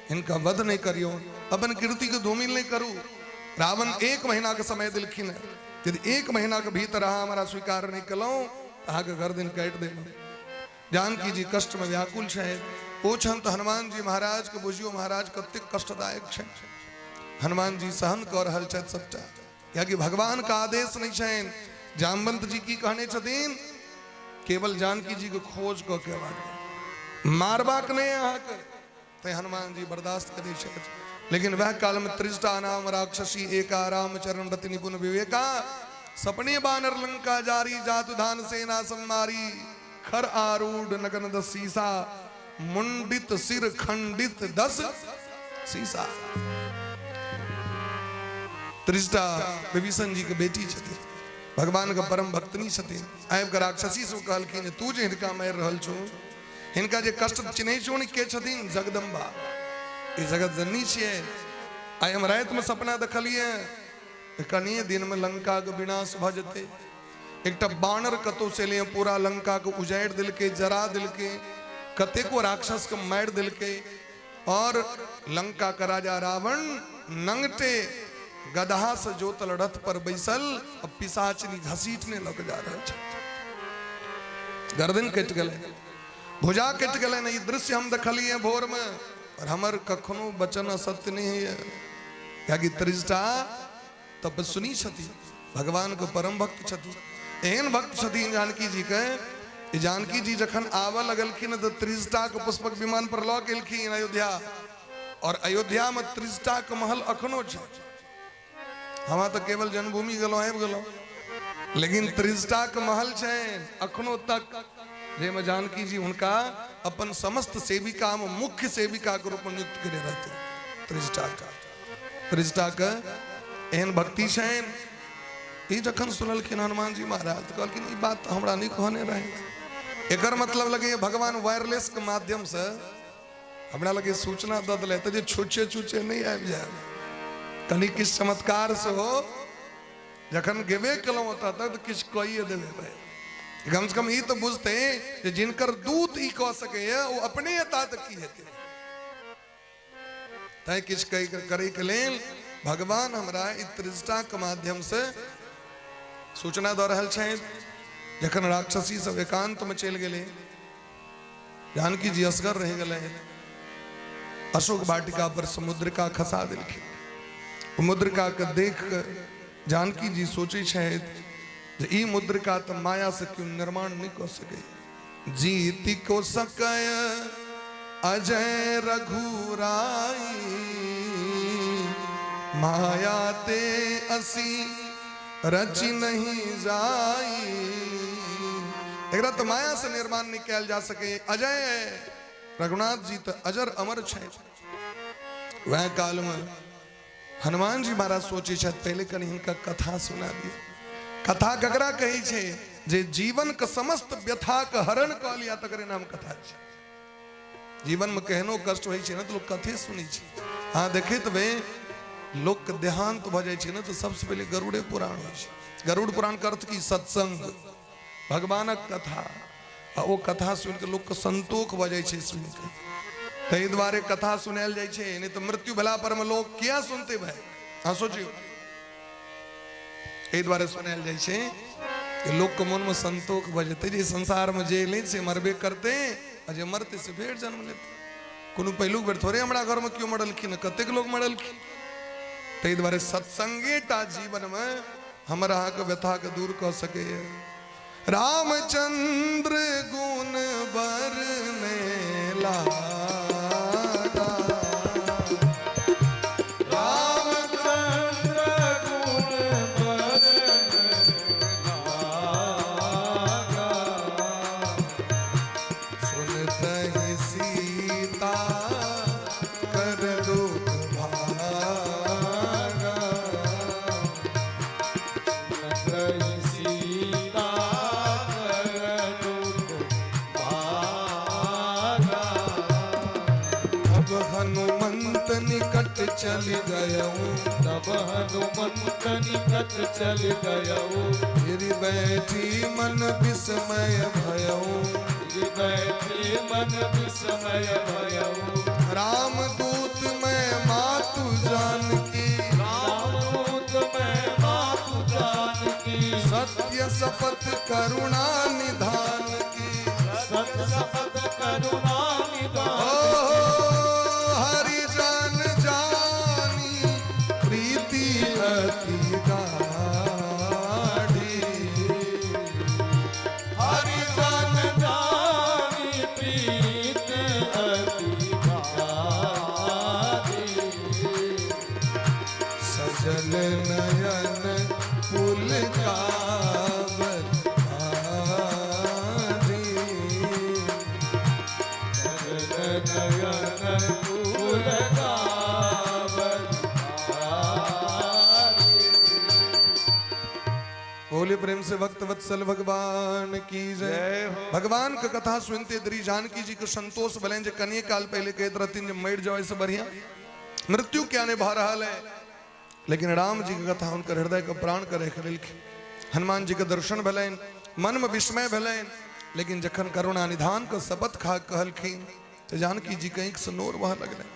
हिनका वध नहीं करियो, अपन कीर्ति के धूमिल नहीं करू। रावण 1 महीना के समय दिलखिन है, यदि 1 महीना के भीतर अहाँ हमारा स्वीकार नहीं कलहुँ अहाँके गर्दन काटि देलहुँ। जानकी जी कष्ट में व्याकुल छथि। ओ छन तऽ हनुमान जी महाराज के बुझियो महाराज कतेक कष्टदायक छै। हनुमान जी सहन कऽ रहल छथि सबटा, कियाकि भगवान के आदेश नहीं छनि। जामवंत जी की कहने छथिन? केवल जानकी जी के खोज कऽ के अयबाक, मारबाक नहि अहाँके। तैं हनुमान जी बर्दाश्त करै छथि। लेकिन वह काल में त्रिजटा नाम राक्षसी एका राम चरण रति निपुण विवेका, सपने बानर लंका जारी, जातु धान सेना सम्मारी, खर आरूढ़ नगन दस सीसा, मुंडित सिर खंडित दस सीसा। त्रिजटा विभीषण जी के बेटी छथिन, भगवान के परम भक्तनी छथिन। आबि कऽ राक्षसी सब कहलखिन, तू जे हिनका मारि रहल छौ, हिनका जे कष्ट चिन्है छौ ने के छथिन? जगदम्बा, ई जगत जननी छियै। आइ हम रातिमे सपना देखलियै, कनिए दिनमे लंकाके विनाश भऽ जेतै। एकटा बानर कतौ से एलै, पूरा लंकाके उजाड़ि देलकै, जरा देलकै, कतेको राक्षसके मारि देलकै, और लंका के राजा रावण नंगटे गदहा से जोतल रथ पर बैसल आ पिशाचनी घसीटने लऽ के जा रहल छै। गर्दन कटि गेलै, भुजा कटि गेलै। ई दृश्य हम देखलियै भोर में, और हमर कखनो वचन असत्य नहीं है, कियाकि त्रिजटा तपस्विनी छथि, भगवान के परम भक्त छथि। एहन भक्त छथिन जानकी जी के, जानकी जी जखन आबऽ लगलखिन तऽ त्रिजटा के पुष्पक विमान पर लऽ गेलखिन अयोध्या, और अयोध्या में त्रिजटा के महल अखनो छै। हमरा तऽ केवल जन्मभूमि गेलहुँ आबि गेलहुँ, लेकिन त्रिजटा के महल छै अखनो तक, जाहिमे जानकी जी हुनका अपन समस्त सेविका में मुख्य सेविका के रूप में नियुक्त केने रहथिन। त्रिजटा के एहन भक्ति छनि। ई जखन सुनलखिन हनुमान जी महाराज तऽ कहलखिन, ई बात तऽ हमरा नहि कहने रहे। एकर मतलब लगैए भगवान वायरलेस के माध्यम से हमरा लगे सूचना दऽ देले तऽ जे छुछे छुछे नहि आबि जाय, कनि किछु चमत्कार से हो। जखन गेबे केलहुँ ओतऽ तक तऽ किछु कहिए देबै भाई, कम से कम ई तऽ बुझते जे जिनकर दूत ई कऽ सकैए ओ अपने एता तऽ की हेतै। तैं किछु कहि करैके लेल भगवान हमरा ई त्रिजटाके माध्यमसँ सूचना दऽ रहल छथि। जखन राक्षसी सब एकांतमे चलि गेलै, जानकी जी असगर रहि गेलै, अशोक वाटिका पर समुद्रिका खसा देलखिन। मुद्रिका के देख कऽ जानकी जी सोचै छथि जे ई मुद्रिका तऽ माया से केओ निर्माण नहि कऽ सकै। जीति को सकय अजय रघुराई, माया ते असी रचि नहीं जाई। एकरा तऽ माया से निर्माण नहि कयल जा सके। अजय रघुनाथ जी तऽ अजर अमर छथि। वएह काल में हनुमान जी महाराज सोचै छथि, पहिले कनि हिनका कथा सुना दिअ। कथा ककरा कहै छै? जे जीवन के समस्त व्यथा के हरण कऽ लिया तकरे नाम कथा छै। जीवन में केहनो कष्ट होइ छै ने तऽ लोक कथे सुनै छै। अहाँ देखैत हेबै, लोक के देहांत भऽ जाइ छै ने तऽ सबसँ पहिले गरुड़े पुराण होइ छै। गरुड़ पुराण के अर्थ की? सत्संग, भगवानक कथा। आ ओ कथा सुनि कऽ लोकके संतोष भऽ जाइ छै सुनि कऽ, ताहि दुआरे कथा सुनायल जाइ छै। नहि तऽ मृत्यु भेला पर मे लोक किया सुनते भाई? अहाँ सोचियौ। एहि दुआरे सुनायल जाइ छै कि लोकके मोनमे संतोष भऽ जेतै जे संसारमे जे एलै से मरबे करतै, आ जे मरतै से फेर जन्म लेतै। कोनो पहिलुक बेर थोड़े हमरा घरमे केओ मरलखिन, कतेक लोक मरलखिन। ताहि दुआरे सत्संगे टा जीवनमे हमर अहाँके व्यथाके दूर कऽ सकैए। रामचंद्र गुण बरने लागा, रामचंद्र गुण बरने लागा, सुनतहि सीता कर दुख भागा। सीता कर भागा। अब हनुमंत निकट चल गयऊ, तब हनुमंत निकट चल गयऊ, फिर बैठी मन विस्मय भयऊ, फिर बैठी मन विस्मय भयऊ। राम दूत मैं मातु जानकी, रामदूत मैं मातु जानकी, सत्य शपथ करुणा निधान की, सत्य शपथ करुणा निधान। ओ हरि जान जानी प्रीति अति गाढ़ी, हरि जान सजल नयन पुलकावत भारी। नयन पुलकावत भारी। बोले प्रेम से भक्त वत्सल भगवान की जय। जय हो। भगवान के कथा सुनते दरी जानकी जी के संतोष भेलनि जे कनिए काल पहले कहत रहथिन जे मरि जाओ से बढ़िया मृत्यु क्या ने भऽ रहल है, लेकिन राम जी के कथा हुनकर हृदय के प्राण के राखि लेलखिन। हनुमान जी के दर्शन भेलनि, मन में विस्मय भेलनि, लेकिन जखन करुणा निधान के शपथ खा कहलखिन तो जानकी जी के आँखि से नोर बह लगलनि।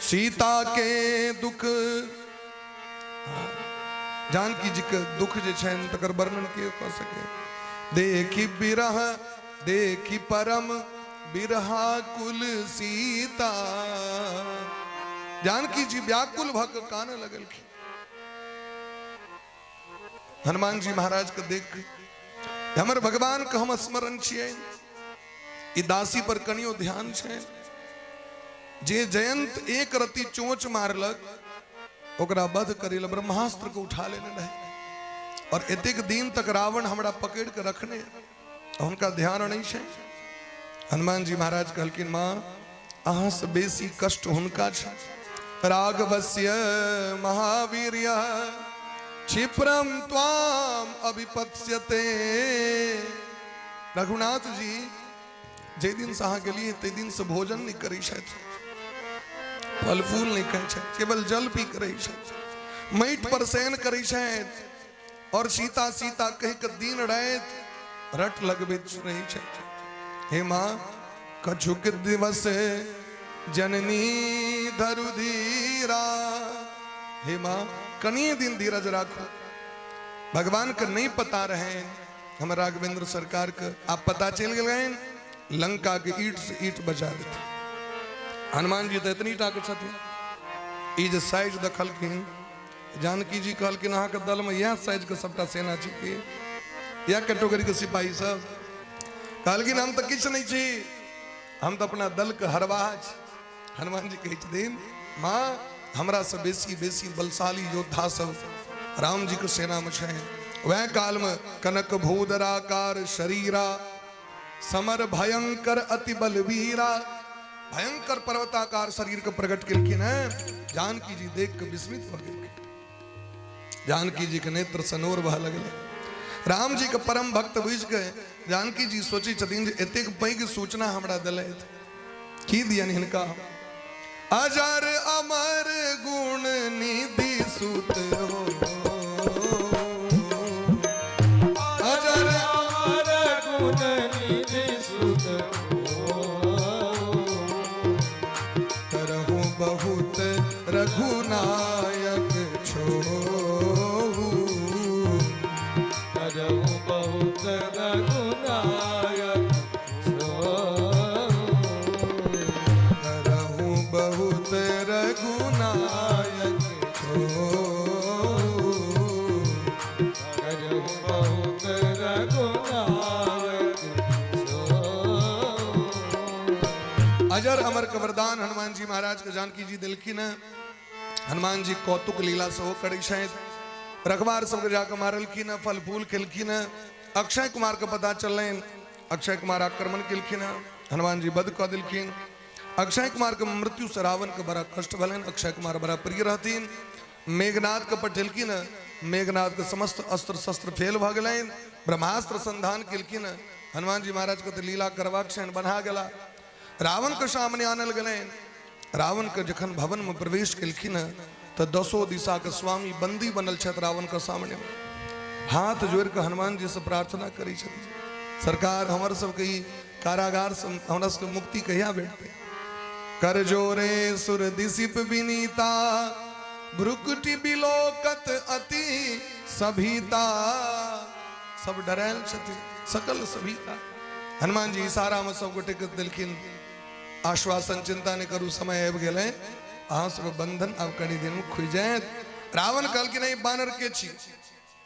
सीता के दुख, जानकी जी के दुख जे छनि तकर वर्णन के कऽ सके। देखी बिरह देखी परम बिरहा कुल सीता। जानकी जी व्याकुल भऽ कऽ कानऽ लगलखिन। हनुमान जी महाराज के देख हमर भगवान के हम स्मरण छियै, ई दासी पर कनियो ध्यान छै। जे जयंत एक रति चोंच मारलक ओकरा वध करे ला ब्रह्मास्त्र के उठा लेने रहे, और एतेक दिन तक रावण हमरा पकड़ के रखने, हुनका ध्यान नहीं छै। हनुमान जी महाराज कहलखिन माँ अहाँ से बेसी कष्ट हुनका छै। राघवस्य महावीर्य क्षिप्रम त्वाम अभिपत्स्यते। रघुनाथ जी जे दिन से अहाँ गेलियै ताहि दिन से भोजन नहीं करै छथि, फल फूल नहीं खाइ छथि, केवल जल पी करै छथि, माटि पर शयन करै छथि, और सीता सीता कहि के दिन राति रट लगबैत रहै छथि। हे माँ कछुक दिवस जननी धरु धीरा। हे माँ कनिए दिन धीरज राखू। भगवान के नहीं पता रहे हम राघवेंद्र सरकार के आप पता चल गए लंका के ईट से ईट बजा देते। हनुमान जी तो इतनी टा के छथिन, ई जे साइज देखलखिन जानकी जी कहलखिन अहाँ के दल में यह साइज के सबटा सेना छी के यह कैटेगरी के सिपाही सब। कहलखिन हम तो किछु नहीं छी, हम तो अपना दल के हरवाह छी। हनुमान जी कहै छथिन माँ हमरा से बेसी बेसी बलशाली योद्धा सब राम जी के सेना में छै। वह काल में कनक भूदराकार शरीरा समर भयंकर अति बलवीरा, भयंकर पर्वताकार शरीर के प्रकट केलखिन हैं। जानकी जी देख के विस्मित भऽ गेलखिन। जानकी जी के नेत्र सनोर बह लगलै। राम जी के परम भक्त बुझि के जानकी जी सोचै छथिन जे एतेक पैघ सूचना हमरा देलथि, की दियनि हिनका। अजर अमर गुण निधि सुत हो, अजर अमर गुण निधि सुत हो, करहु बहुत रघुनायक छोहु, करहु बहुत रघुनायक छोहु, करहु बहुत रघुनायक छोहु, करहु बहुत रघुनायक छोहु। अजर अमर के वरदान हनुमान जी महाराज के जानकी जी देलखिन हैं। हनुमान जी कौतुक लीला सेहो करै छथि, रखवार सबके जाके मारलखिन हैं, फल फूल खेलखिन हैं। अक्षय कुमार के पता चललनि, अक्षय कुमार आक्रमण केलखिन हैं, हनुमान जी वध कऽ देलखिन। अक्षय कुमार के मृत्यु से रावण के बड़ा कष्ट भेलनि। अक्षय कुमार बड़ा प्रिय रहथिन। मेघनाथ के पठेलखिन हैं, मेघनाथ के समस्त अस्त्र शस्त्र फेल भऽ गेलनि। ब्रह्मास्त्र संधान केलखिन हैं। हनुमान जी महाराज के तऽ लीला करबाक छनि, बन्हा गेला। रावण के सामने आनल गेलनि। रावण के जखन भवन में प्रवेश केलखिन हैं तऽ दसो दिशा के स्वामी बंदी बनल छथि रावण के सामने। हाथ जोड़ के हनुमान जी से प्रार्थना करै छथिन, सरकार हमर सबके ई कारागार से हमरा सबके मुक्ति कहिया भेटतै। कर जोरे सुर दिसिप विनीता, भ्रुकुटी बिलोकत अति सभीता। सब डरायल छथिन, सकल सभीता। हनुमान जी इशारा में सब गोटे के देलखिन आश्वासन, चिंता नहीं करू, समय आबि गेलै, अहाँ सबके बंधन आब कनी दिन में खुलि जायत। रावण कहलखिन ई बानर के छी,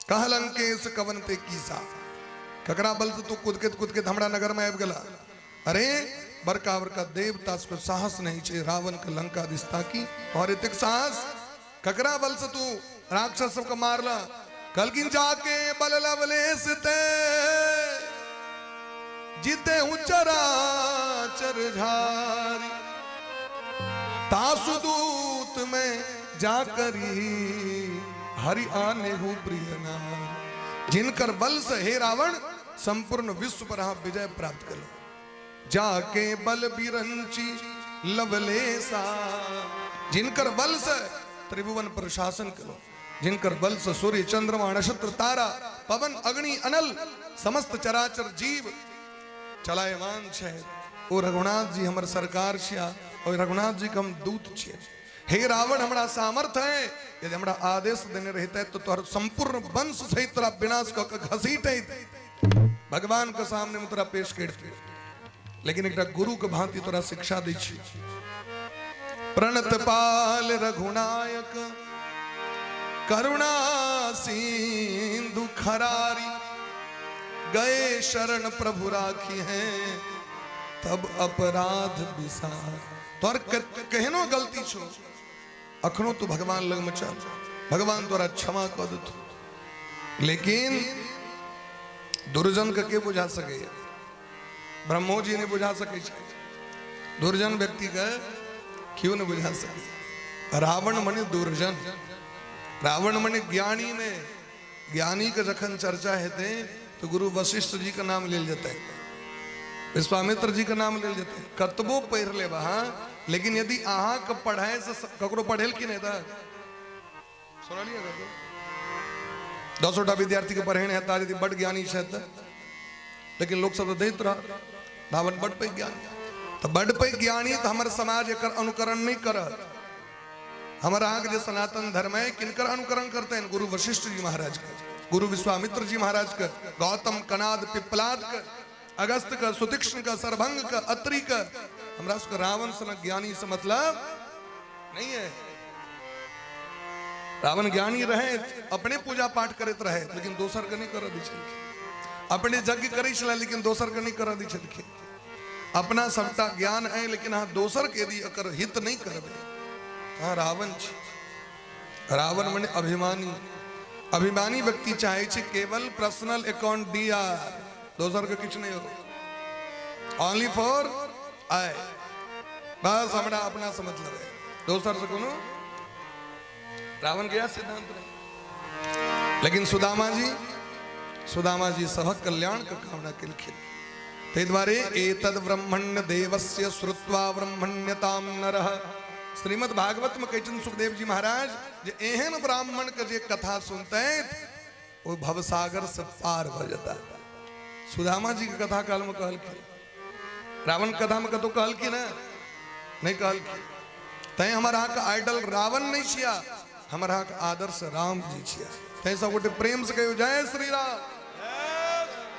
कह लंकेश कवन ते कीसा, ककरा बल से तू कुदकेत कुदकेत हमरा नगर में आबि गेला। अरे बड़का बड़का देवता सबके साहस नहीं छै रावण के लंका दिस ताकी, और एतेक साहस। ककरा बल से तू राक्षस सबके मारला? कहलखिन जाके बल लवलेश ते जीते हूं चराचर झारी, तासु दूत में जा करी हरि आने हूं प्रिय नार। जिनकर बल से हे रावण संपूर्ण विश्व पर आप विजय प्राप्त करो। जाके बल बिरंची लवलेसा, जिनकर बल से त्रिभुवन पर शासन करो, जिनकर बल से सूर्य चंद्रमा नक्षत्र तारा पवन अग्नि अनल समस्त चराचर जीव चलायमान छै, ओ रघुनाथ जी हमर सरकार छिया और रघुनाथ जी के हम दूत छियै। हे रावण हमरा सामर्थ्य है, यदि हमरा आदेश देने रहते तो तोहर संपूर्ण वंश सहित तोरा विनाश कऽ के घसीटैत भगवान के सामने में तोरा पेश करते, लेकिन एकटा गुरु के भांति तोरा शिक्षा दै छी। प्रणत पाल रघुनायक करुणा सिंधु खरारी, गए शरण प्रभु राखी है तब अपराध बिसार। तोहर केहनो गलती छो अखनो तू भगवान लग में चल, भगवान तोरा क्षमा कर देतो। लेकिन दुर्जन के बुझा सके? ब्रह्मो जी नहीं बुझा सके छै। दुर्जन व्यक्ति के क्यों नहीं बुझा सके? रावण मने दुर्जन, रावण मने ज्ञानी ने, ज्ञानी के जखन चर्चा हेतै तो गुरु वशिष्ठ जी का नाम लेल जेतै, विश्वामित्र जी का नाम लेल जेतै। कतबो पढ़ि लेब अहाँ, लेकिन यदि अहाँ के पढ़ाई से ककरो पढ़ेल की नहीं तऽ सुनलियै ककरो? 10टा विद्यार्थी के पढ़ेने हेता यदि बड ज्ञानी छथि तऽ, लेकिन लोक सब तऽ दैत रह रावण बड पैघ ज्ञानी। तऽ बड पैघ ज्ञानी तऽ हमर समाज एकर अनुकरण नहीं करत। हमर अहाँके जे सनातन धर्म है किनकर अनुकरण करते हैं? गुरु वशिष्ठ जी महाराज के, गुरु विश्वामित्र जी महाराज के, गौतम कनाद पिप्पलाद के, अगस्त के, सुतीक्ष्ण के, सरभंग के, अत्रि के। हमरा सबके रावण सनक ज्ञानी से मतलब नहीं है। रावण ज्ञानी रहे, अपने पूजा पाठ करैत रहे, लेकिन दोसर के नहीं करऽ दै छलखिन। अपने यज्ञ करै छलै लेकिन दोसर के नहीं करऽ दै छलखिन। अपना सबटा ज्ञान है लेकिन अहाँ दोसर के यदि एकर हित नहीं करबै अहाँ रावण छी। रावण मने अभिमानी। अभिमानी व्यक्ति चाहे छै केवल पर्सनल अकाउंट डी आर, दोसर के किछु नहीं हो, ओनली फॉर I, बस हमरा अपना से मतलब है, दोसर से कोनो। रावण गया सिद्धांत रहे। लेकिन सुदामा जी, सुदामा जी सबक कल्याण के कामना केलखिन। ताहि दुआरे एतद ब्रह्मण्य देवस्य श्रुत्वा ब्रह्मण्यताम नरः। श्रीमद् भागवत में कहै छथिन सुखदेव जी महाराज जे एहन ब्राह्मण के जे कथा सुनतै ओ भवसागर से पार भऽ जेता। सुदामा जी के कथा काल में कहलखिन, रावण कथा में कतौ कहलखिन है? नहीं कहलखिन। तैं हमर अहाँके आइडल रावण नहीं छिया, हमर अहाँके आदर्श राम जी छिया। तैं सब गोटे प्रेम से कहियो जय श्री राम,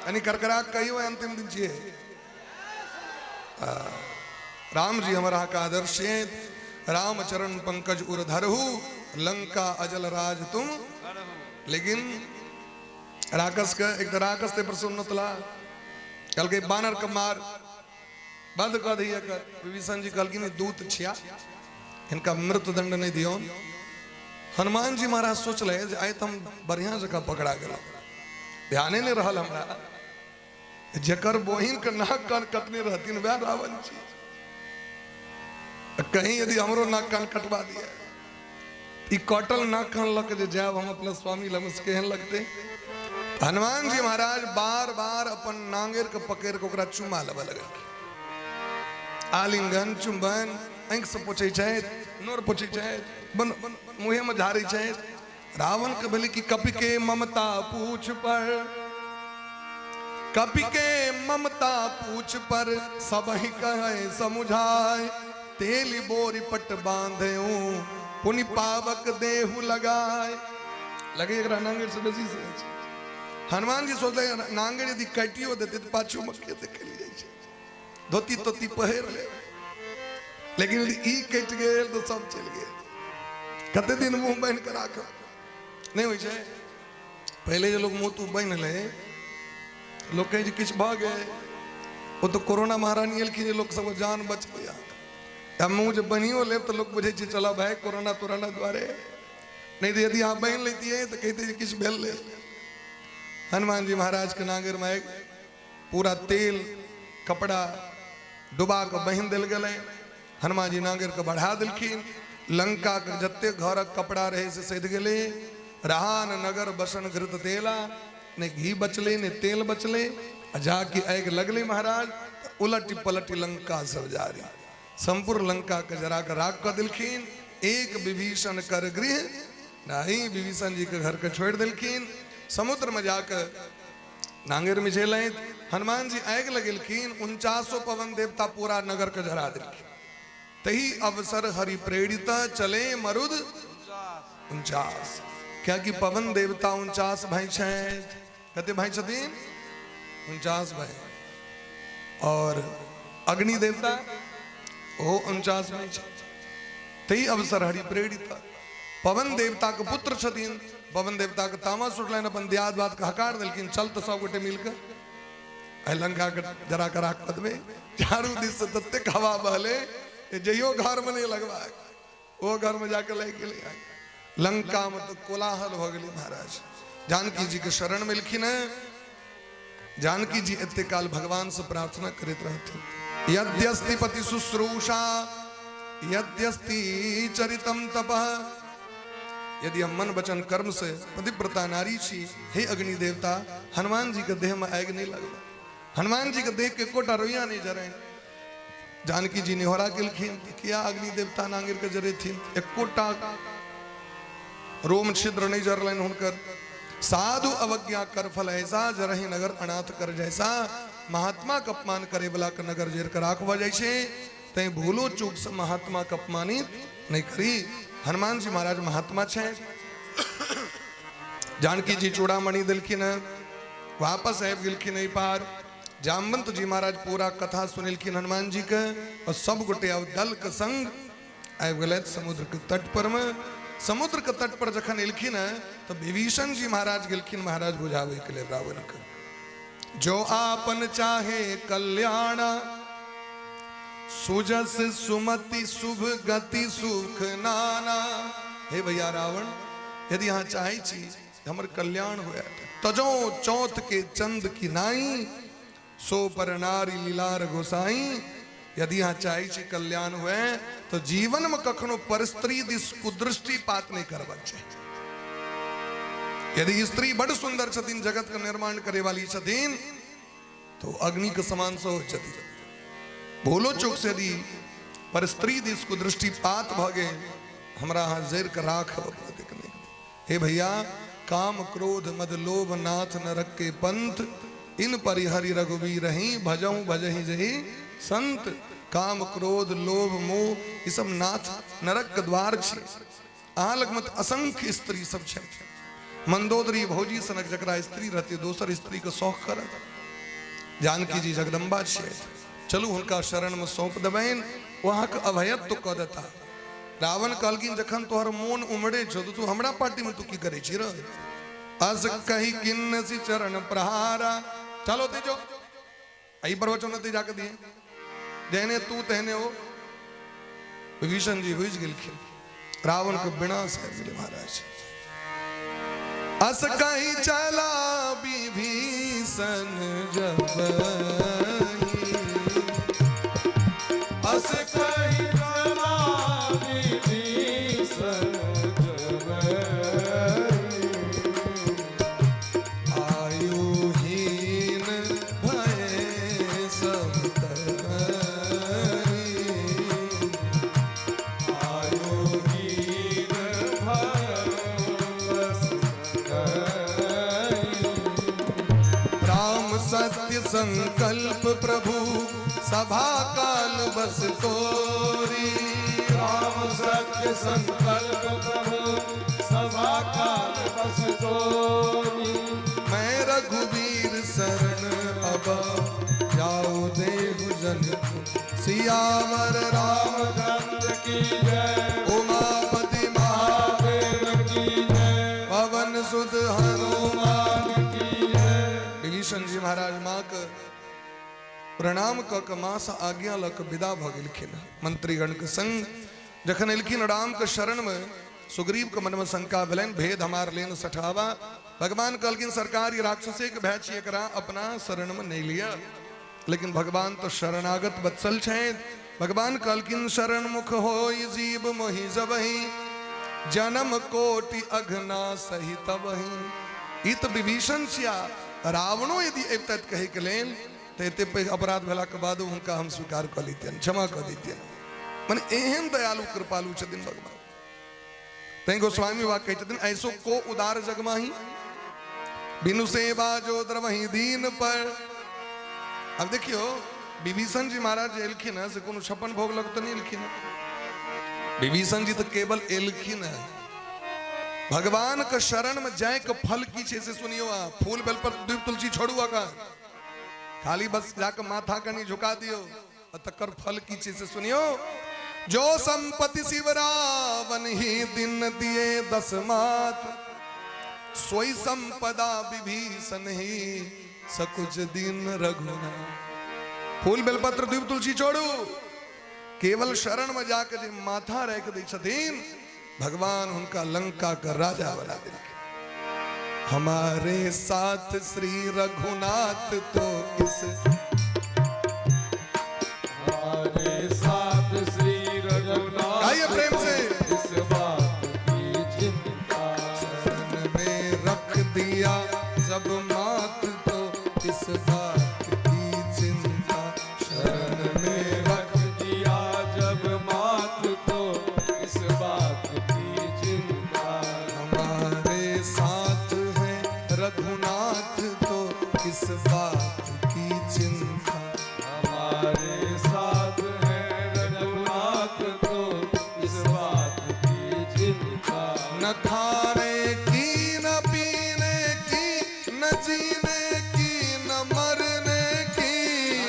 यानी करकरा कहियो अंतिम दिन छियै। राम जी हमर अहाँके आदर्श छियै। राम चरण पंकज उर धरहु, लंका अजल राज तुम। लेकिन राक्षस के एक राक्षस ते पर सुनतला कहलकै बानर के मार बंद कऽ दियै एकर। विभीषण जी कहलखिन दूत छिया, हिनका मृत्युदंड नहीं दियौन। हनुमान जी महाराज सोचले जे आइ तऽ हम बढ़िया जगह पकड़ा गेलहुँ, ध्याने नहीं रहल हमरा जकर बहिन के नाक कान कटने रहथिन वएह रावण छी, कहीं यदि हमरो नाक कान कटवा दिया, ई कटल नाक कान लऽ के जे जायब हम अपना स्वामी लग से केहन लगते। हनुमान जी महाराज बार बार अपन नांगेर के पकड़ के ओकरा चुमा लेबऽ लगलखिन। आलिंगन चुंबन, आँखि से पोछै छथि, नोर पोछै छथि, बन मुँहे में झाड़ै छथि। रावण के भेलै कि कपि के ममता पूछ पर, कपि के ममता पूछ पर सब ही कहे समुझाए, तेल बोरी पट बांधे पुनि पावक देहु लगाए। लगे एकरा नांगेर से बेसी से छै। हनुमान जी सोचले नांगेर यदि काटियो देते तऽ पाछू में के देखल जाइ छै, धोती तोती पहिर ले, लेकिन यदि ई कटि गेल तऽ सब चलि गेल। कते दिन मुँह बान्हि कऽ राखब नहि होइ छै। पहिले जे लोग मुँह तू बान्हि लै, लोक कहै जे किछु भऽ गेल, ओ तऽ कोरोना महारानी एलखिन जे लोक सबके जान बचबैया। आ मुँह जे बनियो लेब तऽ लोक बुझै छै चलऽ भाय कोरोना तोरोना दुआरे। नहि तऽ यदि अहाँ बान्हि लैतियै तऽ कहितै जे किछु भेल नहि। हनुमान जी महाराज के नांगरि में पूरा तेल कपड़ा डुबा कऽ बान्हि देल गेलै। हनुमान जी नांगरि के बढ़ा देलखिन। लंका के जते घरक कपड़ा रहे से सधि गेलै। रहान नगर बसन घृत तेला, ने घी बचलै ने तेल बचलै। आ जाके आगि लगलै महाराज, उलटि पलटि लंका सब जारी, संपूर्ण लंका के जरा के राख कऽ देलखिन। एक विभीषण कर गृह नहीं, विभीषण जी के घर के छोड़ि देलखिन। समुद्र में जाके नांगेर में झेलथि। हनुमान जी आगि लगेलखिन, 49 पवन देवता पूरा नगर के जरा देलखिन। तही अवसर हरि प्रेरित चले मरुद 49। कियाकि पवन देवता 49 भाई छथि। कते भाई छथिन? 49 भाई। और अग्नि देवता ओ 49 भाई छथि। तही अवसर हरि प्रेरित पवन देवता के पुत्र छथिन। पवन देवता के तामस उठलनि, अपन दियाद बात के हकार देलखिन, चल तऽ सब गोटे मिलके आइ लंका के जरा के राख कऽ देबै। चारू दिस से ततेक हवा बहले जइयो घर में नहीं लगबाक, ओ घर में जाके लागि गेलै आगि। लंका में तऽ कोलाहल भऽ गेलै महाराज। जानकी जी के शरण में एलखिन हेँ। जानकी जी एते काल भगवान से प्रार्थना करैत रहथिन, यद्यस्ति पति शुश्रूषा यद्यस्ति चरितम तपः। यदि हम मन वचन कर्म से पतिव्रता नारी छी, हे अग्नि देवता, हनुमान जी के देह में आगि नहीं लगबा, हनुमान जी के देह के एकोटा रोइया नहीं जरैन। जानकी जी निहोरा केलखिन, किया अग्नि देवता नांगिर के जरेथिन, एकोटा रोम छिद्र नहीं जरलनि हुनकर। साधु अवज्ञा कर फल ऐसा, जरही नगर अनाथ कर जैसा। महात्मा के अपमान करे वाला के नगर जर के राख भऽ जाइ छै, तैं भूलो चूक से महात्मा के अपमानित नहीं करी। हनुमान जी महाराज महात्मा छे। जानकी जी चूड़ामणि देलखिन हँ, वापस आबि गेलखिन एहि पार। जामवंत जी महाराज पूरा कथा सुनेलखिन हनुमान जी के, और सब गोटे अब दल के संग आबि गेलथि समुद्र के तट पर में। समुद्र के तट पर जखन एलखिन हँ तो विभीषण जी महाराज गेलखिन महाराज बुझाबै के लेल रावण के, जो आपन चाहे कल्याण, सुजस सुमति शुभ गति सुख नाना। हे भैया रावण, यदि अहाँ चाहे छी हमर कल्याण हुए, तजो चौथ के चंद की नाई, सो पर नारी लीलार गोसाई। यदि अहाँ चाहे छी कल्याण हुए तो जीवन में कखनो पर स्त्री दिस कुदृष्टिपात नहीं करबाक चाही। यदि स्त्री बड़ सुंदर छथिन, जगत के निर्माण करे वाली छथिन, तो अग्नि के समान से हो छथिन। भूलो चूक से यदि पर स्त्री दिस कुदृष्टिपात भ गेल, हमरा अहाँ जरि के राख देखने। हे भैया, काम क्रोध मद लोभ नाथ नरक के पंथ, इन परिहरि रघुवीर ही भजहु भजहि जहि संत। काम क्रोध लोभ मोह ई सब नाथ नरक के द्वार छै। अहाँ लग मत असंख्य स्त्री सब छै। मंदोदरी भौजी सनक जकरा स्त्री रहती, दोसर स्त्री के शौक करत। जानकी जी जगदम्बा छियै, चलू हुनका शरण में सौंप देबनि, ओ अहाँके अभयत्व कऽ देता। रावण कहलखिन जखन तोहर मोन उमड़े छौ तो तू हमरा पार्टी में तू की करे छी रे? अस कही किन्न सी चरण प्रहारा। चलो ते जो एहि प्रवचन ते जाके दिए, जहने तू तहने ओ। विभीषण जी बुझि गेलखिन रावण के विनाश आबि गेलै महाराज। अस कही चला विभीषण जब, अस कही चला विभीषण जब, आयुहीन भय सब तरी, आयुहीन भय सब। राम सत्य संकल्प प्रभु सभा काल बस तोरी, राम सत्य संकल्प प्रभु सभा काल बस तोरी। मैं रघुवीर शरण अब जाओ देहु जन सियावर राम रामचंद्र की जय, उमापति महादेव की जय, पवन सुत हनुमान हनुमान की जय। विभीषण जी महाराज माँ के प्रणाम कऽ के माँ से आज्ञा लऽ के विदा भऽ गेलखिन मंत्रीगण के संग। जखन एलखिन राम के शरण में, सुग्रीव के मन में शंका भेलनि, भेद हमार लेन सठावा। भगवान कहलखिन सरकार ई राक्षसे के भाय छी, एकरा अपना शरण में नहीं लिया। लेकिन भगवान तो शरणागत वत्सल छथि। भगवान कहलखिन शरण मुख होई जीव मोहि जबही, जन्म कोटि अघना सहित तबही। ई तो विभीषण छिया, रावणो यदि अबितथि कहै के लेल तो एते पैघ अपराध भेला के बादो हुनका हम स्वीकार कऽ लैतियनि, क्षमा कऽ दैतियनि। मने एहन दयालु कृपालु छथिन भगवान। तैं गोस्वामी बाबा कहै छथिन ऐसो को उदार जगमाही, बिनु सेवा जो द्रवही दीन पर। अब देखियो विभीषण जी महाराज जे एलखिन है से कोनो 56 भोग लग तो नहीं एलखिन है। विभीषण जी तो केवल एलखिन है भगवान के शरण में जाए के फल की छे से सुनियो। आ फूल बेल पर द्वीप तुलसी छोड़ू आका, खाली बस जाके माथा कनी झुका दियो और तकर फल की छे से सुनियो। जो संपत्ति शिव रावण ही दिन दिए 10 मात, सोई संपदा विभीषण ही सकुच दिन रघुनाथ। फूल बेलपत्र द्वीप तुलसी छोड़ू, केवल शरण में जाके जे माथा रख दै छथिन भगवान उनका लंका का राजा बना देलखिन। हमारे साथ श्री रघुनाथ तो किस, हमारे साथ श्री रघुनाथ गाइए प्रेम से। इस बात की चिंता, शरण में रख दिया जब मात तो इस बात की चिंता। शरण में रख दिया जब मात तो इस बात की चिंता। हमारे साथ है रघुनाथ तो किस बात की चिंता। हमारे साथ है रघुनाथ तो इस बात की चिंता। न खाने की न पीने की न जीने की न मरने की,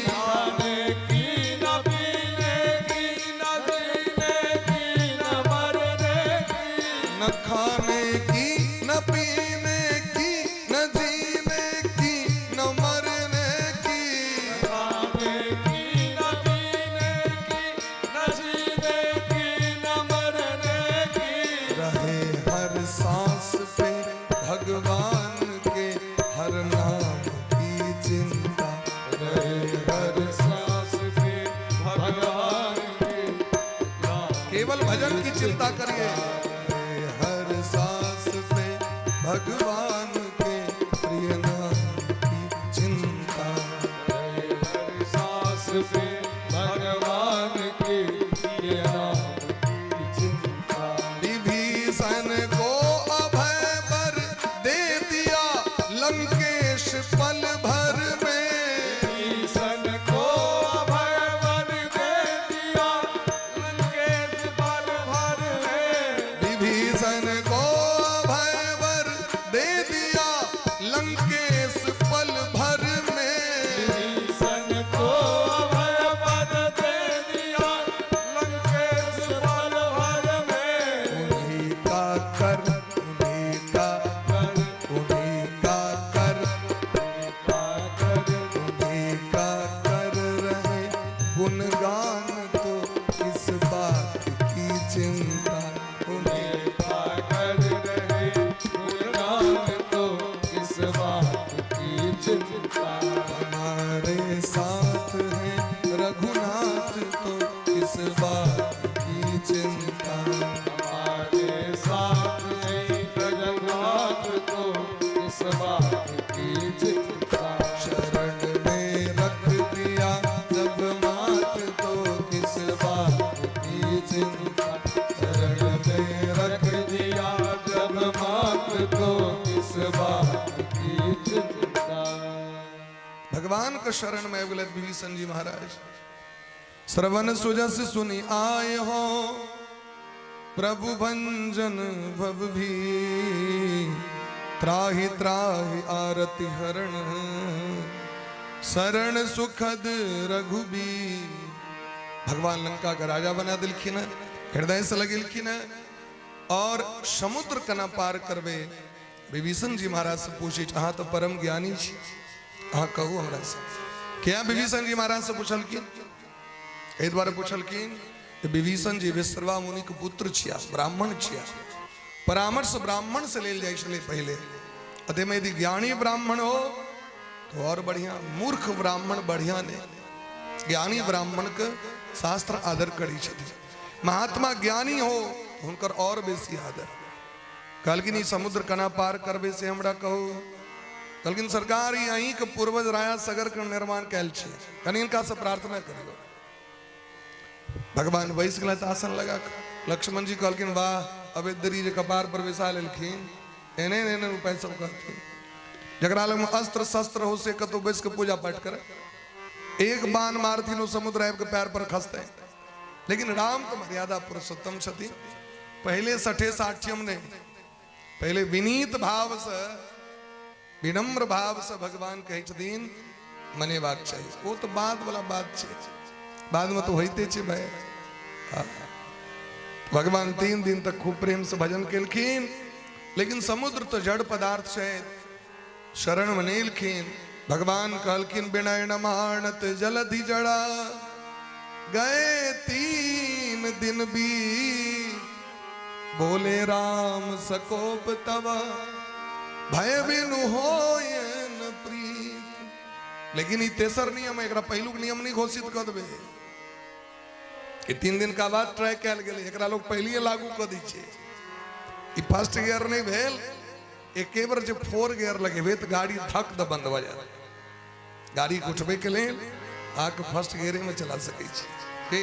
खाने की न पीने की न जीने की न मरने की, न खाने की न पीने की न जीने की न मरने की, खाने की न पीने की न जीने की न मरने की। रहे हर सांस पे भगवान के हर नाम की चिंता। रहे हर सांस पे भगवान के नाम। केवल भजन की चिंता करिए। रहे हर सांस पे भगवान के प्रिय नाम की चिंता। रहे हर सांस पे भगवान के प्रिय नाम की चिंता। विभीषण को अभय वर दे दिया लंकेश पल भर में, विभीषण को अभय वर दे दिया लंकेश पल भर में। विभीषण को अभय वर दे दिया लंकेश पल भर में। विभीषण को अभय वर दे दिया लंकेश पल भर में। उन्हीं का कर, उन्हीं का कर उन्हीं का कर, का कर उन्हीं का कर रहे गुणगान तो किस बात की चिंता। उन्हीं का कर रहे गुणगान तो इस बात की चिंता। हमारे साथ है रघुनाथ तो किस बात की चिंता। हमारे साथ है रघुनाथ तो इस बात की चिंता। शरण में रख दिया जब मात तो किस बात की चिंता। शरण में रख रख दिया जब मात तो इस बात की चिंता। भगवान का शरण में आबि गेलथि विभीषण जी महाराज। श्रवण सुजस सुनि आए हो प्रभु भंजन भव भी, त्राहि त्राहि आरति हरण शरण सुखद रघुबीर। भगवान लंका का राजा बना दिलखिन है, हृदय से लगेलखिन है। और समुद्र कना पार करबे विभीषण जी महाराज से पूछे, अहाँ तो परम ज्ञानी छी, अहाँ कहू हमरा से। क्या विभीषण जी महाराज से पूछलखिन? एहि दुआरे पूछलखिन कि विभीषण जी विश्रवा मुनि के पुत्र छिया, ब्राह्मण छिया। परामर्श ब्राह्मण से लेल जाइ छलै पहिले। अतेमे यदि ज्ञानी ब्राह्मण हो तो और बढ़िया, मूर्ख ब्राह्मण बढ़िया नहीं। ज्ञानी ब्राह्मण के शास्त्र आदर करी छथिन। महात्मा ज्ञानी हो तो हुनकर और बेसी आदर। कहलखिन ई समुद्र कना पार करबे से हमरा कहू। कहलखिन सरकार ई अहीं के पूर्वज राया सगर के निर्माण कैल छै, कनि इनका से प्रार्थना करियो। भगवान बैस गेलथि आसन लगा कऽ। लक्ष्मण जी कहलखिन वाह, अवेदरी जे कपार पर बैसा लेलखिन, एहने एहने उपाय सब कहथिन। जकरा लगमे अस्त्र शस्त्र हो से कतौ बैस के पूजा पाठ करे, एक बाण मारथिन ओ समुद्र आबि के पैर पर खसतै। लेकिन राम तो मर्यादा पुरुषोत्तम छथिन, पहिले सठे साठ्यम ने, पहिले विनीत भाव से विनम्र भाव से भगवान कहै छथिन मनेबाक चाही। ओ तो बाद वाला बात छै, बाद में तो होइते छै भाई। हाँ। भगवान 3 दिन तक खूब प्रेम से भजन केलखिन, लेकिन समुद्र तो जड़ पदार्थ छै, शरण में नहीं एलखिन। भगवान कहलखिन विनय न मानत जलधि जड़ा, गए 3 दिन भी, बोले राम सकोप तब, भय बिनु होय न प्रीत। लेकिन ई तेसर नियम है, एकरा पहिलुक नियम नहीं घोषित कर देबे। ई 3 दिन का बाद ट्राई कैल गेलै, एकरा लोग पहलिए लागू कर दै छै। ई फर्स्ट गियर नहीं भेल, एके बेर जे 4 गियर लगेबे तऽ गाड़ी धक द बंद भऽ जायत। गाड़ी के उठबे के लेल अहाँके फर्स्ट गियरे में चला सकै छी। की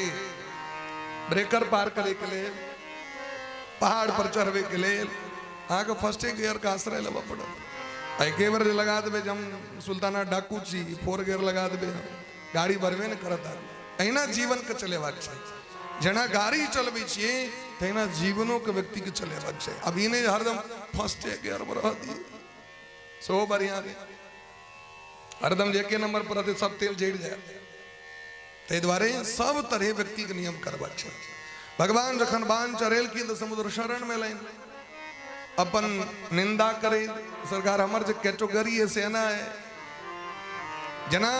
ब्रेकर पार करे के लेल, पहाड़ पर चढ़बे के लेल अहाँके फर्स्टे गियर के आश्रय लेबऽ पड़त। आ एके बेर जे लगा देबै जे हम सुल्ताना डाकू छी, 4 गियर लगा देबै, हम गाड़ी बढ़बे नहि करत आगू। एहिना जीवन के चलेबाक छै, जेना गाड़ी चलबै छियै तहिना जीवनो के व्यक्ति के चलेबाक छै। अब ई नहि जे हरदम फर्स्टे गियर पर रह दियै, सेहो बढ़िआँ नहि, हरदम जे एके नंबर पर रहतै सब तेल जरि जायत। ताहि दुआरे सब तरहे व्यक्ति के नियम करबाक छै। भगवान जखन बाण चढ़ेलखिन तऽ समुद्र शरण में एलनि, अपन निंदा करे, सरकार हमर जे कैटेगरी है से एना है, जेना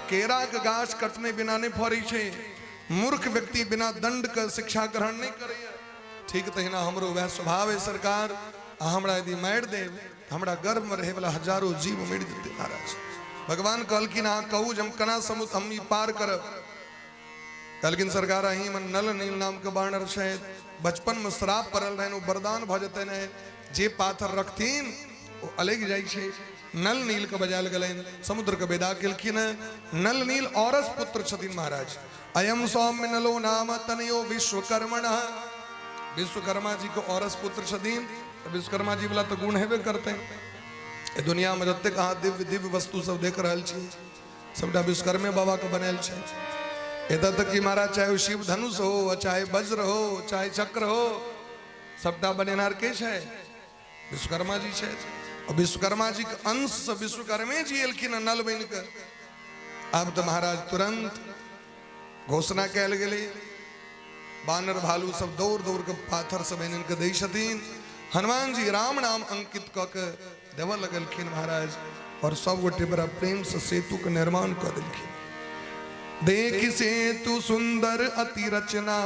केरा के गाछ कटने बिना नहीं फरै छै, मूर्ख व्यक्ति बिना दंड के शिक्षा ग्रहण नहीं करैया, ठीक तहिना हमरो वएह स्वभाव है सरकार। आ हमरा यदि मारि देब तऽ हमरा गर्भ में रहै वाला हजारों जीव मरि जेतै महाराज। भगवान कहलखिन अहाँ कहू जे हम केना समुद्र हम ई पार करब। कहलखिन सरकार अहीं में नल नील नाम के बानर छै, बचपन में श्राप पड़ल रहनि, ओ वरदान भऽ जेतनि है, जे पाथर रखथिन ओ अलगि जाइ छै। नल नील के बजायल गेलनि, समुद्र के विदा केलखिन। नल नील औरस पुत्र छथिन महाराज। अयम सौम्य नलो नाम तनयो विश्वकर्मण, विश्वकर्मा जी के औरस पुत्र छथिन, तऽ विश्वकर्मा जी वाला तऽ गुण हेबे करतनि। एहि दुनिया में जतेक अहाँ दिव्य दिव्य वस्तु सब देख रहल छी सबटा विश्वकर्मे बाबा के बनायल छै। एतऽ तक कि महाराज चाहे ओ शिव धनुष हो, चाहे वज्र हो, चाहे चक्र हो, सबटा बनेनहार के छै? विश्वकर्मा जी छै। और विश्वकर्मा जी के अंश से विश्वकर्मे जी एलखिन हँ नल बनि कऽ। आब तऽ महाराज तुरंत घोषणा कयल गेलै, बानर भालू सब दौड़ दौड़ के पाथर सब आनि आनि कऽ दै छथिन। हनुमान जी राम नाम अंकित कऽ के देबऽ लगलखिन महाराज, और सब गोटे बड़ा प्रेम से सेतु के निर्माण कऽ देलखिन। देख सेतु सुंदर अति रचना,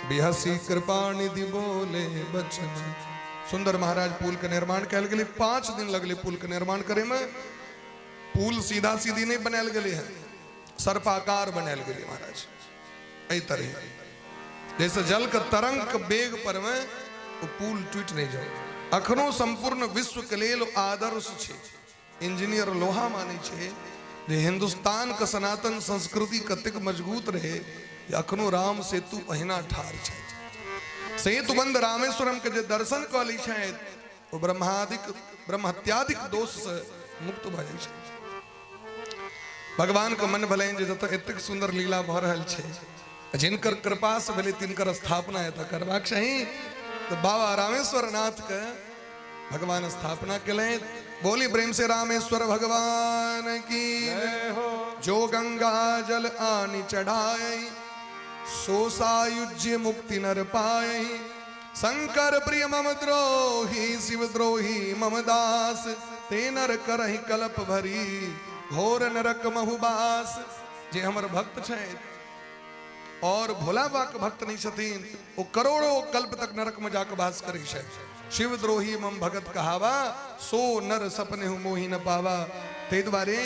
बिहसी कृपा निधि बोले बचन। सुंदर महाराज पुल के निर्माण कयल गेलै। 5 दिन लगलै पुल के निर्माण करे में। पुल सीधा सीधी नहीं बनायल गेलै है, सर्पाकार बनायल गेलै महाराज। एहि तरह जैसे जल के तरंग के वेग पर में ओ पुल टूटि नहीं जाए। अखनो संपूर्ण विश्व के लेल आदर्श छै। इंजीनियर लोहा मानै छै जे हिंदुस्तान के सनातन संस्कृति कतेक मजबूत रहे जे अखनो राम सेतु अहिना ठाढ़ छै। सेतुबंध रामेश्वरम के जे दर्शन कऽ लै छथि ओ ब्रह्महत्यादिक दोष से मुक्त भऽ जाइ छै। भगवान के मन भेलनि जे जतऽ एतेक सुंदर लीला भऽ रहल छै, जिनकर कृपा से भेलै तिनकर स्थापना एतऽ करबाक चाही। तऽ बाबा रामेश्वर नाथ के भगवान स्थापना केलनि। बोली प्रेम से रामेश्वर भगवान की जय हो। जो गंगा जल आनि चढ़ाए, सो सायुज्य मुक्ति नर पाए। शंकर प्रिय मम द्रोही, शिव द्रोही मम दास, ते नर करहि कल्प भरी, घोर नरक महुबास। जे हमर भक्त छथि और भोला बाबा के भक्त नहीं छथिन ओ करोड़ों कल्प तक नरक में जाके वास करै छै। शिवद्रोही मम भगत कहावा, सो नर सपने हूँ मोहि न पावा। ताहि दुआरे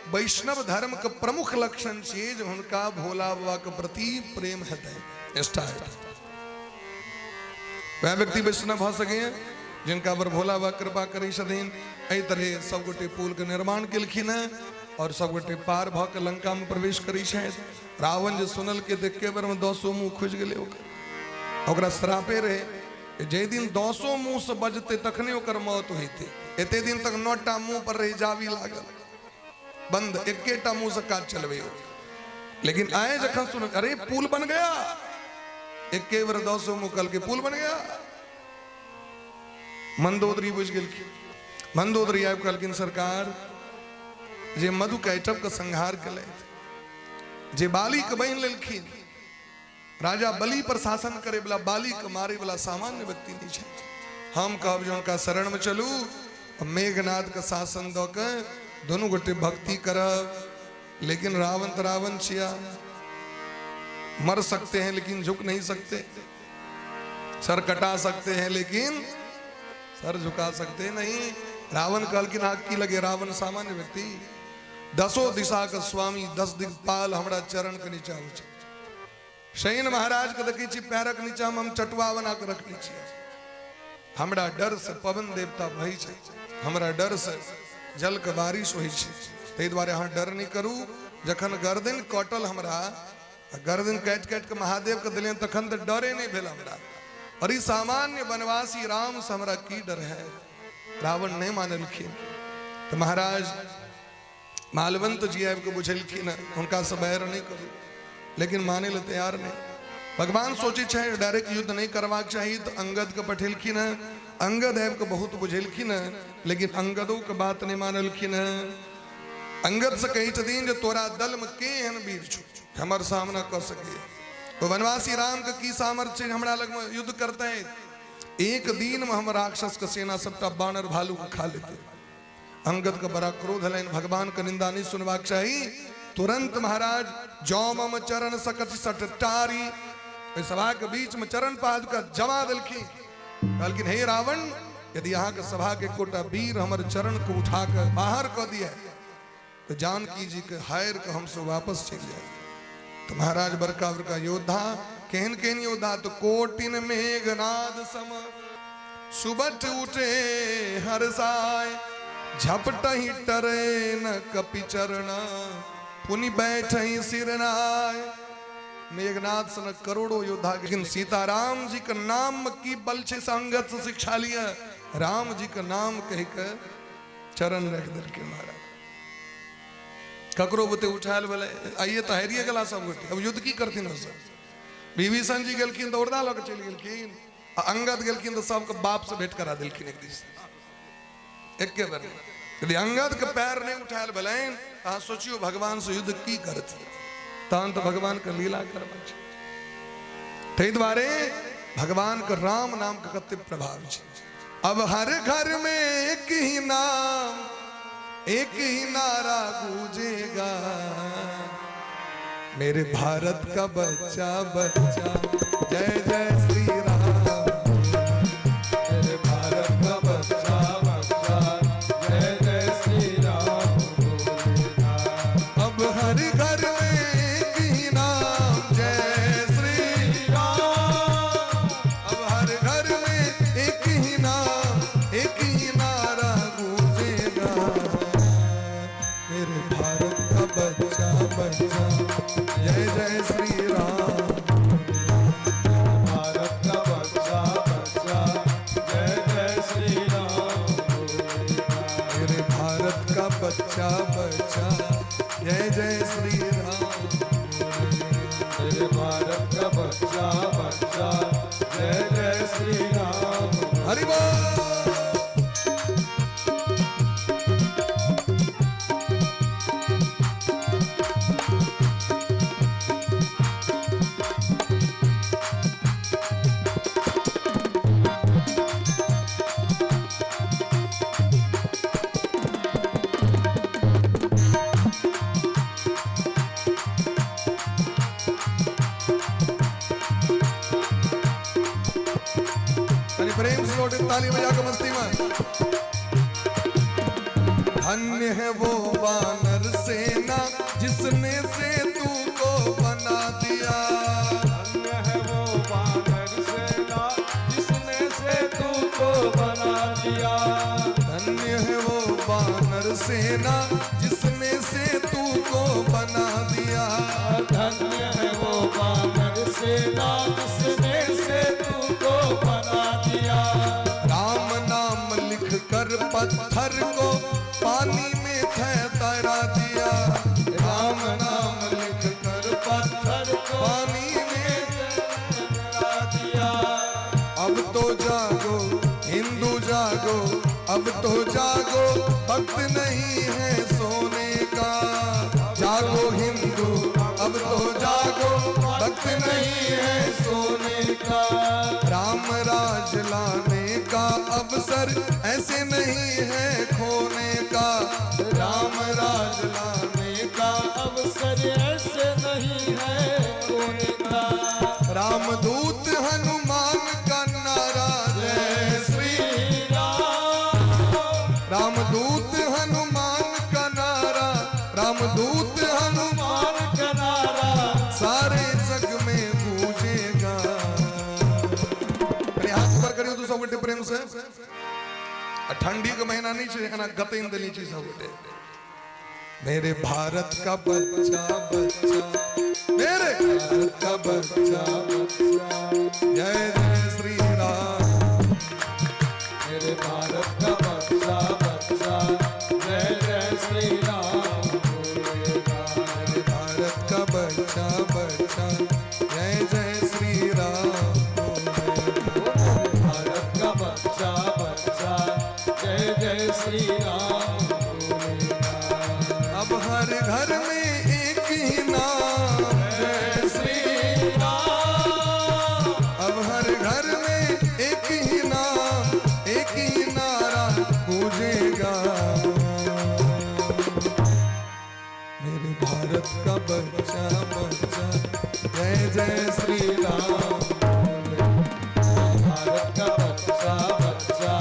वैष्णव धर्म के प्रमुख लक्षण छियै जे हुनका भोला बाबा के प्रति प्रेम हेतै, निष्ठा हेतै। वएह व्यक्ति वैष्णव भऽ सकैए जिनका पर भोला बाबा कृपा करै छथिन। एहि तरहे सबगोटे पुल के निर्माण केलखिन हेँ और सबगोटे पार भऽ के लंका में प्रवेश करै छथि। रावण जे सुनलकै तऽ एके बेर में 10 मुँह खुजि गेलै ओकर। ओकरा श्रापे रहै जाहि दिन 10 मुँह से बजतै तखने ओकर मौत होइतै। एते दिन तक 9टा मुँह पर रहि जाबी लागल बंद, एकेटा मुँह से काज चलबै। लेकिन आए जखन सुन अरे पुल बन गया, एके बेर 10 मुँह कहलकै पुल बन गया। मंदोदरी बुझि गेलखिन। मंदोदरी आबि कहलखिन सरकार जे मधु कैटव के संहार केलथि, जे बाली के बहिन लेलखिन, राजा बलि पर शासन करे वाला, बाली के मारे वाला सामान्य व्यक्ति नहीं छै। हम कहब जे हुनका शरण में चलू, मेघनाद के शासन दऽ के दुनू गोटे भक्ति करब। लेकिन रावण तो रावण छिया, मर सकते हैं लेकिन झुक नहीं सकते, सर कटा सकते हैं लेकिन सर झुका सकते नहीं। रावण कहलखिन अहाँ की लगे रावण सामान्य व्यक्ति, 10 दिशा के स्वामी, 10 दिक्पाल हमरा चरण के नीचा होइ छै। शैन महाराज के देखै छी पैरक नीचा में हम चटुआ बना के रखने छियै। हमरा डर से पवन देवता भय छै, हमरा डर से जल के बारिश होइ छै। ताहि दुआरे अहाँ डर नहि करू। जखन गर्दन कटल हमरा, गर्दन काटि काटि के महादेव के देलियनि तखन तऽ डरे नहि भेल हमरा। और ई सामान्य वनवासी राम से हमरा की डर है। रावण नहि मानलखिन। तऽ महाराज मालवंत जी आबि कऽ बुझेलखिन हुनका से बैर नहि करू, लेकिन माने लए तैयार नहि। भगवान सोचै छै डायरेक्ट युद्ध नहि करबाक चाही, तऽ अंगद के पठेलखिन हेँ। अंगद आबि कऽ बहुत बुझेलखिन हेँ, लेकिन अंगदो के बात नहि मानलखिन हेँ। अंगद से कहै छथिन जे तोरा दल में के एहन वीर छौ हमर सामना कऽ सकैए। ओ वनवासी राम के की सामर्थ्य छै हमरा लग में युद्ध करतै। एक दिन में हम राक्षस के सेना सबटा बानर भालू के खा लेतै। अंगद के बड़ा क्रोध हलनि, भगवान के निंदा नहीं सुनबाक चाही। तुरंत महाराज जौ मम चरण सकत सटटारी, ओहि सभा के बीच में चरण पादुका जमा देलखिन। कहलखिन हे रावण, यदि अहाँ के सभा के एकोटा वीर हमर चरण के उठा के बाहर कऽ दिया तो जानकी जी के हायर के हमसे वापस चलि जाए। तो महाराज बड़का बड़का योद्धा, केहन केहन योद्धा, तो कोटिन मेघनाद सम सुबट उठे हरसाय, झपटहि टरे न कपि चरण पुनि बैठहि सिरनाय। मेघनाद सन करोड़ों योद्धा, लेकिन सीताराम जी के नाम में की बल छै से अंगद से शिक्षा लिया। राम जी के नाम कह के चरण रख देलकै महाराज। ककरो बुते उठायल भेलै, आइए तऽ हारिए गेला सब गोटे, अब युद्ध की करथिन ओ सब। विभीषण जी गेलखिन तऽ औरदा लऽ के चलि गेलखिन, आ अंगद गेलखिन तऽ सबके बाप से भेंट करा देलखिन एक दिस एके बेर। यदि अंगद के पैर नहीं उठायल भेलनि तऽ अहाँ सोचियौ भगवान से युद्ध की करथिन। तहन तऽ भगवान के लीला करबाक छै। ताहि दुआरे भगवान के राम नाम के कते प्रभाव छै। अब हर घर में एक ही नाम, एक ही नारा गूंजेगा, मेरे भारत का बच्चा बच्चा जय जय श्री राम। मेरे भारत का बच्चा बच्चा जय जय श्री राम बोलेगा। अब हर घर में एक ही नाम, जय श्री राम। अब हर घर में एक ही नाम, एक ही नारा गूंजेगा, मेरे भारत का बच्चा बच्चा जय जय श्री राम। भारत का बच्चा बच्चा जय जय श्री राम बोलेगा। मेरे भारत का बच्चा बच्चा जय जय श्री राम। मेरे भारत का बच्चा बच्चा जय जय श्री राम। हरि बोल। गोटे ताली बजा के मस्ती में। धन्य है वो वानर सेना जिसने सेतु को बना दिया। धन्य है वो वानर सेना जिसने सेतु को बना दिया। धन्य है वो वानर सेना जिसने सेतु को बना दिया। धन्य है वो वानर सेना जिसने सेतु को बना दिया। राम नाम लिख कर पत्थर को पानी में तैरा दिया। राम नाम लिख कर पत्थर को पानी में तैरा दिया। अब तो जागो हिंदू जागो, अब तो जागो, वक्त नहीं है सोने का। जागो हिंदू अब तो जागो, वक्त नहीं है सोने का। राम राज लाने का अवसर ऐसे नहीं है खोने का। राम राज लाने का अवसर ऐसे नहीं है खोने का। रामदूत हनुमान का नारा जय श्री श्री राम। रामदूत हनुमान का नारा, रामदूत हनुमान मान का नारा सारे जग में गूंजेगा। अरे हाथ ऊपर करियो तो सब गोटे प्रेम से। आ ठंडी के महीना नहीं छे, एना गतिन देनी छी सब गोटे। मेरे भारत का बच्चा बच्चा, मेरे भारत का बच्चा बच्चा, जय जय श्री राम। मेरे भारत का बच्चा बच्चा, जय जय श्री राम बोलेगा। मेरे भारत का बच्चा बच्चा, जय जय श्री राम बोलेगा। भारत का बच्चा बच्चा, जय जय श्री राम बोलेगा। अब हर घर में एक ही नाम जय श्री श्री राम। अब हर घर में एक ही नाम, एक ही नारा गूंजेगा। मेरे भारत का बच्चा बच्चा, जय जय श्री राम बोले। भारत का बच्चा बच्चा,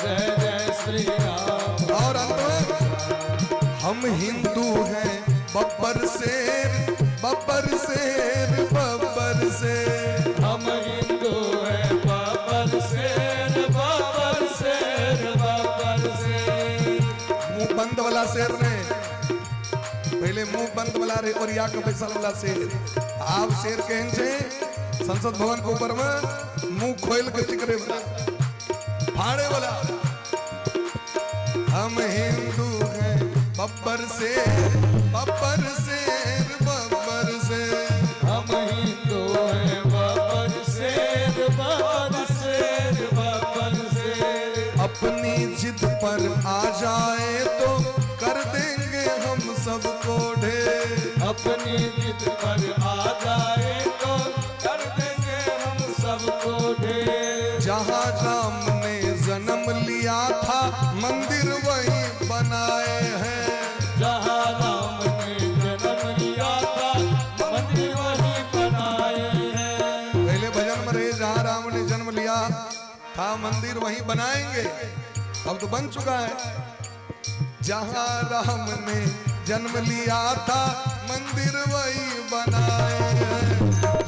जय जय श्री राम। और अंत में, हम हिंदू हैं बब्बर शेर, बब्बर शेर, बब्बर शेर। हम हिंदू हैं बब्बर शेर, बब्बर शेर, बब्बर शेर। मुंह बंद वाला शेर ने पहले मुंह बंद वाला रे और या के पैसा वाला शेर, आप शेर केहन छे संसद भवन के ऊपर में मुंह खोल के चिकरे वाला, फाड़े वाला। हम हिंदू हैं बब्बर शेर, बब्बर शेर, बब्बर शेर। हम हिंदू हैं बब्बर शेर, बब्बर शेर, बब्बर शेर। अपनी जिद पर आ जाए तो कर देंगे हम सबको ढेर। अपनी जिद पर आ जाए तो कर देंगे हम सबको ढेर। जहाँ राम ने जन्म लिया था मंदिर वही बनाए हैं। जहाँ राम ने जन्म लिया था मंदिर वही बनाए हैं। पहले भजन में रहे जहाँ राम ने जन्म लिया था मंदिर वही बनाएंगे, अब तो बन चुका है। जहाँ राम ने जन्म लिया था मंदिर वही बनाए हैं।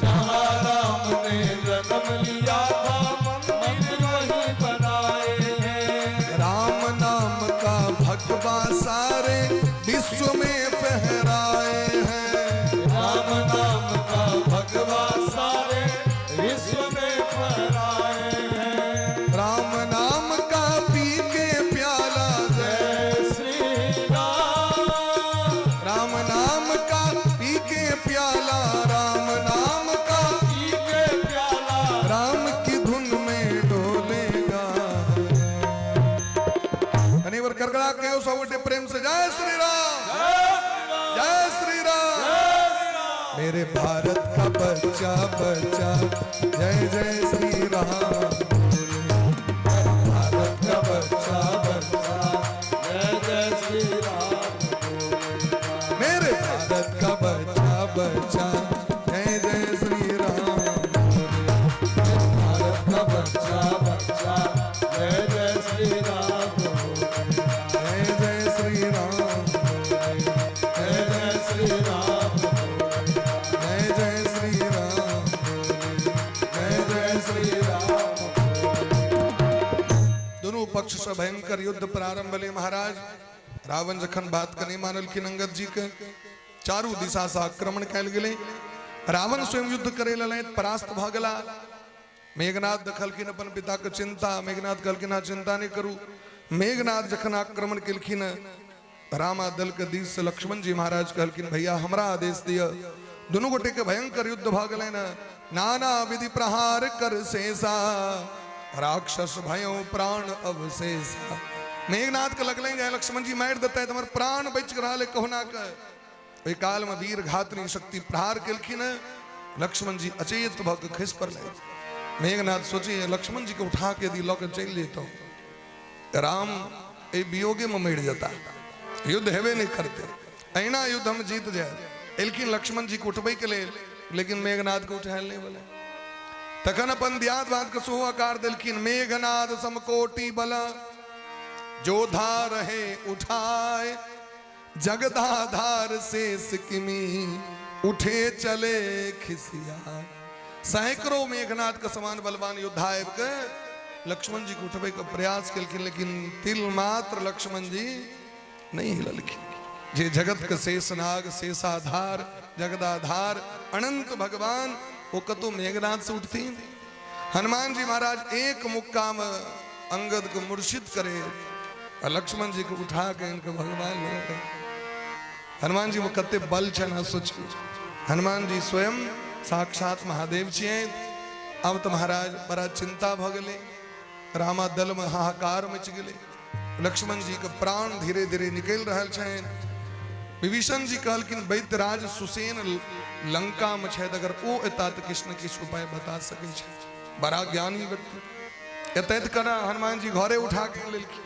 जहाँ राम ने जन्म लिया था मंदिर वही बनाए हैं। राम नाम का भगवा सारे विश्व में फहराए हैं। राम नाम का भगवा सारे विश्व में फहराए हैं। राम नाम का पी के प्याला जय जय श्री राम। राम नाम का पी के प्याला, राम नाम का पी के प्याला, राम की धुन में डोलेगा। अनिवर करगड़ा के सब गोटे प्रेम से जय श्री राम, जय श्री राम। मेरे भारत का बच्चा बच्चा, जय जय श्री राम। भारत का बच्चा बच्चा, जय जय श्री राम। मेरे भारत का बच्चा बच्चा, जय जय श्री राम। भारत का बच्चा बच्चा, भयंकर युद्ध प्रारंभ भेलै महाराज। रावण जखन बात के नहि मानलखिन अंगद जी के, चारू दिशा से आक्रमण कयल गेलै। रावण स्वयं युद्ध करे ललथि, परास्त भऽ गेला। मेघनाथ देखलखिन अपन पिता के चिंता, मेघनाथ कहलखिन अहाँ चिंता नहि करू। मेघनाथ जखन आक्रमण केलखिन, रामा दल के दिस से लक्ष्मण जी महाराज कहलखिन भैया हमरा आदेश दिअ। दुनू गोटे के भयंकर युद्ध भऽ गेलनि। नाना विधि प्रहार कर शेषा, राक्षस भयो प्राण अवशेषा। मेघनाथ के लगलनि जे लक्ष्मण जी मारि देतै, हमर प्राण बचि रहल है कहुना के। ओहि काल में वीर घातनी शक्ति प्रहार केलखिन, लक्ष्मण जी अचेत भऽ के खसि पड़लै। मेघनाथ सोचे लक्ष्मण जी के उठा के यदि लऽ के चलि जैतहुँ, राम एहि वियोगे में मरि जेता, युद्ध हेबे नहीं करते, अहिना युद्ध हम जीत जाए। एलखिन लक्ष्मण जी के उठबै के लेल, लेकिन मेघनाथ के उठायल नहीं भेलै। तखन अपन दियाद बाद के सेहो आकार देलखिन। मेघनाथ समकोटि बल जोधा रहे उठाए, जगदाधार शेष किमी उठे चले खिसिया। सैकड़ों मेघनाथ के समान बलवान योद्धा आबि के लक्ष्मण जी के उठबै के प्रयास केलखिन, लेकिन तिल मात्र लक्ष्मण जी नहीं हिललखिन। जे जगत के शेषनाग शेषाधार जगदाधार अनंत भगवान, वो कतो मेघनाथ से उठथिन। हनुमान जी महाराज एक मुक्का में अंगद के मूर्छित करे और लक्ष्मण जी के उठा के इनके भगवान ले गए। हनुमान जी में कते बल छनि सोचू। हनुमान जी स्वयं साक्षात महादेव छियै। अब तो महाराज बड़ा चिंता भ गेलै, रामा दल में हाहाकार मच गेलै। लक्ष्मण जी के प्राण धीरे धीरे निकलि रहल छनि। विभीषण जी कहलखिन वैद्यराज सुसेन लंका में छथि, अगर ओ एता तऽ किछु ने किछु उपाय बता सकै छथि, बड़ा ज्ञानी व्यक्ति। एतै तऽ कना हनुमान जी घरे उठा के लेलखिन।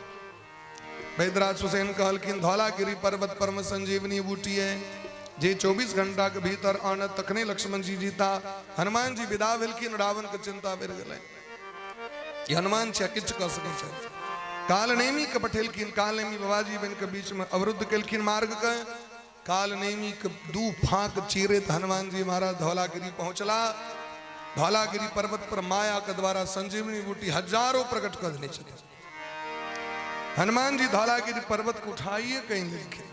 वैद्यराज सुसेन कहलखिन धौलागिरी पर्वत पर में संजीवनी बूटी है, जे 24 घंटा के भीतर आनत तखने लक्ष्मण जी जीता। हनुमान जी विदा भेलखिन, रावण के चिंता बढ़ि गेलै, ई हनुमान छै किछु कऽ सकै छथि। कालनेमी के पठेलखिन, कालनेमी बाबाजी बन के बीच में अवरुद्ध केलखिन मार्ग के। कालनेमी के दू फांक चीरैत हनुमान जी महाराज धौलागिरी पहुंचला। धौलागिरी पर्वत पर माया के द्वारा संजीवनी बूटी हजारों प्रकट कर देने छथिन। हनुमान जी धौलागिरी पर्वत को उठाइए कहीं लेलखिन।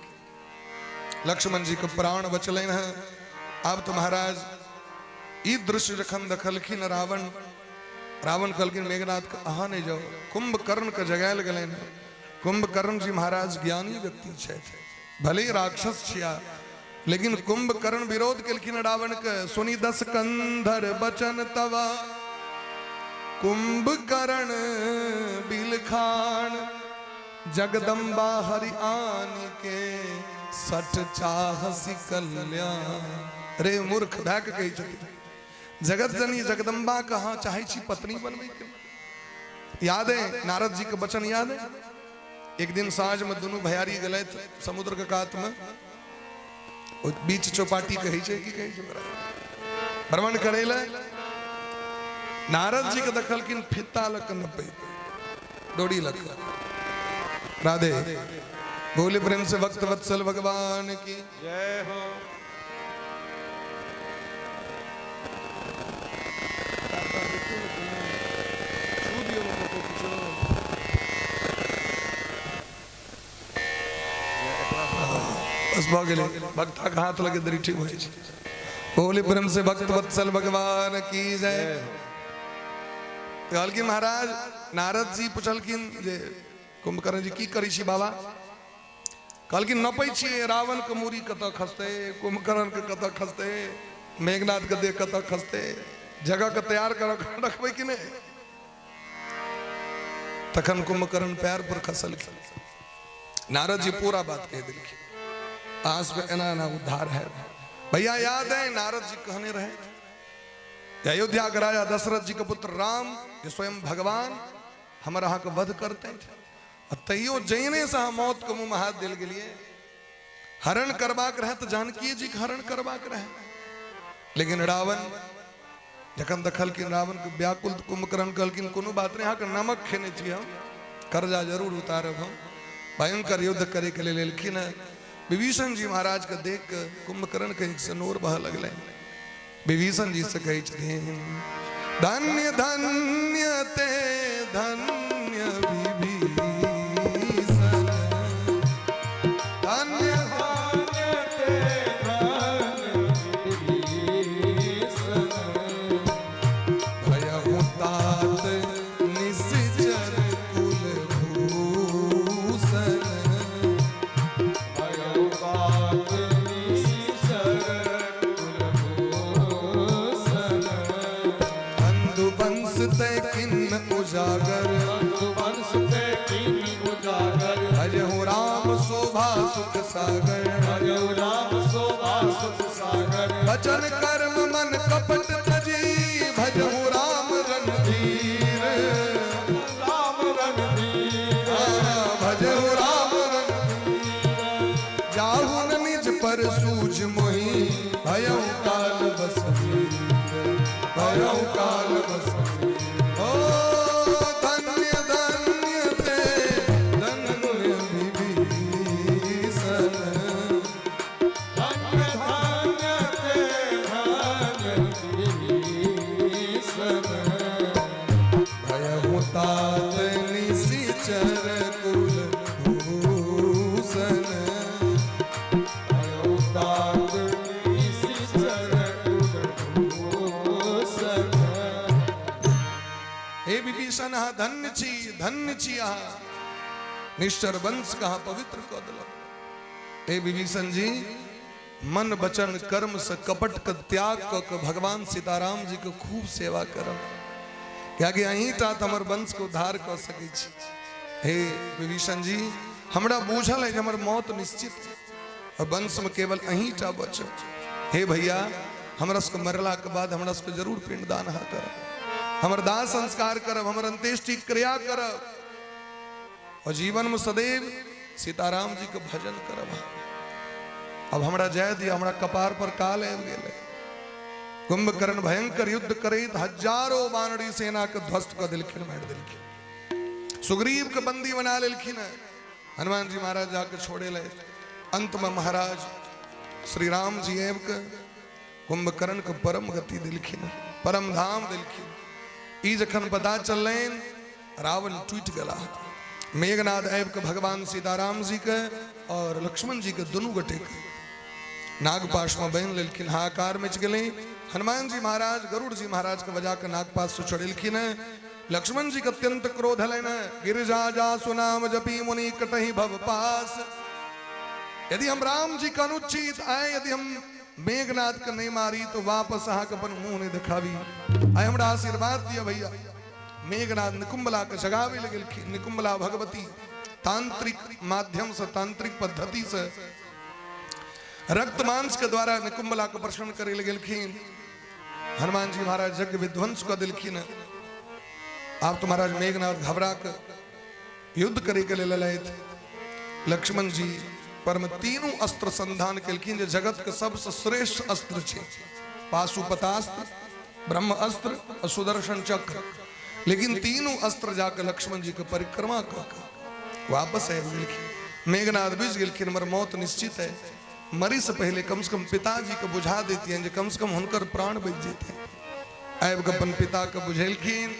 लक्ष्मण जी के प्राण बचलनि हैं। आब तो महाराज ई दृश्य जखन देखलखिन रावण, रावण कहलखिन मेघनाथ के अहाँ नहीं जाओ। कुंभकर्ण के जगायल गेलनि। कुंभकर्ण जी महाराज ज्ञानी व्यक्ति छथि, भले ही राक्षस छिया, लेकिन कुंभकर्ण विरोध केलखिन रावण के। सुनी दस कंधर बचन तवा, कुंभकर्ण बिलखान, जगदम्बा हरि आन के सठ चाहसी कल्याण। रे मूर्ख भए के कहै छथिन जगत जननी जगदम्बा के अहाँ चाहै छी पत्नी बनबै के। याद है नारद जी के वचन याद है? एक दिन साँझ में दुनू भैयारी गेलथि समुद्र के कात में, बीच चौपाटी कहै छै की कहै छै ओकरा, भ्रमण करै लए। नारद जी के देखलखिन फित्ता लग के नपैत, डोरी लग के। राधे बोले प्रेम से भक्त वत्सल भगवान की जय हो। बस भऽ गेलै, भक्ता के हाथ लगे दरी ठीक होइ छै। बोले प्रेम से भक्त वत्सल भगवान की जय। कहलखिन महाराज नारद जी पुछलखिन जे कुंभकर्ण जी की करै छी बाबा? कहलखिन नपै छियै रावण के मूड़ी कतऽ खसतै, कुंभकर्ण के कतऽ खसतै, मेघनाथ के देह कतऽ खसतै, जगह के तैयार कर रखबै कि नहि? तखन कुंभकर्ण पैर पर खसलखिन। नारद जी पूरा बात कह देलखिन, आस पे एना एना उद्धार है। भैया याद है नारद जी कहने रहे अयोध्या के राजा दशरथ जी के पुत्र राम जे स्वयं भगवान हमर अहाँके वध करते आ तैयो जैने से अहाँ मौत के मुंह में हाथ देल गेलिए। हरण करबाक रहे तऽ जानकी जी के हरण करबाक रहे, लेकिन रावण जखन देखलखिन रावण के व्याकुल कुंभकर्ण कहलखिन कोनो बात नहीं, अहाँके नमक खेने छी हम, कर्जा जरूर उतारब हम। भयंकर युद्ध करे के लेल एलखिन हैं। विभीषण जी महाराज के देख के कुंभकर्ण के आँखि से नोर बह लगलै। विभीषण जी से कहै छथिन धन्य धन्य ते धन्य विभीषण। शोभा सुख सागर। भजो राम शोभा सुख सागर। वचन कर्म मन कपट तजी, भजहु राम रणधीर। राम रणधीर। भजहु राम रणधीर। जाहु न निज पर सूझ मोहि, भयउ काल बस वीर, भयउ काल बस वीर। ओ धन्य धन्य ते धन्य विभीषण। धन्य धन्य ते धन्य विभीषण। भयहु तात निशिचर कुल भूषण। भयो तात निशिचर कुल भूषण। हे विभीषण, अहाँ धन्य छी, धन्य छी। अहाँ निश्चर वंश के अहाँ पवित्र कऽ देलक। हे विभीषण जी, मन वचन कर्म से कपट के त्याग कऽ के भगवान सीताराम जी के खूब सेवा करब, कियाकि अहीं टा तऽ हमर वंश के उद्धार कऽ सकै छी। हे विभीषण जी, हमरा बूझल है जे हमर मौत निश्चित है और वंश में केवल अहीं टा बचब। हे भैया, हमरा सबके मरला के बाद हमरा सबके जरूर पिंडदान अहाँ करब, हमर दाह संस्कार करब, हमर अंत्येष्टि क्रिया करब और जीवन में सदैव सीताराम जी के भजन करब। अब हमरा जाय दिया, हमरा कपार पर काल आबि गेलै। कुंभकर्ण भयंकर युद्ध करैत हजारों वानरी सेना के ध्वस्त कऽ देलखिन, मारि देलखिन, सुग्रीव के बंदी बना लेलखिन। हनुमान जी महाराज जाके छोड़े ले। अंत में महाराज श्री राम जी आबि के कुंभकर्ण के परम गति देलखिन, परम धाम देलखिन। ई जखन पता चललनि, रावण टूटि गेला। मेघनाद आबि के भगवान सीताराम जी के और लक्ष्मण जी के दुनू गोटे के नागपाश में बान्हि लेलखिन। हाहाकार मचि गेलै। हनुमान जी महाराज गरुड़ जी महाराज के बजा के नागपाश से चढ़ेलखिन। लक्ष्मण जी के अत्यंत क्रोध हलनि। गिरजा जा सुनाम जपी मुनि कटही भव पास। यदि हम राम जी के अनुचित आए, यदि हम मेघनाथ के नहीं मारी तो वापस अहाँ के अपन मुंह नहीं दिखावी। आइ हमरा आशीर्वाद दिया भैया। मेघनाथ निकुंभला के जगावे लग गेलखिन। निकुंभला भगवती तांत्रिक माध्यम से, तांत्रिक पद्धति से रक्त मांस के द्वारा निकुंभला के प्रसन्न करे लग गेलखिन। हनुमान जी महाराज यज्ञ विध्वंस कऽ देलखिन। आब तो महाराज मेघनाथ घबरा के युद्ध करे के लेल एलथि। लक्ष्मण जी परम तीनू अस्त्र संधान केलखिन जे जगत के सबसे श्रेष्ठ अस्त्र छै, पाशुपतास्त्र, ब्रह्म अस्त्र और सुदर्शन चक्र। लेकिन तीनू अस्त्र जाके लक्ष्मण जी के परिक्रमा कऽ के वापस आबि गेलखिन। मेघनाथ बुझि गेलखिन, हमर मौत निश्चित है, मरी से पहले कम से कम पिताजी के बुझा देतियनि जे कम से कम हुनकर प्राण बचि जेतै। आबि कऽ अपन पिता के बुझेलखिन,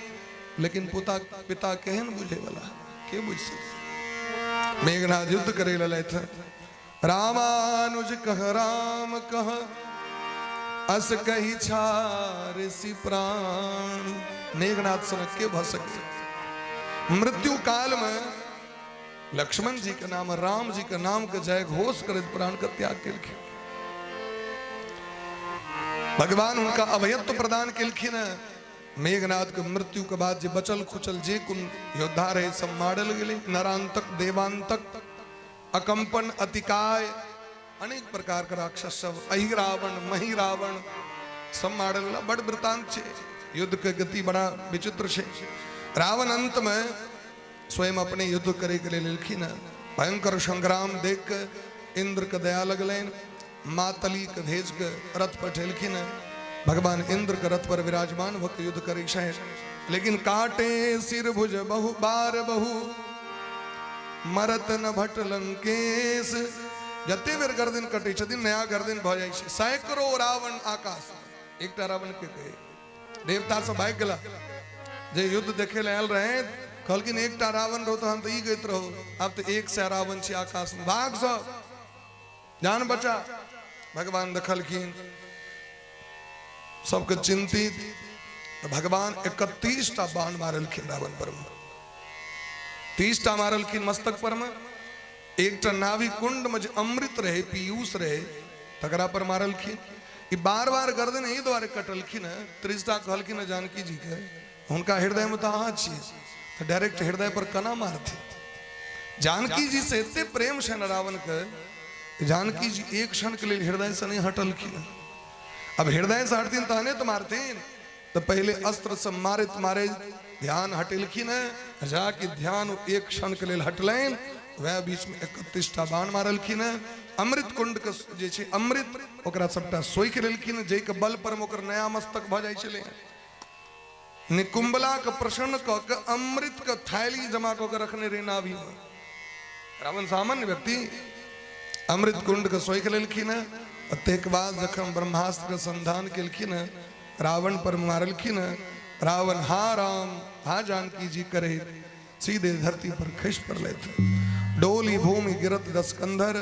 लेकिन पुता पिता केहन बुझे वाला, के बुझि सकै? मेघनाथ युद्ध करे ललथि। रामानुज कह राम कह अस कही छारसि प्राण। मेघनाथ सनक के भऽ सकै? मृत्यु काल में लक्ष्मण जी के नाम, राम जी के नाम के जय घोष करैत प्राण के त्याग केलखिन। भगवान हुनका अभयत्व प्रदान केलखिन। मेघनाथ के मृत्यु के बाद जे बचल खुचल जे कुन योद्धा रहे सब मारल गेलै। नरांतक, देवांतक, अकंपन, अतिकाय, अनेक प्रकार के राक्षस सब, अहि रावण, मही रावण सब मारल गेला। बड़ वृतांत छै, युद्ध के गति बड़ा विचित्र छै। रावण अंत में स्वयं अपने युद्ध करे के लेल एलखिन। भयंकर संग्राम देख के इंद्र के दया लगलनि, मातली के भेज के रथ पठेलखिन। भगवान इंद्र के रथ पर विराजमान भऽ के युद्ध करै छथि, लेकिन काटे सिर भुज बहु बार बहु मरत न भट लंकेश। जते बेर गर्दन कटै छथिन, नया गर्दन भऽ जाइ छै। सैकड़ों रावण आकाश, एकटा रावण के कहे देवता सब भागि गेला। जे युद्ध देखे लए आयल रहे कहलखिन, एकटा रावण रहो तऽ हम तऽ ई गैत रहो, आब तऽ 100 रावण छै आकाश में, भाग सब, जान बचा। भगवान देखलखिन सबके चिंतित, तऽ भगवान 31टा बाण मारलखिन रावण पर में। 30टा मारलखिन मस्तक पर में, एकटा नाभि कुंड में जे अमृत रहे, पीयूष रहे, तकरा पर मारलखिन। ई बार बार गर्दन एहि दुआरे कटलखिन है, 30टा कहलखिन है जानकी जी के, हुनका हृदय में तऽ अहाँ छियै, तऽ डायरेक्ट हृदय पर केना मारथिन? जानकी जी से एते प्रेम छनि रावण के, जानकी जी एक क्षण के लेल हृदय से नहीं हटलखिन। अब हृदय से हटथिन तहने तो मारथिन। तो पहले अस्त्र से मारैत मारैत ध्यान हटेलखिन है, जाके ध्यान एक क्षण के लेल हटलनि, वएह बीच में 31 टा बाण मारलखिन है। अमृत कुंड के जे छै अमृत, ओकरा सबटा सोखि लेलखिन, जाहिके बल पर ओकर नया मस्तक भऽ जाइ छलै। निकुंबला के प्रसन्न कऽ के अमृत के थैली जमा कऽ के रखने रहे नाभि में। रावण सामान्य व्यक्ति अमृत कुंड के सोखि लेलखिन है। ताहिके बाद जखन ब्रह्मास्त्र के संधान केलखिन है, रावण पर मारलखिन है, रावण हा राम हा जानकी जी करे सीधे धरती पर खसि पड़लथि। डोली भूमि गिरत दसकंधर।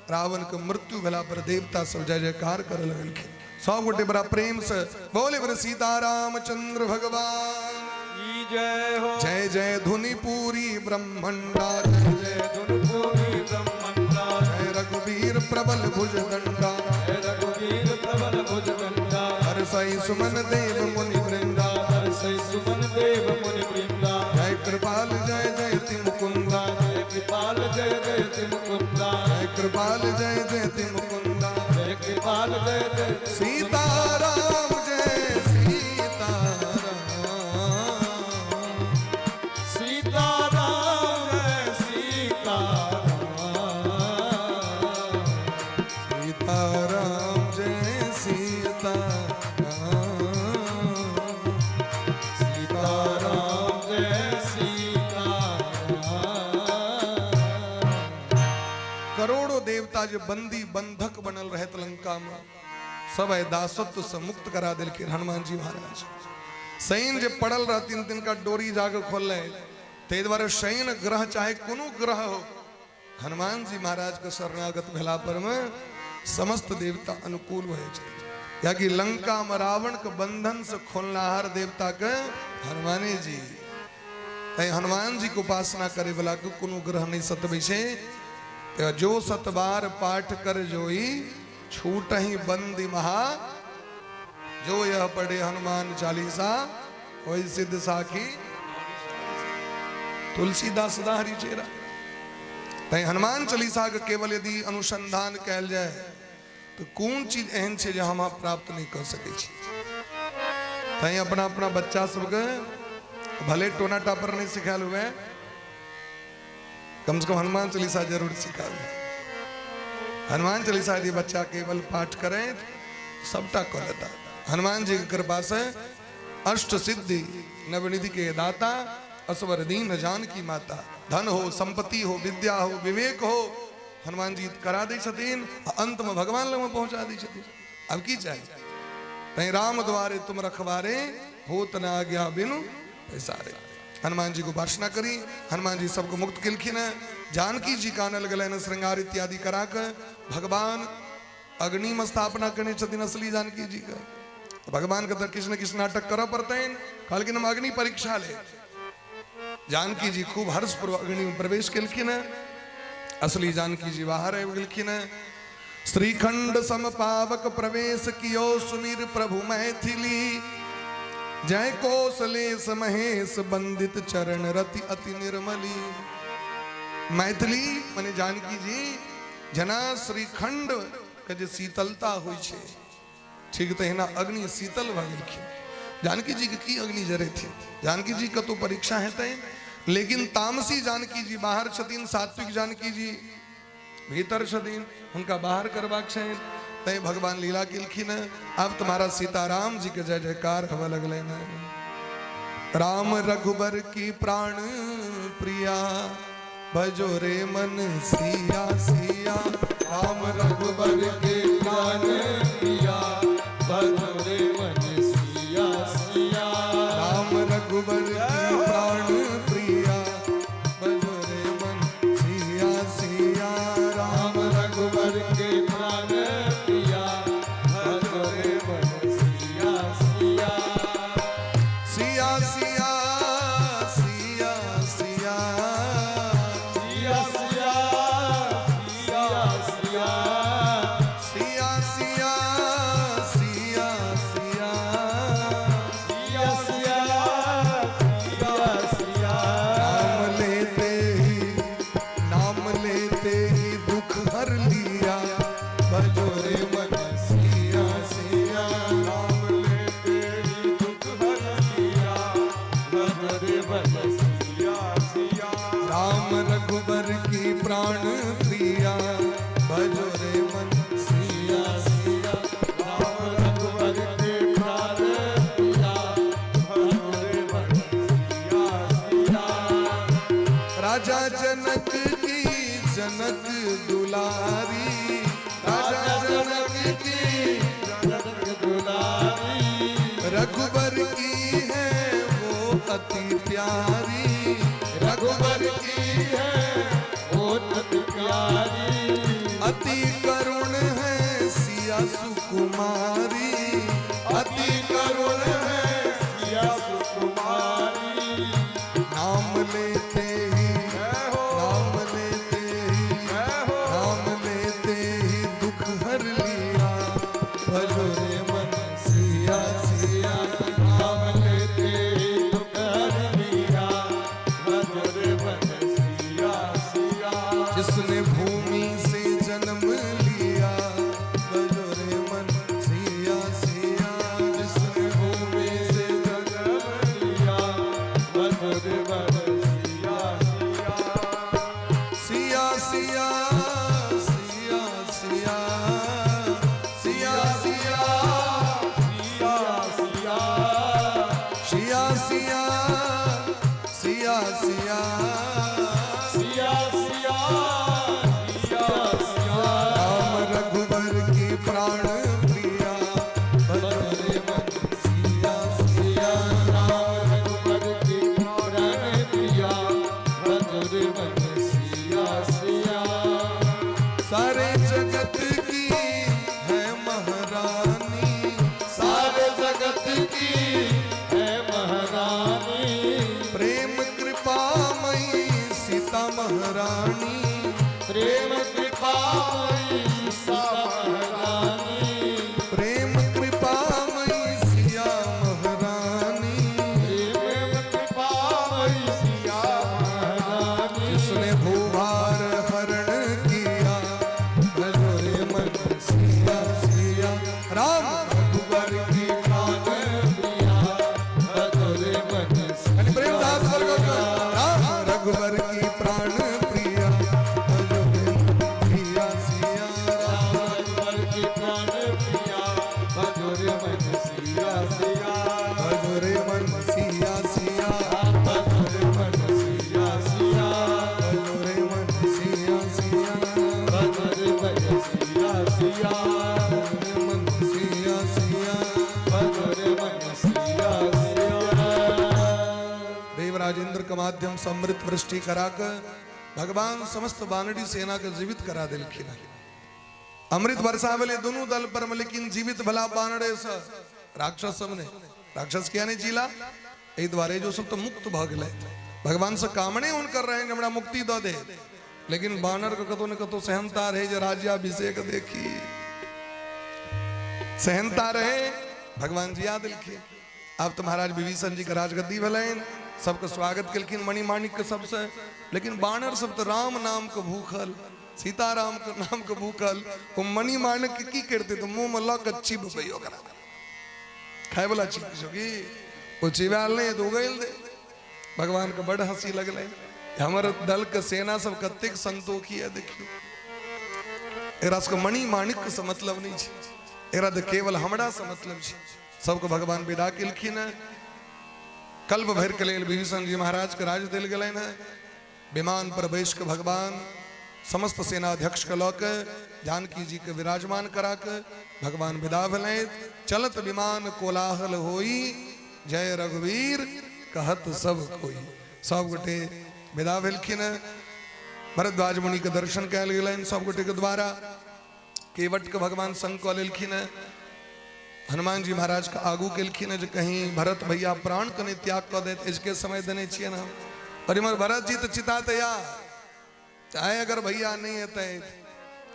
रावण के मृत्यु भेला पर देवता सब जय जयकार करे लगलखिन। सब गोटे बड़ा प्रेम से बोले बोले सीताराम चंद्र भगवान की जय हो। जय जय धुनि पूरी ब्रह्मंडा, जय जय धुन पूरी ब्रह्मंडा, जय रघुवीर प्रबल भुज दंडा, जय रघुवीर प्रबल भुज दंडा, हर सई सुमन देव मुनि वृंदा, हर सई सुमन देव मुनि वृंदा, जय कृपाल जय जय ति मुकुंदा, जय कृपाल जय जय ति मुकुंदा, जय कृपाल जय जय ति मुकुंदा, जय कृपाल जय जय सीताराम जय सीताराम, सीताराम जय सीताराम, सीताराम जय सीताराम, सीताराम जय सीताराम। करोड़ों देवता जे बंदी बंधक बनल रहत लंका में, सब एहि दासत्व से मुक्त करा देलखिन हनुमान जी महाराज। शनि जे पड़ल रहथिन तिनका डोरी जाके खोलले, ताहि दुआरे शनि ग्रह चाहे कोनो ग्रह हो, हनुमान जी महाराज के शरणागत भेला पर में समस्त देवता अनुकूल भए छै। कियाकि लंका में रावण के बंधन से खोलनाहार देवता के हनुमाने जी। तैं हनुमान जी के उपासना करे वाला के कोनो ग्रह नहीं सतबै छै। तो जो सतबार पाठ कर जोई छूटहि बंदी महा, जो यह पढ़े हनुमान चालीसा होई सिद्ध साखी तुलसीदास सदा हरि चेरा। तैं हनुमान चालीसा के केवल यदि अनुसंधान कयल जाय तो कोन चीज एहन छै जे हम अहाँ प्राप्त नहीं कर सकै छी। तैं अपना अपना बच्चा सबके भले टोना टापर नहीं सिखायल हुए, कम से कम हनुमान चालीसा जरूर सिखाबू। हनुमान चालीसा यदि बच्चा केवल पाठ करें सबटा कऽ लेता। हनुमान जी के कृपा से अष्ट सिद्धि नवनिधि के दाता, असवर दीन जानकी माता, धन हो संपत्ति हो विद्या हो विवेक हो, हनुमान जी करा दै छथिन, अंत में भगवान लग में पहुंचा दै छथिन। अब की चाही? तैं राम द्वारे तुम रखवारे, होत न आज्ञा बिनु पैसारे। हनुमान जी को उपासना करी, हनुमान जी सबको मुक्त केलखिन है। जानकी जी कानल गेलनि श्रृंगार इत्यादि करा के भगवान अग्नि में स्थापना करने छथिन असली जानकी जी के। भगवान के तऽ किछु ने किछु नाटक करऽ पड़तनि, कहलखिन हम अग्नि परीक्षा ले। जानकी जी खूब हर्ष पूर्वक अग्नि में प्रवेश केलखिन है। असली जानकी जी बाहर आबि गेलखिन है। श्रीखंड सम पावक प्रवेश कियो सुमिर प्रभु मैथिली, जय कौशलेश महेश बंदित चरण रति अति निर्मली। मैथिली माने जानकी जी जना श्रीखंड के जे शीतलता होइ छै, ठीक तहिना अग्नि शीतल भऽ गेलखिन। जानकी जी के की अग्नि जरेथिन, जानकी जी कतौ परीक्षा हेतनि, लेकिन तामसी जानकी जी बाहर छथिन, सात्विक जानकी जी भीतर छथिन, हुनका बाहर करबाक छनि। तैं भगवान लीला केलखिन। अब तुम्हारा सीताराम जी के जय जयकार होवे लगलनि। राम रघुबर की प्राण प्रिया, भजो रे मन सिया सिया। राम रघुबर के प्राण प्रिया, भजो रे मन सिया सिया। राम रघुबर की प्राण प्रिया, भजो रे मन सिया सिया। राम रघुबर के प्राण प्रिया, भजो रे मन सिया सिया। सिया सिया सिया सिया, सिया सिया सिया सिया, सिया सिया सिया सिया, प्राण प्रिया, भजो रे मन सिया सिया। राम रघुवर के प्राण प्रिया, भजो रे मन सिया सिया। राजा जनक की जनक दुलारी, राजा जनक की जनक दुलारी, रघुबर की है वो अति प्यारी, रघुबर की है वो अति प्यारी, अति करुण है सिया सुकुमारी, अति करुण है सिया सुकुमारी। नाम लेते ही, नाम लेते ही, नाम लेते ही दुख हर लिया, भजो रे मन सिया सिया। नाम लेते ही दुख हर लिया, भजो रे मन सिया सिया। जिसने भूमि से जन्म लिया, भजो रे मन सिया सिया। जिसने भूमि से जन्म लिया, भजो रे मन सिया सिया। सिया सिया सिया सिया सिया सिया सिया सिया सिया सिया सिया सिया सिया सिया सिया सिया। राम रघुबर की प्राण प्रिया, भजो रे मन सिया सिया। राम रघुबर की प्राण प्रिया, भजो रे मन सिया सिया। सारे जगत की है महारानी, सारे जगत की है महारानी, प्रेम कृपा मई सीता महारानी, प्रेम कृपा सीता महारानी, प्रेम कृपा मई सिया महारानी, प्रेम कृपा सिया महारानी। जिसने भूभार हरण किया, भजो रे मन सिया सिया। राम रघुबर की प्राण प्रिया, भजो रे मन यानी प्रेम दास वर्ग का। राम रघुबर की प्राण प्रिया, भजो रे मन सिया सिया। राम रघुबर की प्राण प्रिया, भजो रे मन सिया सिया। भजो रे मन सिया सिया, भजो रे मन सिया सिया, भजो रे मन सिया सिया, भजो रे मन सिया सिया, भजो रे मन सिया सिया। भजो रे मन सिया सिया। देवराज इंद्र के माध्यम से अमृत वृष्टि कराकर भगवान समस्त वानरी सेना के जीवित करा दिलखिन। अमृत वर्षा भेलै दुनू दल पर में, लेकिन जीवित भला बानरे से राक्षस सब ने, राक्षस किया नहीं जिला, एहि दुआरे जो सब तो मुक्त भऽ गेलै। भगवान से कामने हुनकर रहनि जे हमरा मुक्ति दऽ दे, लेकिन बानर के कतौ ने कतौ सहनता रहे जे राज्याभिषेक देखी, सहनता रहे। भगवान जिया देलखिन। आब तऽ महाराज विभीषण जी के राजगद्दी भेलनि, सबके स्वागत केलखिन मणि माणिक के सबसे, लेकिन बानर सब तऽ राम नाम के भूखल, सीताराम के नाम के भूखल, ओ मणि माणिक के की करते तऽ मुँह में लऽ के चिबबै, ओकरा खाय वाला चीज छौ की, ओ चिबायल नहि तऽ उगैल दे। भगवान के बड़ हंसी लगलै, हमर दल के सेना सब कतेक संतोखी है, देखियौ एकरा सबके मणि माणिक से मतलब नहि छै, एकरा तऽ केवल हमरा से मतलब छै। सबके भगवान विदा केलखिन हँ। कल्प भरि के लेल विभीषण जी महाराज के राज देल गेलनि हँ। विमान पर बैस के भगवान समस्त सेनाध्यक्ष के लऽ के जानकी जी के विराजमान करा के भगवान विदा भेलथि। चलत विमान कोलाहल होई, जय रघुवीर कहत सब कोई। सब गोटे विदा भेलखिन हँ। भरद्वाज मुनि के दर्शन कयल गेलनि सब गोटे के द्वारा। केवट के भगवान संग कऽ लेलखिन हँ। हनुमान जी महाराज के आगू केलखिन हँ जे कहीं भरत भैया प्राण के नहि त्याग कऽ देत, एजके समय देने छियनि हम। पर इम्हर भरत जी तऽ चिता तैयार, चाहे अगर भैया नहीं एतै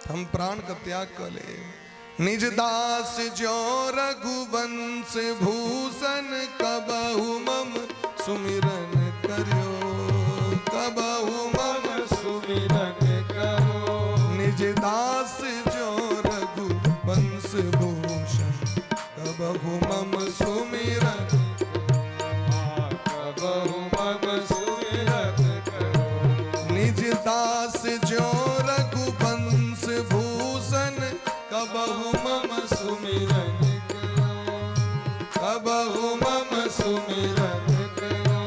हम प्राण के त्याग कऽ लेब। निज दास जो रघुवंश भूषण, कबहु मम सुमिरन करियो, कबहु मम सुमिरन करो। निज दास जो रघुवंश भूषण, कबहु मम सुमिरन, कबहु मम सुमिरन करो। निज दास दास जो रघुवंश भूषण, कबहु मम सुमिरन करो, कबहु मम सुमिरन करो।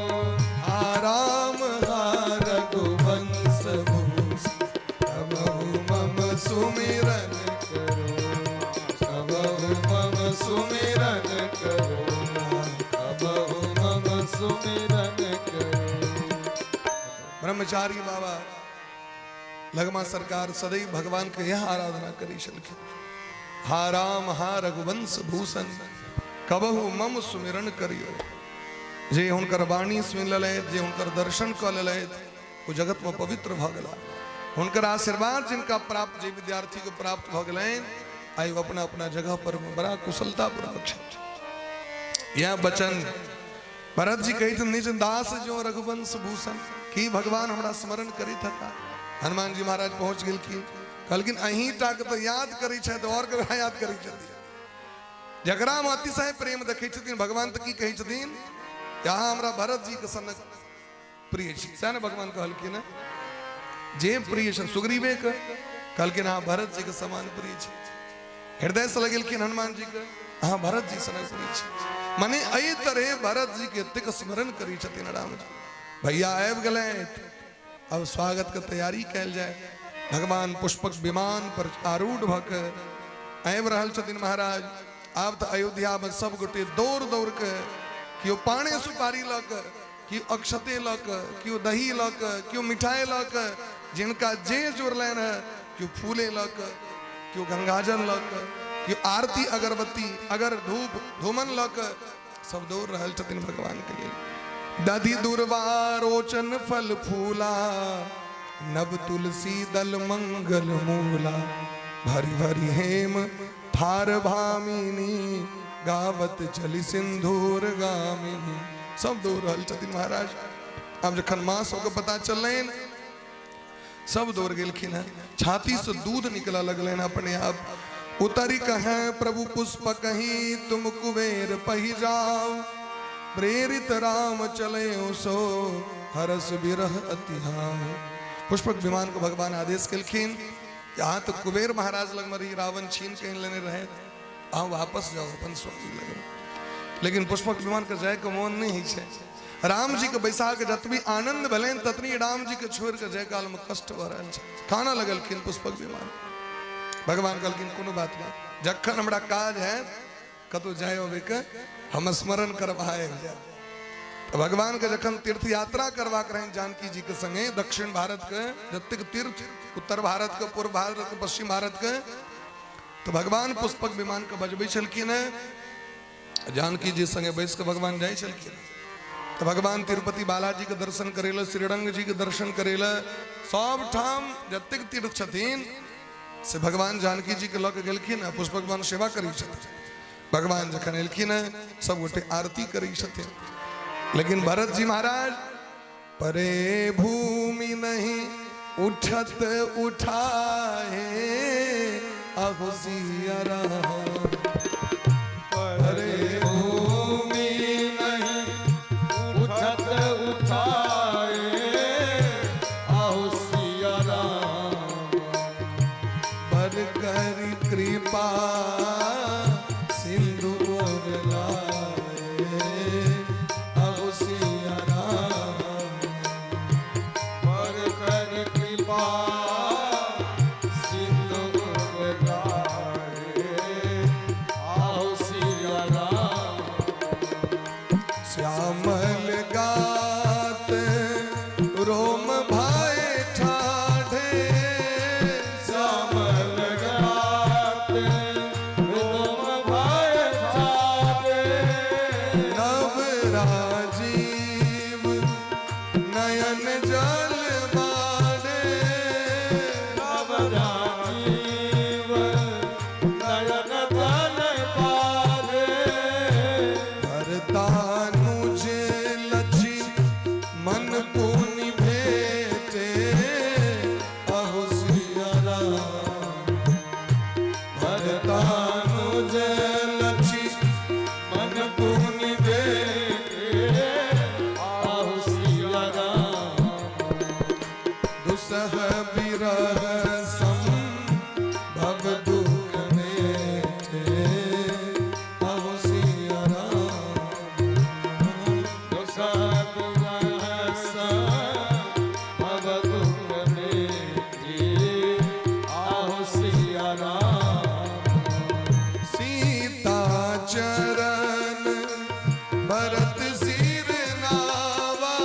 हा राम हा रघुवंश भूषण, कबहु मम सुमिरन करो, कबहु मम सुमिरन करो, कबहु मम सुमिरन करो। ब्रह्मचारी बाबा लगमा सरकार सदैव भगवान के यह आराधना करी छलखिन। हा राम हा रघुवंश भूषण, कबहु मम सुमिरन करियो। जे हुनकर वाणी सुनि लेलथि, जे हुनकर दर्शन कऽ लेलथि, ओ जगत में पवित्र भऽ गेला। हुनकर आशीर्वाद जिनका प्राप्त, जे विद्यार्थी के प्राप्त भऽ गेलनि, आइ ओ अपना अपना जगह पर बड़ा कुशलता पूर्वक छथि। यह वचन भरत जी कहैत निज दास जो रघुवंश भूषण, की भगवान हमरा स्मरण करैत हता। हनुमान जी महाराज पहुंच गेलखिन, कहलखिन अहीं टा के तऽ याद करै छथि, और ककरा याद करै छथिन? जकरा मे अतिशय प्रेम देखै छथिन भगवान, तऽ की कहै छथिन कि अहाँ हमरा भरत जी के सनक प्रिय छी। सएह ने भगवान कहलखिन हँ, जे प्रिय छनि सुग्रीवे के, कहलखिन अहाँ भरत जी के समान प्रिय छी। हृदय से लगेलखिन हनुमान जी के, अहाँ भरत जी सनक प्रिय छी। मने एहि तरहे भरत जी के एतेक स्मरण करै छथिन राम जी। भैया आबि गेलथि, अब स्वागत के तैयारी कयल जाय। भगवान पुष्पक विमान पर आरूढ़ भऽ के आबि रहल छथिन महाराज। आब तऽ अयोध्या में सब गोटे दौड़ दौड़ के, केओ पाने सुपारी लऽ के, केओ अक्षते लऽ के, केओ दही लऽ के, केओ मिठाई लऽ के, जिनका जे जोड़लनि है, केओ फूले लऽ के, केओ गंगाजल लऽ के, केओ आरती अगरबत्ती अगर धूप धूमन लऽ के, सब दौड़ रहल छथिन भगवान के लेल। दधि दुर्वारोचन फल फूला, नव तुलसी दल मंगल मूला, भरि भरि हेम थार भामिनी, गावत चली सिंधूर गामिनी। सब दौड़ रहल छथिन महाराज। आब जखन माँ सबके पता चललनि, सब दौड़ गेलखिन हैं, छाती से दूध निकला लगलनि अपने आप। उतरि कहें प्रभु पुष्प कहीं, तुम कुबेर पही जाओ, प्रेरित राम चले सो, हरस विरह अतिहाओ। पुष्पक विमान को भगवान आदेश केलखिन, यहाँ तो कुबेर महाराज लग में रही, रावण छीन के लेने रहे, अहाँ वापस जाओ अपन स्वामी लग। लेकिन पुष्पक विमान के जाय के मोन नहीं होइ छै। राम जी के बैसा के जतबी आनंद भेलनि, ततनी राम जी के छोड़ के जाय काल में कष्ट भऽ रहल छै। कानऽ लगलखिन पुष्पक विमान। भगवान कहलखिन कोनो बात नहीं, जखन हमरा काज है कतौ जाय अबै के, हम स्मरण करब अहाँ आबि जायब। तऽ भगवान के जखन तीर्थ यात्रा करबाक रहनि जानकी जी के संगे, दक्षिण भारत के जतेक तीर्थ, उत्तर भारत के, पूर्व भारत के, पश्चिम भारत के, तऽ भगवान पुष्पक विमान के बजबै छलखिन हेँ, जानकी जी संगे बैस के भगवान जाइ छलखिन। तऽ भगवान तिरुपति बालाजी के दर्शन करै लए, श्रीरंग जी के दर्शन करै लए, सब ठाम जतेक तीर्थ छथिन से भगवान जानकी जी के लऽ के गेलखिन आ पुष्पक विमान सेवा करै छथिन। भगवान जखन एलखिन हेँ, सब गोटे आरती करै छथिन। लेकिन भरत जी महाराज परे भूमि नहीं उठत उठाए, अहो सिया राम। परे भूमि नहीं उठत उठाए, आहो सिया राम। पर कर कृपा सिंधु और लाए, अहो सिया राम। पर कर कृपा सिंधु लाए, आहो सिया राम। श्यामल गात रोम भाई ठाढ़े, श्यामल गात बिरह संभव दुख मेटे, आहो सिया राम। जो सब भव दुख मेटे, आहो सिया राम। सीता चरण भरत सिर नावा,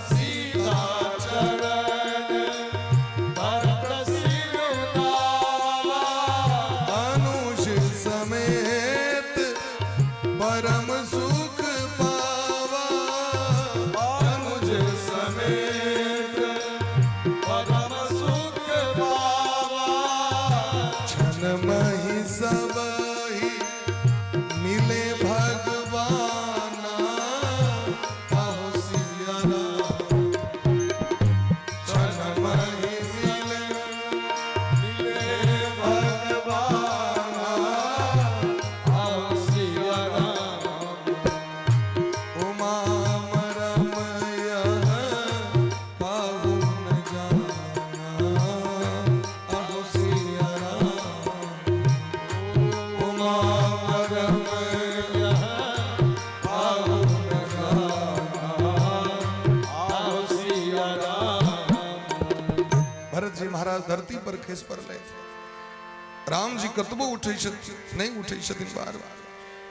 सीता चरण भरत सिर नावा, अनुज समेत परम सुख पावा, अनुज समेत परम सुख पावा। क्षण मही सबही मिले भगवाना, आहो सिया राम। क्षण मही मिले मिले भगवाना, आओ सिया राम। उमा मरम यह काहू न जाना, आहो सिया राम। उमा मरम यह काहू न जाना, आओ सिया राम। भरत जी महाराज धरती पर खसि पड़ले। राम जी कतबो उठै छथिन, नहि उठै छथिन। बार बार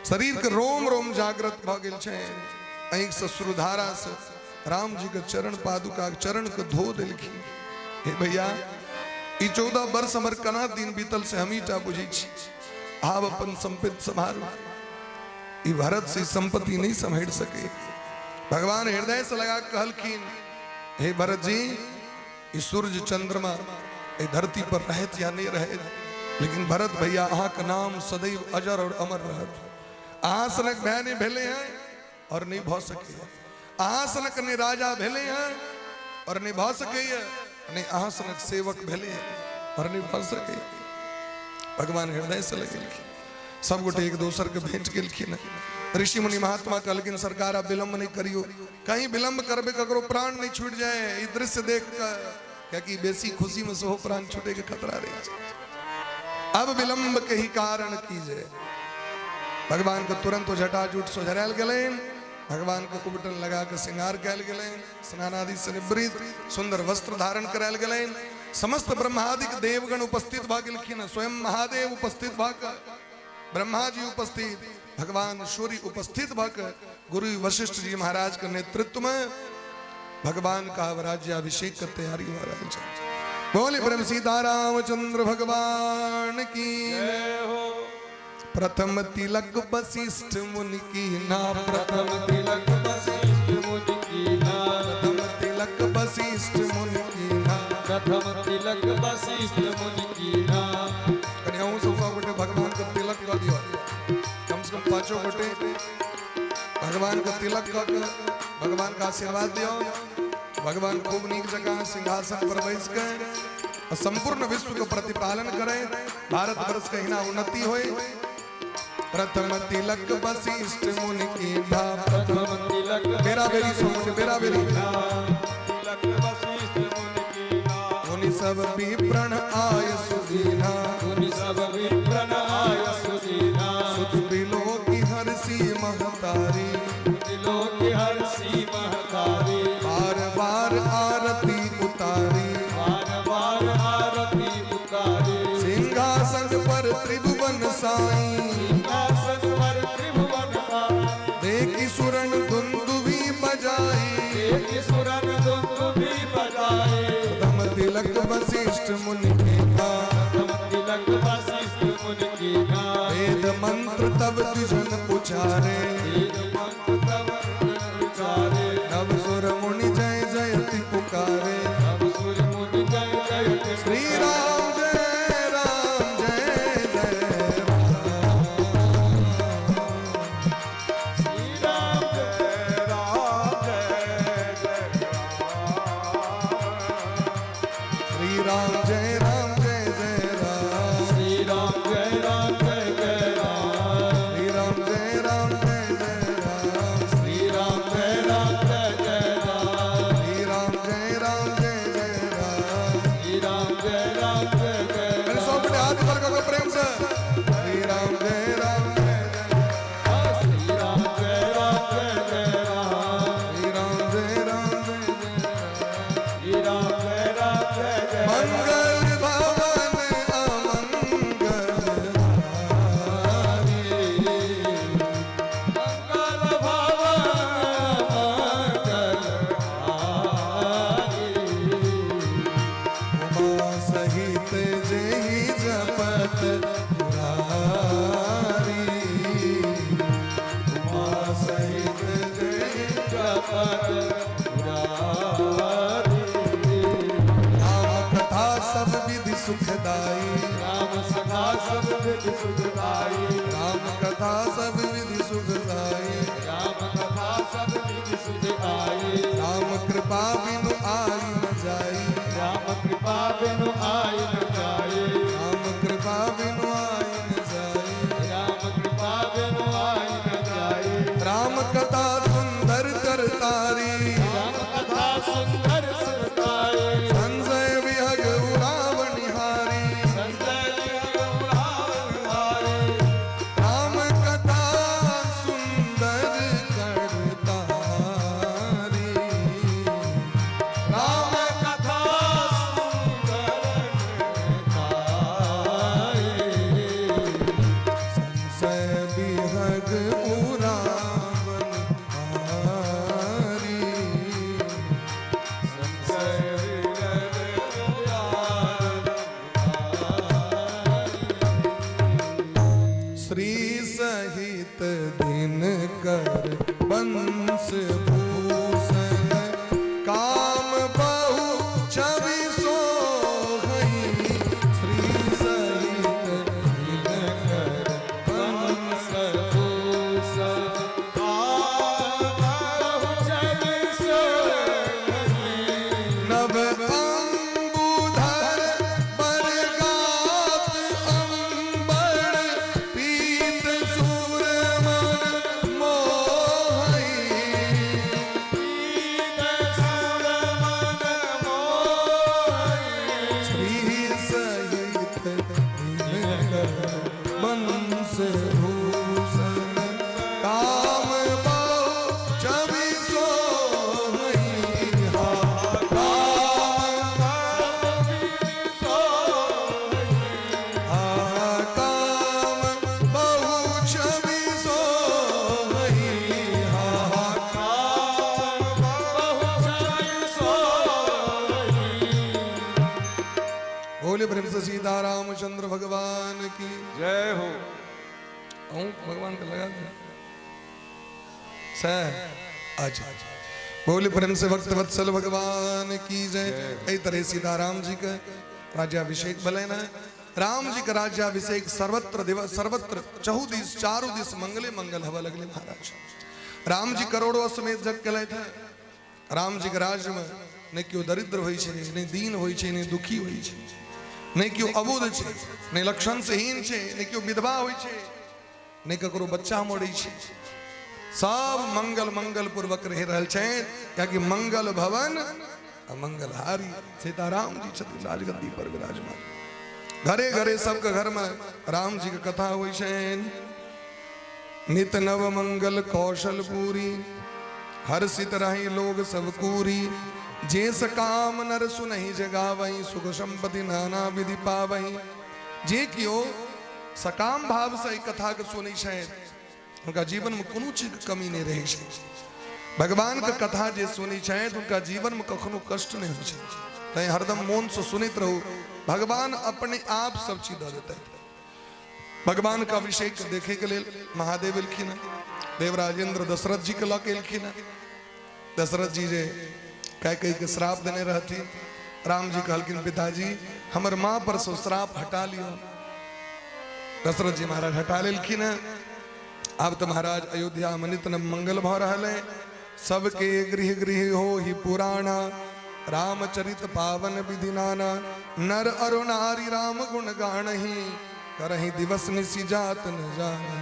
शरीर के रोम रोम जागृत भऽ गेल छै। आँखि से श्रुधारा से राम जी के चरण पादुका के चरण के धो देलखिन। हे भैया, ई 14 वर्ष हमर केना दिन बीतल से हमही टा बुझै छी। आब अपन संपत्ति सम्हारू। ई भरत से संपत्ति नहीं सम्हारि सके। भगवान हृदय से लगा के कहलखिन, हे भरत जी, ई सूर्य चंद्रमा ए धरती पर रहत या नहीं रहत, लेकिन भरत भैया अहाँ के नाम सदैव अजर और अमर रहत। अहाँ सनक भाय नहीं भेले हैं और नहीं भऽ सके। अहाँ सनक नहीं राजा भेले हैं और नहीं भऽ सकैए, नहीं अहाँ सनक सेवक भेले हैं और नहीं भऽ सकैए। भगवान हृदय से लगेलखिन। सब गोटे एक दोसर के भेंट केलखिन। ऋषि मुनि महात्मा कहलखिन, सरकार आब विलंब नहीं करियो, कहीं विलंब करबे ककरो प्राण नहीं छूट जाए ई दृश्य देख के, कियाकि बेसी खुशी में सेहो प्राण छूटे के खतरा रहे छै। अब विलंब के ही कारण कीजे। भगवान के तुरंत जटाजूट सोझरायल गेलनि। भगवान के उबटन लगा के श्रृंगार कयल गेलनि। स्नान आदि से निवृत्त सुंदर वस्त्र धारण करायल गेलनि। समस्त ब्रह्मादिक देवगण उपस्थित भऽ गेलखिन। स्वयं महादेव उपस्थित भऽ कऽ, ब्रह्मा जी उपस्थित, भगवान सूर्य उपस्थित भऽ कऽ गुरु वशिष्ठ जी महाराज के नेतृत्व में भगवान का राज्याभिषेक के तैयारी हो रहा है। बोले प्रेम सीतारामचंद्र भगवान की। जय हो। प्रथम तिलक वशिष्ठ मुनि की ना, प्रथम तिलक वशिष्ठ मुनि की ना, प्रथम तिलक वशिष्ठ मुनि की ना, प्रथम तिलक वशिष्ठ मुनि की ना। कनि अहूँ सब सब गोटे भगवान के तिलक कऽ दियौ। कम से कम पांचों गोटे भगवान के तिलक कऽ के भगवान के आशीर्वाद दियौ। भगवान खूब नीक जकाँ सिंहासन पर बैस के और संपूर्ण विश्व के प्रतिपालन करे, भारत वर्ष के हिना उन्नति होए। प्रथम तिलक वशिष्ठ मुनि की ना, प्रथम तिलक बेरा बेरी सोच, बेरा बेरी। तिलक वशिष्ठ मुनि की ना, मुनि सब विप्रण आय सुदीना, मुनि सब विप्रण आय सुदीना। सुत बिलोकी हरसी महतारी, लोक हर्षि महतारी, बार बार आरती उतारी, बार बार आरती उतारी। सिंहासन पर त्रिभुवन साई, सिंहासन पर त्रिभुवन आई, देखी सुरन दुंदुभी बजाई, देखि सुरन दुंदुभी बजाए। प्रथम तिलक वशिष्ठ मुनि के ना, प्रथम तिलक वशिष्ठ मुनि की ना, वेद मंत्र तब द्विजन उचारे, वेद मंत्र तब उचारे। नव सुर मुनि जय जयति पुकारे, नव सुर मुनि जय जयति। श्री राम जय राम जय जय राम, श्री राम जय राम जय जय राम। श्री राम जय राम जय जय राम, श्री राम जय राम जय जय राम, श्री राम जय राम जय जय राम, श्री राम जय राम जय जय राम, श्री राम जय राम जय जय राम, जय राम जय जय। कनि सब गोटे हाथ ऊपर कऽ कऽ प्रेम से श्री राम जय राम जय जय। श्री राम जय राम जय जय राम। श्री राम जय राम जय जय। श्री राम जय राम जय जय। मंगल भवन अमंगल हारी। मंगल भवन मंगल हारी। उमा सहित जेहि जपत पुरारी। उमा सहित जेहि जपत पुरारी। राम कथा सब विधि सुखदाई। राम सखा सब विधि सुखदाई। राम कथा सब विधि सुखदाई। राम कथा सब विधि सुखदाई। राम कृपा बिनु आई न जाई। राम कृपा बिनु आई न जाई। राम कृपा बिनु आई न जाई। राम कृपा बिनु आई न जाई। राम कथा सुंदर करतारी। राम कथा सुंदर सुरताई। संजय विहग उरावणिहारी। संजय राम हारी। राम कथा सुंदर करतारी। राम कथा सुंदर करताई। संशय विहग उरावण हारी। संशय विरल श्री सहित दिन कर बंस भूषण काम बहु छवि सोहई। श्री सहित दिन कर बंस नभ अंबुधर बरगात अंबर पीत सुर मन मोहई। श्री सहित दिनकर बंस भूषण काम बहु छवि सोहई। हा काम हा काम बहु छवि सोहई। हा बोले प्रेम से सीताराम चंद्र भगवान की जय हो। हूँ भगवान का लगा दिया सर। अच्छा, बोले प्रेम से भक्त वत्सल भगवान की जय। एहि तरह सीताराम जी के राज्याभिषेक भले ना। राम जी के राज्याभिषेक सर्वत्र दिवस सर्वत्र चहु दिस चारू दिस मंगले मंगल हवा लगले महाराज। राम जी करोड़ों अश्वमेध यज्ञ केलथि है। राम जी के राज्य में नहि केओ दरिद्र होइ छै, नहि दीन होइ छै, नहि दुखी होइ छै, नहि केओ अबोध छै, नहि लक्षण से हीन छै, नहि केओ विधवा होइ छै, नहि ककरो बच्चा मरै छै। सब मंगल मंगल पूर्वक रहि रहल छै, कियाकि मंगल भवन आ मंगलहारी सीताराम जी छथिन राजगद्दी पर विराजमान। घरे घरे सबके घर में राम जी के कथा होइ छनि। नित नव मंगल कौशल पूरी, हर्षित रही लोग सब कूरी। जेस काम नर सुनहि जगावही, सुख संपत्ति नाना विधि पावही। जे केओ सकाम भाव से एहि कथा के सुनै छथि, हुनका जीवन में कोनो चीज के कमी नहि रहै छै। भगवान के कथा जे सुनै छथि, हुनका जीवन में कखनो कष्ट नहि होइ छै। तैं हरदम मोन से सुनैत रहू, भगवान अपने आप सब चीज दऽ देतै। भगवान के अभिषेक देखे के लेल महादेव एलखिन हँ, देवराजेंद्र दशरथ जी के लऽ के एलखिन हँ। दशरथ जी जे कैकेयी के श्राप देने रहथिन, राम जी कहलखिन पिताजी हमर माँ पर से श्राप हटा लिअ। दशरथ जी महाराज हटा लेलखिन हँ। आब तऽ महाराज अयोध्या में नित नव मंगल भऽ रहल है। सबके गृह गृह हो ही पुराणा, रामचरित पावन विधि नाना। नर अरु नारी राम गुण गाणही, करही दिवस निशि जात न जाना।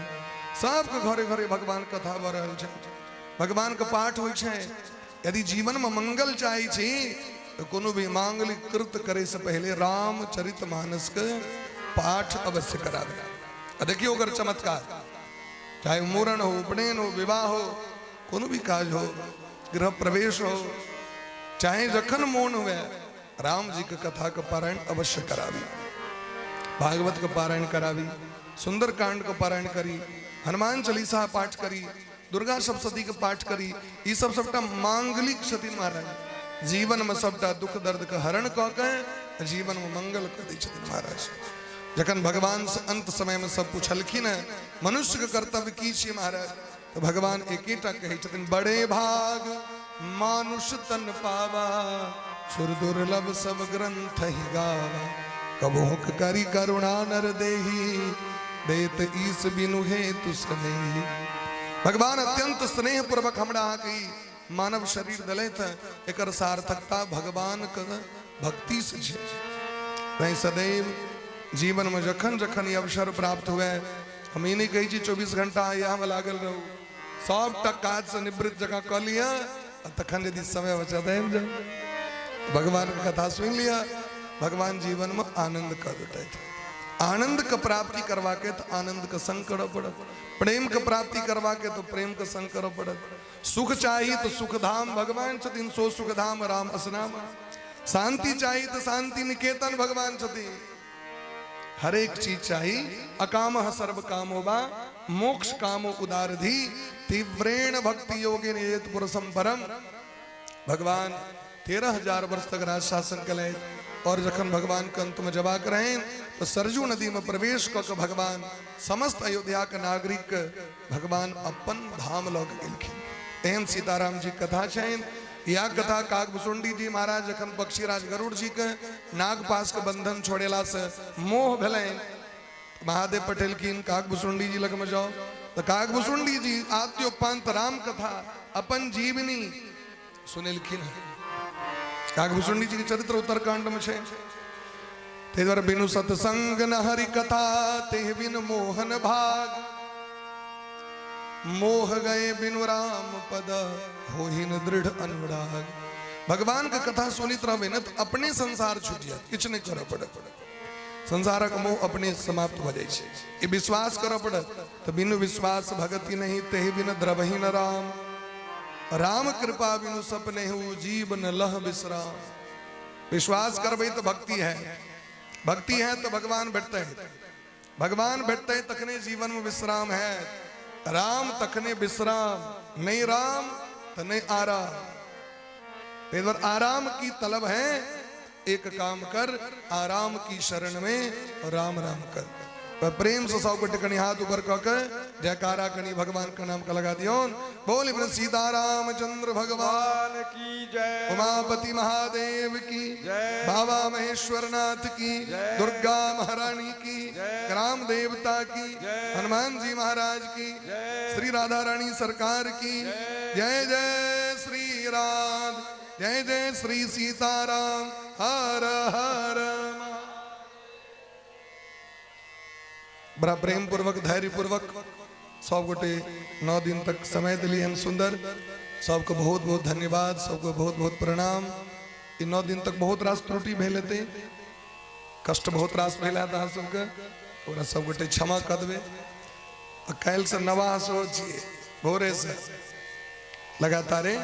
सबके घरे घरे भगवान कथा भऽ रहल छै, भगवान के पाठ होइ छै। यदि जीवन में मंगल चाहै छी तऽ कोनो भी मांगलिक कृत्य करे से पहले रामचरित मानस के पाठ अवश्य कराबी। आ देखियौ ओकर चमत्कार, चाहे मूड़न हो, उपनयन हो, विवाह हो, कोनो भी काज हो, गृह प्रवेश हो, चाहे जखन मोन हुए, राम जी के कथा के पारायण अवश्य कराबी, भागवत के पारायण कराबी, सुंदर कांड के पारायण करी, हनुमान चालीसा पाठ करी, दुर्गा सप्तशती के पाठ करी। ई सब सबटा मांगलिक छथिन महाराज। जीवन में सबटा दुख दर्द के हरण कऽ के जीवन में मंगल कऽ दै छथिन महाराज। जखन भगवान से अंत समय में सब पुछलखिन है मनुष्य के कर्तव्य की छियै महाराज, तऽ भगवान एकेटा कहै छथिन, बड़े भाग मानुष तन पावा, सुर दुर्लभ सब ग्रंथ ही गावा, कबोक करी करुणा नर देही, देत ईस बिनु हेतु स्नेही। भगवान अत्यंत स्नेह पूर्वक हमरा अहाँके ई मानव शरीर दलैत, एकर सार्थकता भगवान के भक्ति से छै। तैं सदैव जीवन में जखन जखन ई अवसर प्राप्त हुए, हम ई नहि कहै छी 24 घंटा इएह में लागल रहू, सबटा काज से निवृत्त जकाँ कऽ लिअ आ तखन यदि समय बचत आबि जाउ, भगवान के कथा सुनि लिअ, भगवान जीवन में आनंद कऽ देतथि। आनंद के प्राप्ति करबाके तऽ आनंद के संग करऽ पड़त, प्रेम के प्राप्ति करबाके तऽ प्रेम के संग करऽ पड़त, सुख चाही तऽ सुखधाम भगवान छथिन, सो सुखधाम राम असनाम, शांति चाही तऽ शांति निकेतन भगवान छथिन, हरेक चीज चाही। अकाम सर्व कामो बा मोक्ष कामो उदारधि तीव्रेण भक्ति योगे नियत पुरुषम परम। भगवान 13,000 वर्ष तक राज शासन कले और जखन भगवान के अंत में जबाक रहे तो सरजू नदी में प्रवेश कऽ के भगवान समस्त अयोध्या के नागरिक के भगवान अपन धाम लऽ के गेलखिन। एहन सीताराम जी कथा छनि। यह कथा काकभुसुंडी जी महाराज जखन पक्षीराज गरुड़ जी के नागपाश के बंधन छोड़ेला से मोह भेलनि, महादेव पठेलखिन काकभुसुंडी जी लग में जाओ, तो काकभुसुंडी जी आद्योपांत राम कथा अपन जीवनी सुनेलखिन। काकभुसुंडी जी के चरित्र उत्तरकांड में छै। ताहि दुआरे बिनु सत्संग न हरि कथा तेह बिन मोहन भाग, मोह गए बिनु राम पद होहिन दृढ़ अनुराग। भगवान के कथा सुनित रहबे न तो अपने संसार छूट जात, किछु नहि करऽ पड़त, संसारक मोह अपने समाप्त भऽ जाइ छै। ई विश्वास करऽ पड़त। तऽ बिनु विश्वास भगति नहीं तेहि बिन द्रवहि न राम, राम कृपा बिनु सपने हु जीवन लह विश्राम। विश्वास करबै तऽ भक्ति है, भक्ति है तो भगवान भेटते हैं, भगवान भेटते हैं तखने जीवन में विश्राम है, राम तखने विश्राम, नहीं राम तो नहीं आराम। ताहि आराम की तलब है, एक काम कर आराम की शरण में राम राम कर। पर प्रेम से सब गोटे कनी हाथ ऊपर कऽ के जयकारा कनी भगवान के नाम के लगा दियौन। बोल सीताराम चंद्र भगवान की जय, उमापति महादेव की जय, बाबा महेश्वर नाथ की, दुर्गा महारानी की, ग्राम देवता की, हनुमान जी महाराज की, श्री राधा रानी सरकार की जय। जय श्री राम, जय जय श्री सीताराम, हर हर। बड़ा प्रेम पूर्वक धैर्य पूर्वक सब गोटे 9 दिन तक समय दिली हन सुंदर, सबके बहुत बहुत धन्यवाद, सबके बहुत बहुत प्रणाम। ई 9 दिन तक बहुत रास त्रुटि भेल हेतै, कष्ट बहुत रास भेल हैत अहाँ सबके, ओकरा सब गोटे क्षमा कऽ देबै। आ काल्हि से नवाह सेहो छियै, भोरे से लगातारे,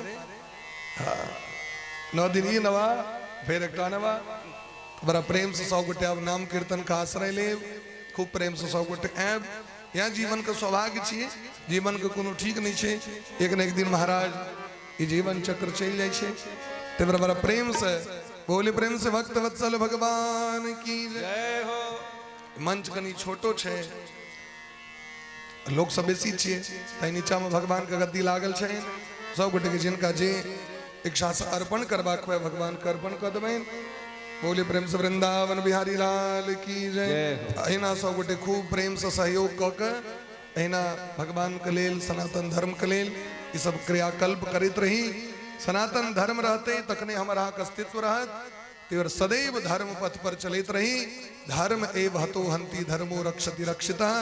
हाँ 9 दिन ई नवाह फेर एकटा नवाह। बड़ा प्रेम से सब गोटे आब नाम कीर्तन के आश्रय लेब, खूब प्रेम से सब गोटे आयब। यहाँ जीवन के सौभाग्य छियै, जीवन के कोनो ठीक नहीं छै, एक न एक दिन महाराज ई जीवन चक्र चलि जाइ छै। ताहि दुआरे बड़ा प्रेम से बोले, प्रेम से भक्त वत्सल भगवान की जय हो। मंच कनी छोटो छै, लोक सब बेसी छियै, ताहि नीचा में भगवान के गद्दी लागल छै। सब गोटे के जिनका जे इच्छा से अर्पण करबाक हुए भगवान के अर्पण कऽ देबनि। बोले प्रेम से वृंदावन बिहारी लाल की जय। अहिना सब गोटे खूब प्रेम से सहयोग कऽ के अहिना भगवान के लेल, सनातन धर्म के लेल ई सब क्रियाकल्प करैत रही। सनातन धर्म रहते तखने हमर अहाँके अस्तित्व रहत। ते सदैव धर्म पथ पर चलैत रही। धर्म एव हतो हंति धर्मो रक्षति रक्षितः,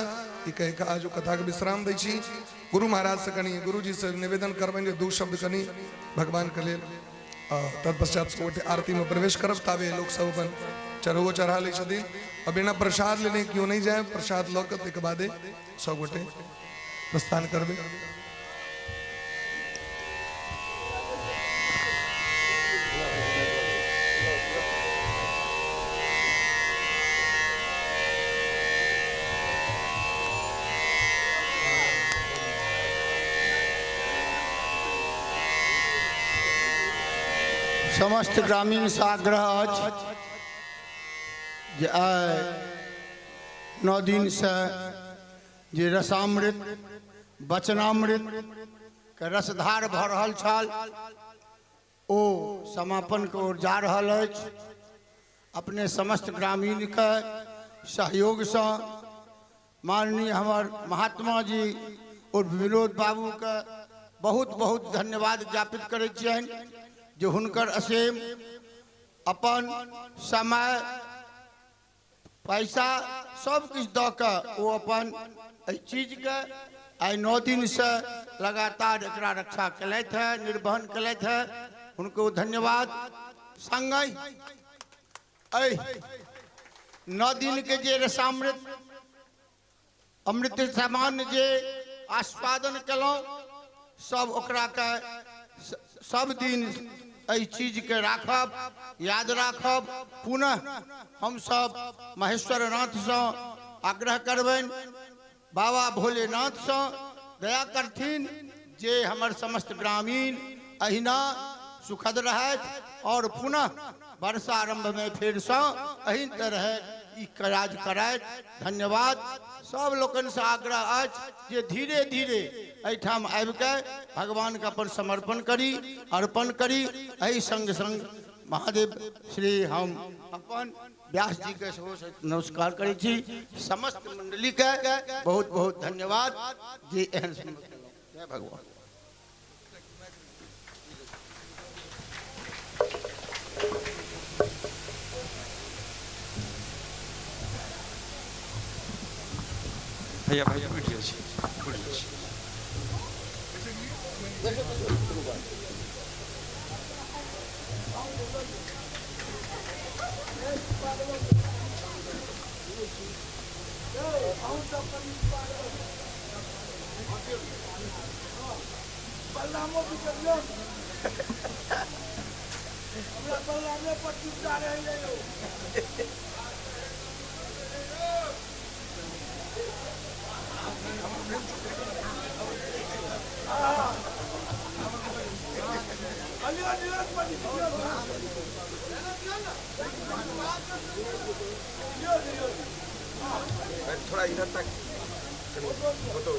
ई कहि के आज कथा के विश्राम दै छी। गुरु महाराज से कनी, गुरु जी से निवेदन करबनि जे 2 शब्द कनी भगवान के लेल तत्पश्चात सब गोटे आरतीमे प्रवेश करब। ताबे लोक सब अपन चढ़बो चढ़ा लै छथिन आ बिना प्रसाद लेने केओ नहि जाय, प्रसाद लऽ कऽ ताहिके बादे सब गोटे प्रस्थान करबै। समस्त ग्रामीणसँ आग्रह अछि जे आइ 9 दिनसँ जे रसामृत वचनामृत के रसधार भऽ रहल छल ओ समापनके ओर जा रहल अछि। अपने समस्त ग्रामीणके सहयोगसँ माननीय हमर महात्मा जी और विनोद बाबूके बहुत बहुत धन्यवाद ज्ञापित करै छियनि जे हुनकर असीम अपन समय पैसा सब किछु दऽ कऽ ओ अपन एहि चीजके आइ 9 दिनसँ लगातार एकरा रक्षा केलथि है, निर्वहन केलथि है, हुनको धन्यवाद। संगहि एहि 9 दिनके जे रसामृत अमृत समान जे आस्वादन केलहुँ सब ओकरा के सब दिन एहि चीजके राखब, याद राखब। पुनः हमसब महेश्वर नाथसँ आग्रह करबनि, बाबा भोलेनाथसँ दया करथिन जे हमर समस्त ग्रामीण अहिना सुखद रहथि और पुनः वर्षारंभ में फेरसँ एहि तरह ई काज करथि। धन्यवाद। सब लोकनिसँ आग्रह अछि जे धीरे धीरे एहिठाम आबिके भगवानके अपन समर्पण करी, अर्पण करी। एहि संग संग महादेव श्री हम अपन व्यास जी के सेहो नमस्कार करै छी। समस्त मंडली के बहुत बहुत धन्यवाद जे एहन जय भगवान। भैया भैया उठि जाइ छी, उठि जाइ छी। थोड़ा इधर तक फोटो,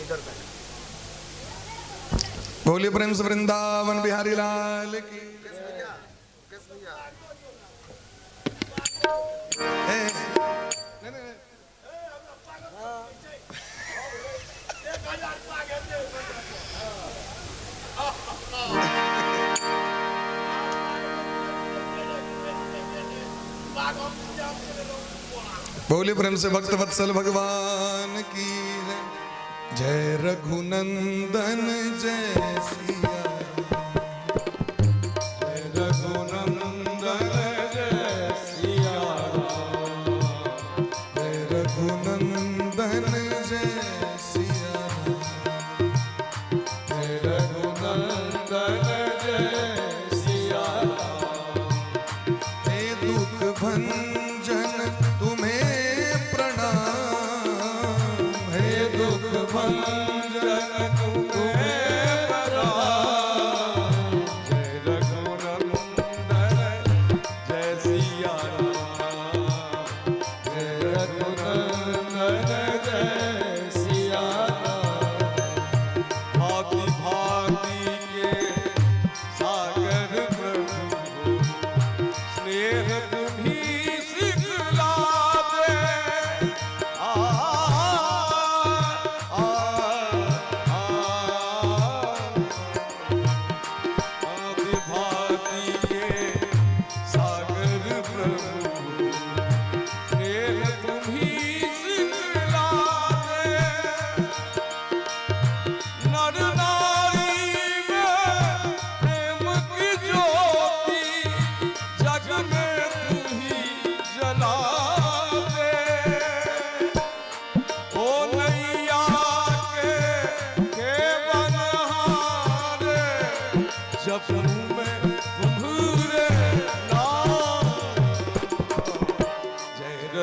इधर तक। बोलिए प्रेम से वृंदावन बिहारी लाल की। बोलिए प्रेम से भक्त वत्सल भगवान की जय। जय रघुनंदन जय सिया, जय रघुनंदन जय सिया, जय रघुनंदन जय सिया, जय रघुनंदन जय सिया। हे दुख भंजन तुम्हें प्रणाम, हे दुख भंजन तुम्हें प्रणाम, जय रघुनंदन जय सिया राम, जय रघुनंदन जय सिया राम। भांति भांति के सागर प्रभु, स्नेह तुम्ही से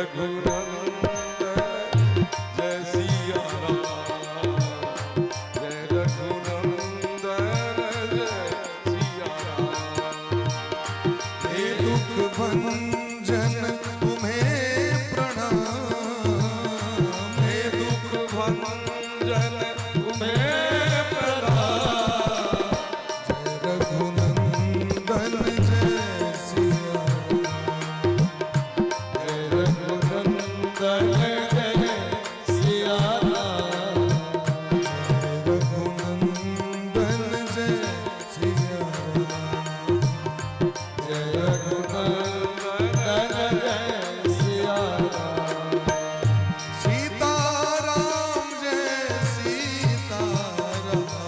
रघुनंदन जय सिया राम, जय रघुनंदन जय सिया राम। हे दुख भंजन तुम्हें प्रणाम, हे दुख भंजन तुम्हें प्रणाम, जय रघुनंदन जय सिया राम। जय रघुनंदन जय सिया राम, जय रघुनंदन जय सिया राम। जय रघुनंदन जय सिया राम। सीता राम जय सीता राम,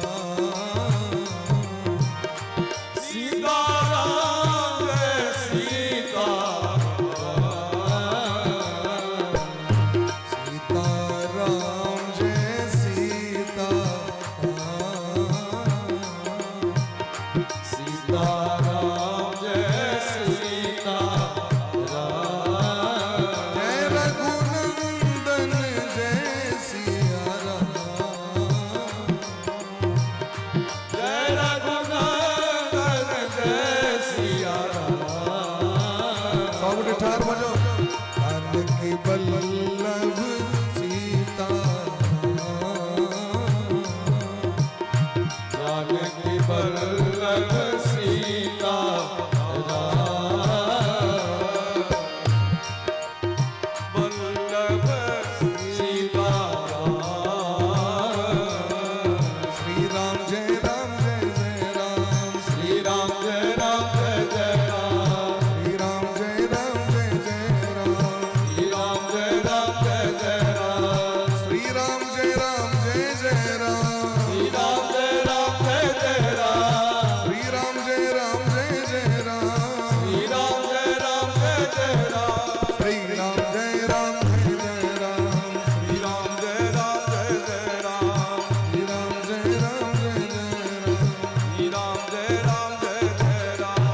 सीता राम जय सीता राम, सीता राम जय सीता राम। सीता राम जय सीता राम, जय रघुनंदन जय सिया राम। जय रघुनंदन जय सिया राम। सब गोटे ठार भजो। जानकी बल्लभ सीता राम, जानकी बल्लभ सीता राम, बल्लभ सीता राम। श्री राम जय राम जय जय राम, श्री राम जय राम जय जय राम, श्री राम जय राम जय जय राम, श्री राम जय राम जय जय राम, श्री राम जय राम जय जय राम, श्री राम जय राम जय जय राम, श्री राम जय राम जय जय राम, श्री राम जय राम जय जय राम, श्री राम जय राम जय जय राम, श्री राम जय राम जय जय राम, श्री राम जय राम जय जय राम। श्री राम जय राम जय जय राम।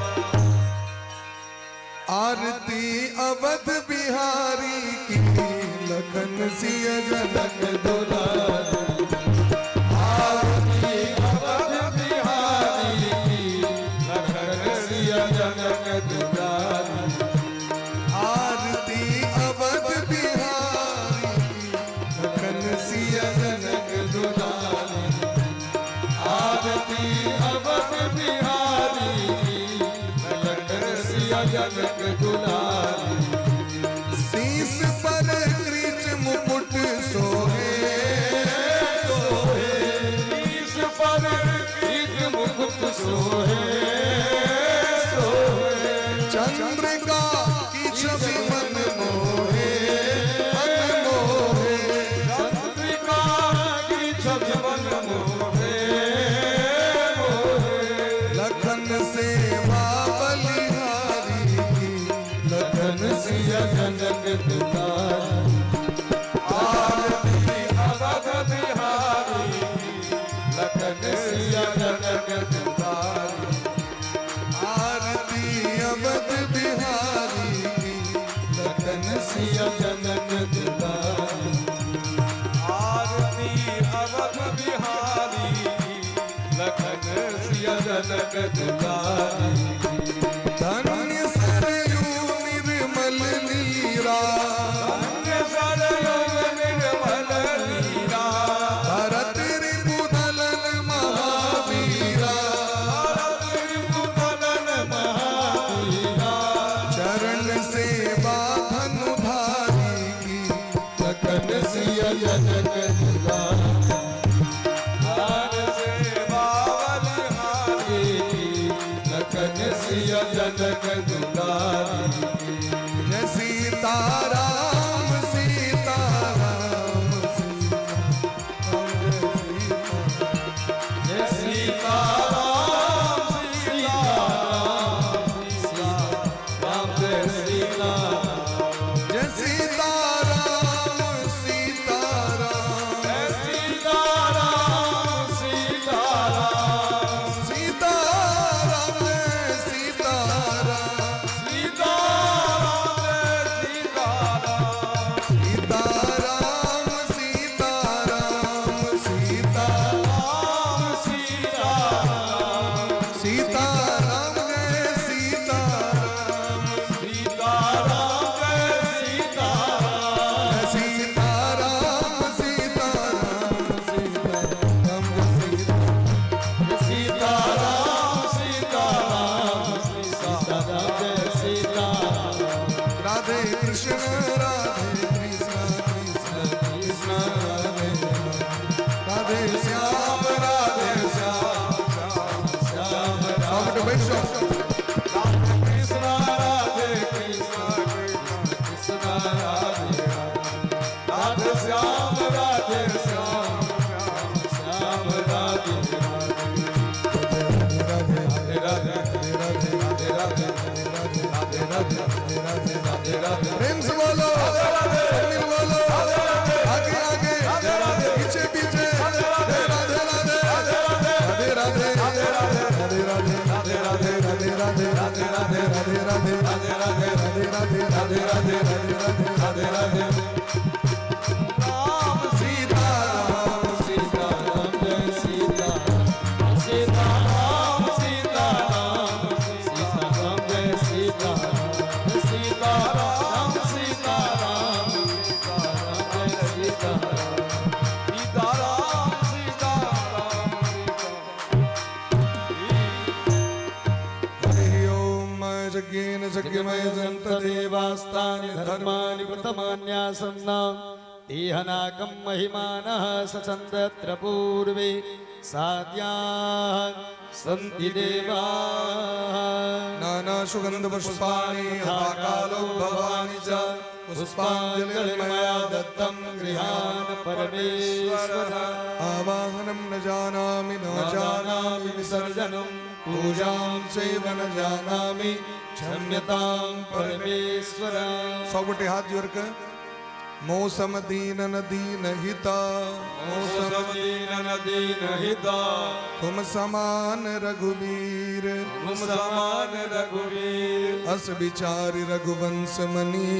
आरती अवध बिहारी की, लखन सिय जनक दुलारी, आरती अवध बिहारी की, लखन सिया जनक दुलारी, आरती अवध बिहारी की, लखन सिय जनक दुलारी, आरती अवध बिहारी की, लखन सिया जनक दुलारी, शीस पर क्रीच मुकुट सोहे, शीस पर एक मुकुट सोहे सोहे, चंद्रिका की छवि मन मोहे, मन मोहे। चंद्रिका की छवि मन मोहे मोहे। लखन सेवा बलिहारी की, लखन सिया जनक दुलारी, आरती अवध बिहारी की, लखन सिया जनक दुलारी, आरती अवध बिहारी की, लखन सिया जनक दुलारी, आरती अवध बिहारी की, लखन सिया जनक दुलारी, धन्य सरयू निर्मल नीरा, धन्य सरयू निर्मल नीरा, भरत रिपुदलन महावीरा, भरत रिपुदलन महावीरा, चरण सेवा धनु धारी की, लखन सिया जनक दुलारी, हर सेवा बलिहारी लखन सिया जनक दुलारी, जय सीता राम सीता राम सीता राम जय सीता जय सीता राम सीता राम सीता राम जय सीता जय सीता राम सीता राम जय सीता राम सीता राम सीता राम जय सीता राम सीता राम जय सीता कृष्ण राधे कृष्ण कृष्ण कृष्ण राधे राधे श्याम राधे श्याम श्याम सब गोटे बैठ जाओ। कृष्ण राधे कृष्ण कृष्ण राधे राधे श्याम राधे श्याम श्याम राधे राधे राधे राधे राधे राधे राधे राधे राधे राधे राधे प्रेम से बोलो, मिल बोलो, आगे आगे पीछे पीछे, राधे राधे राधे राधे राधे राधे राधे राधे राधे राधे राधे राधे राधे राधे राधे राधे राधे राधे राधे राम सीता राम सीता राम जय सीता सीता राम सीता राम सीता राम जय सीता सीता राम सीता राम सीता राम जय सीता सीता राम सीता राम हरि ओम यज्ञेन यज्ञमय जन्त देवास्तानि धर्माणि प्रथमान्यासन्न देहनाकं महिमानः सचन्दत्र पूर्वे साध्याः सन्ति देवाः। नाना सुगंध पुष्पाणि यथा कालो भवानि च पुष्पाञ्जलिर्मया दत्तं गृहान् गृहान् परमेश्वर। आवाहनं न जानामि न जानामि विसर्जनं पूजां चैव न जानामि क्षम्यतां परमेश्वर। सब गोटे हाथ जोड़ के मौसम दीन न दीन हिता मौसम दीन दीन हिता तुम समान रघुबीर तुम समान रघुवीर अस विचारि रघुवंश मनी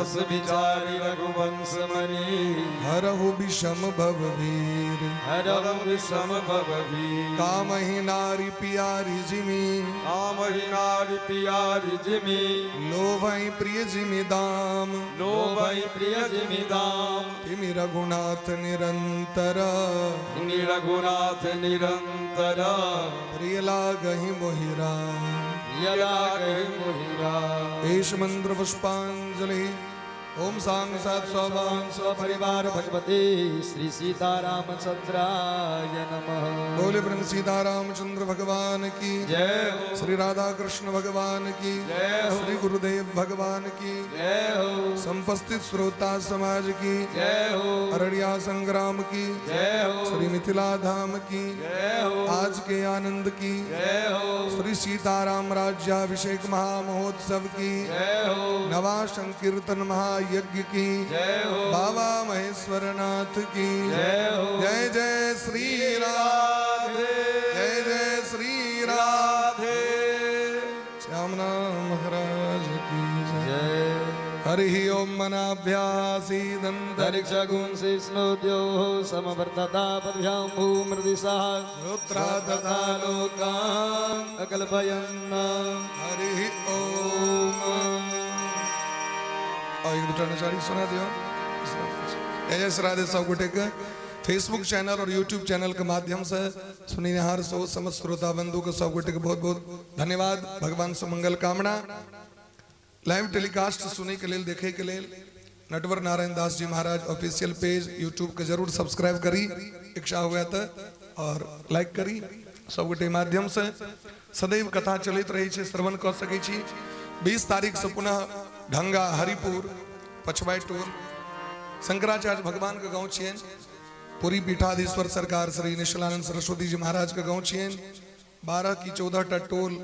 अस विचारि रघुवंश मनी हरहु विषम भव वीर हरहु विषम भव भीर कामहि नारी पियारी जिमी कामहि नारी पियारी जिमि लोभहि प्रिय जिमि दाम लोभहि प्रिय जिमि दाम तिमि रघुनाथ निरंतर मुनि रघुनाथ निरंतर प्रिय लागहि मोहि राम। यदा कहि मोहिरा। एष मंत्र पुष्पांजलि ओम सांग सात सौभान स्वपरिवार भगवते श्री सीतारामचंद्राय नमः। बोले ब्रह्म सीतारामचंद्र भगवान की जय हो। श्री राधा कृष्ण भगवान की जय हो। श्री गुरुदेव भगवान की जय हो। संपस्थित श्रोता समाज की जय हो। अररिया संग्राम की जय हो। श्री मिथिला धाम की जय हो। आज के आनंद की जय हो। श्री सीताराम राज्याभिषेक महामहोत्सव की जय हो। नवा संकीर्तन महायज्ञ की जय हो। बाबा महेश्वर नाथ की जय हो। जय जय श्री राम राधे जय जय श्री राम राधे। श्याम नाम महाराज की जय। जय। हरि ओम मनाभ्यासीदं दरिक्षगुं शिष्णोद्योः समवर्तता पद्भ्यां भूमृदिशः श्रोत्रा तथा लोकान् अकल्पयन्। हरि ओम। और एक दूटा नचारी सुना दियो। जय जय श्री राधे। सब गोटे के फेसबुक चैनल और यूट्यूब चैनल के माध्यम से सुनिहार सो समस्त श्रोता बंधु के सब गोटे के बहुत बहुत धन्यवाद। भगवान से मंगल कामना। लाइव टेलीकास्ट सुने के लेल देखे के लेल नटवर नारायण दास जी महाराज ऑफिशियल पेज यूट्यूब के जरूर सब्सक्राइब करी, इच्छा हुआ तो और लाइक करी। सब गोटे माध्यम से सदैव कथा चलैत रहे छै, श्रवण कऽ सकै छी। 20 तारीख से पुनः ढंगा हरिपुर पछवाई टोल शंकराचार्य भगवान के गाँव छियनि, पुरी पीठाधीश्वर सरकार श्री निश्चलानंद सरस्वती जी महाराज के गाँव छियनि। 12 की 14 टा टोल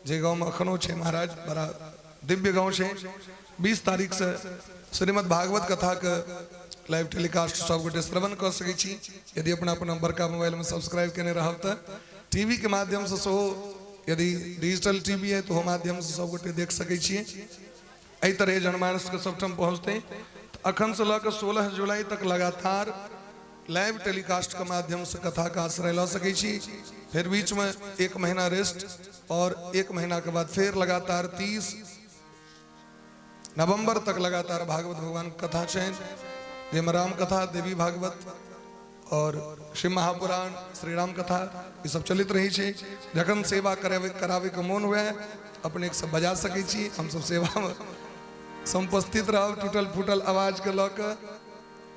जे गाँव में अखनो छै महाराज, बड़ा दिव्य गाँव छै। 20 तारीख से श्रीमद् भागवत कथा के लाइव टेलीकास्ट सब गोटे श्रवण कऽ सकै छी। यदि अपना अपना बड़का मोबाइल में सब्सक्राइब केने रहब तऽ टीवी के माध्यम से सेहो, यदि डिजिटल टीवी है तो माध्यम से सब गोटे देख सकै छियै। एहि तरह जनमानस के सबठाम पहुँचतै। अखन से लऽ कऽ 16 जुलाई तक लगातार लाइव टेलीकास्ट के माध्यम से कथा का आश्रय लऽ सकै छी। फिर बीच में 1 महीना रेस्ट और 1 महीना के बाद फिर लगातार 30 नवंबर तक लगातार भागवत भगवान के कथा छनि, जाहिमे राम कथा, देवी भागवत और शिव महापुराण, श्री राम कथा, ई सब चलैत रहै छै। जखन सेवा करावे के मोन हुए अपने सब बजा सकै छी। हम सब सेवा में समुपस्थित रहब टूटल फूटल आवाज के लऽ कऽ।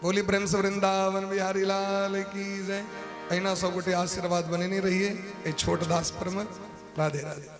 बोली प्रेम से वृंदावन बिहारी लाल की जय। अहिना सब गोटे आशीर्वाद बनेने रहिए एहि छोट दास पर में। राधे राधे।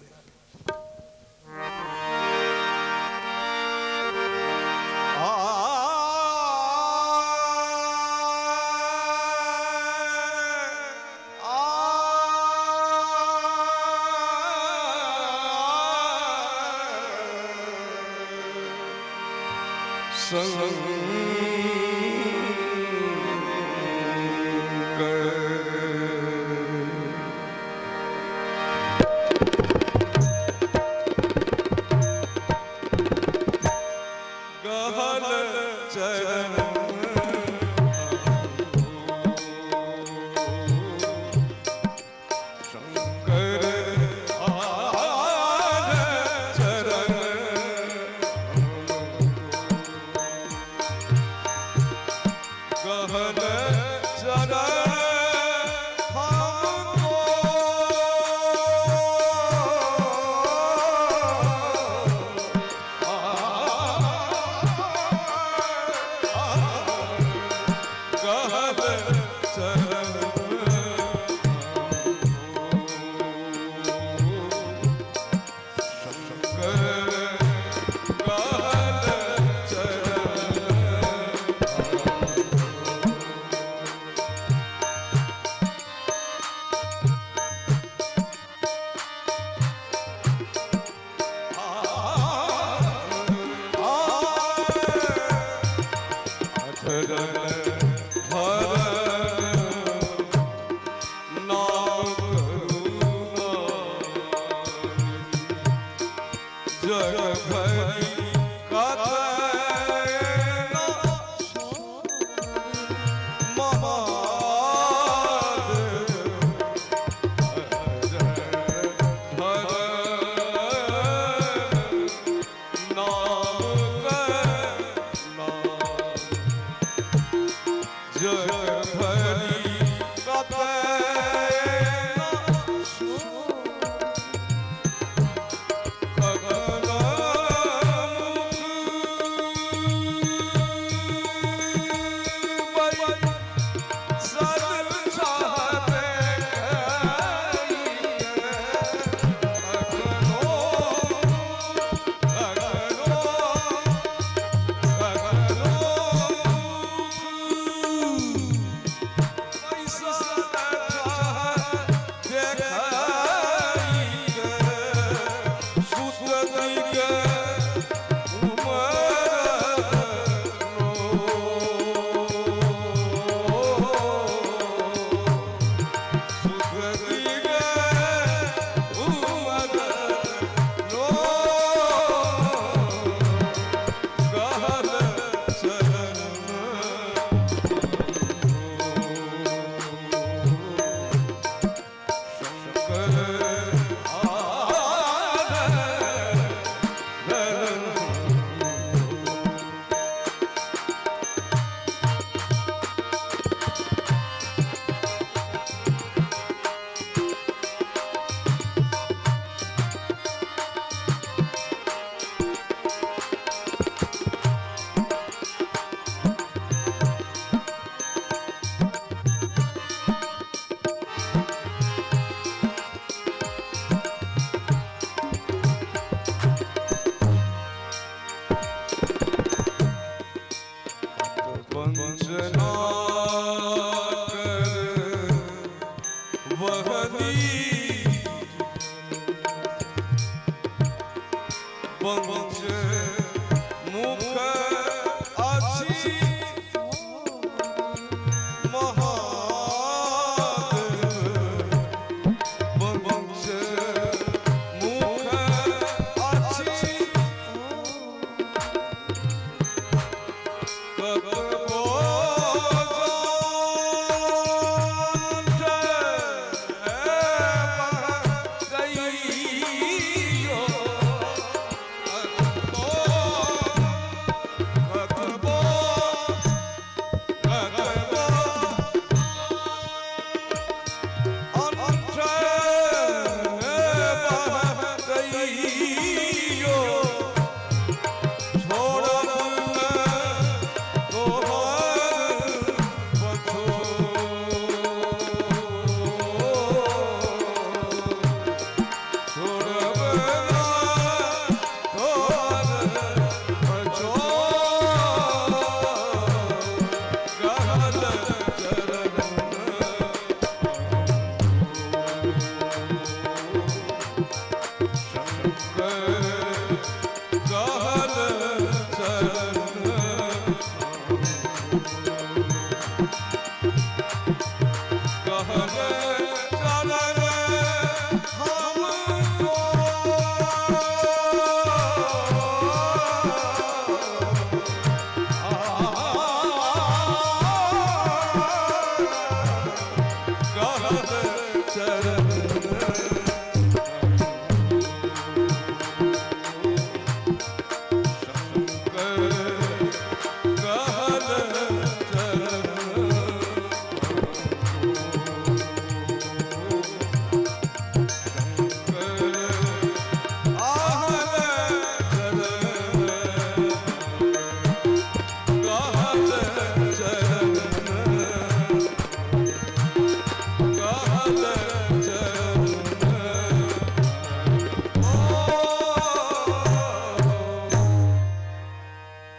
वंचना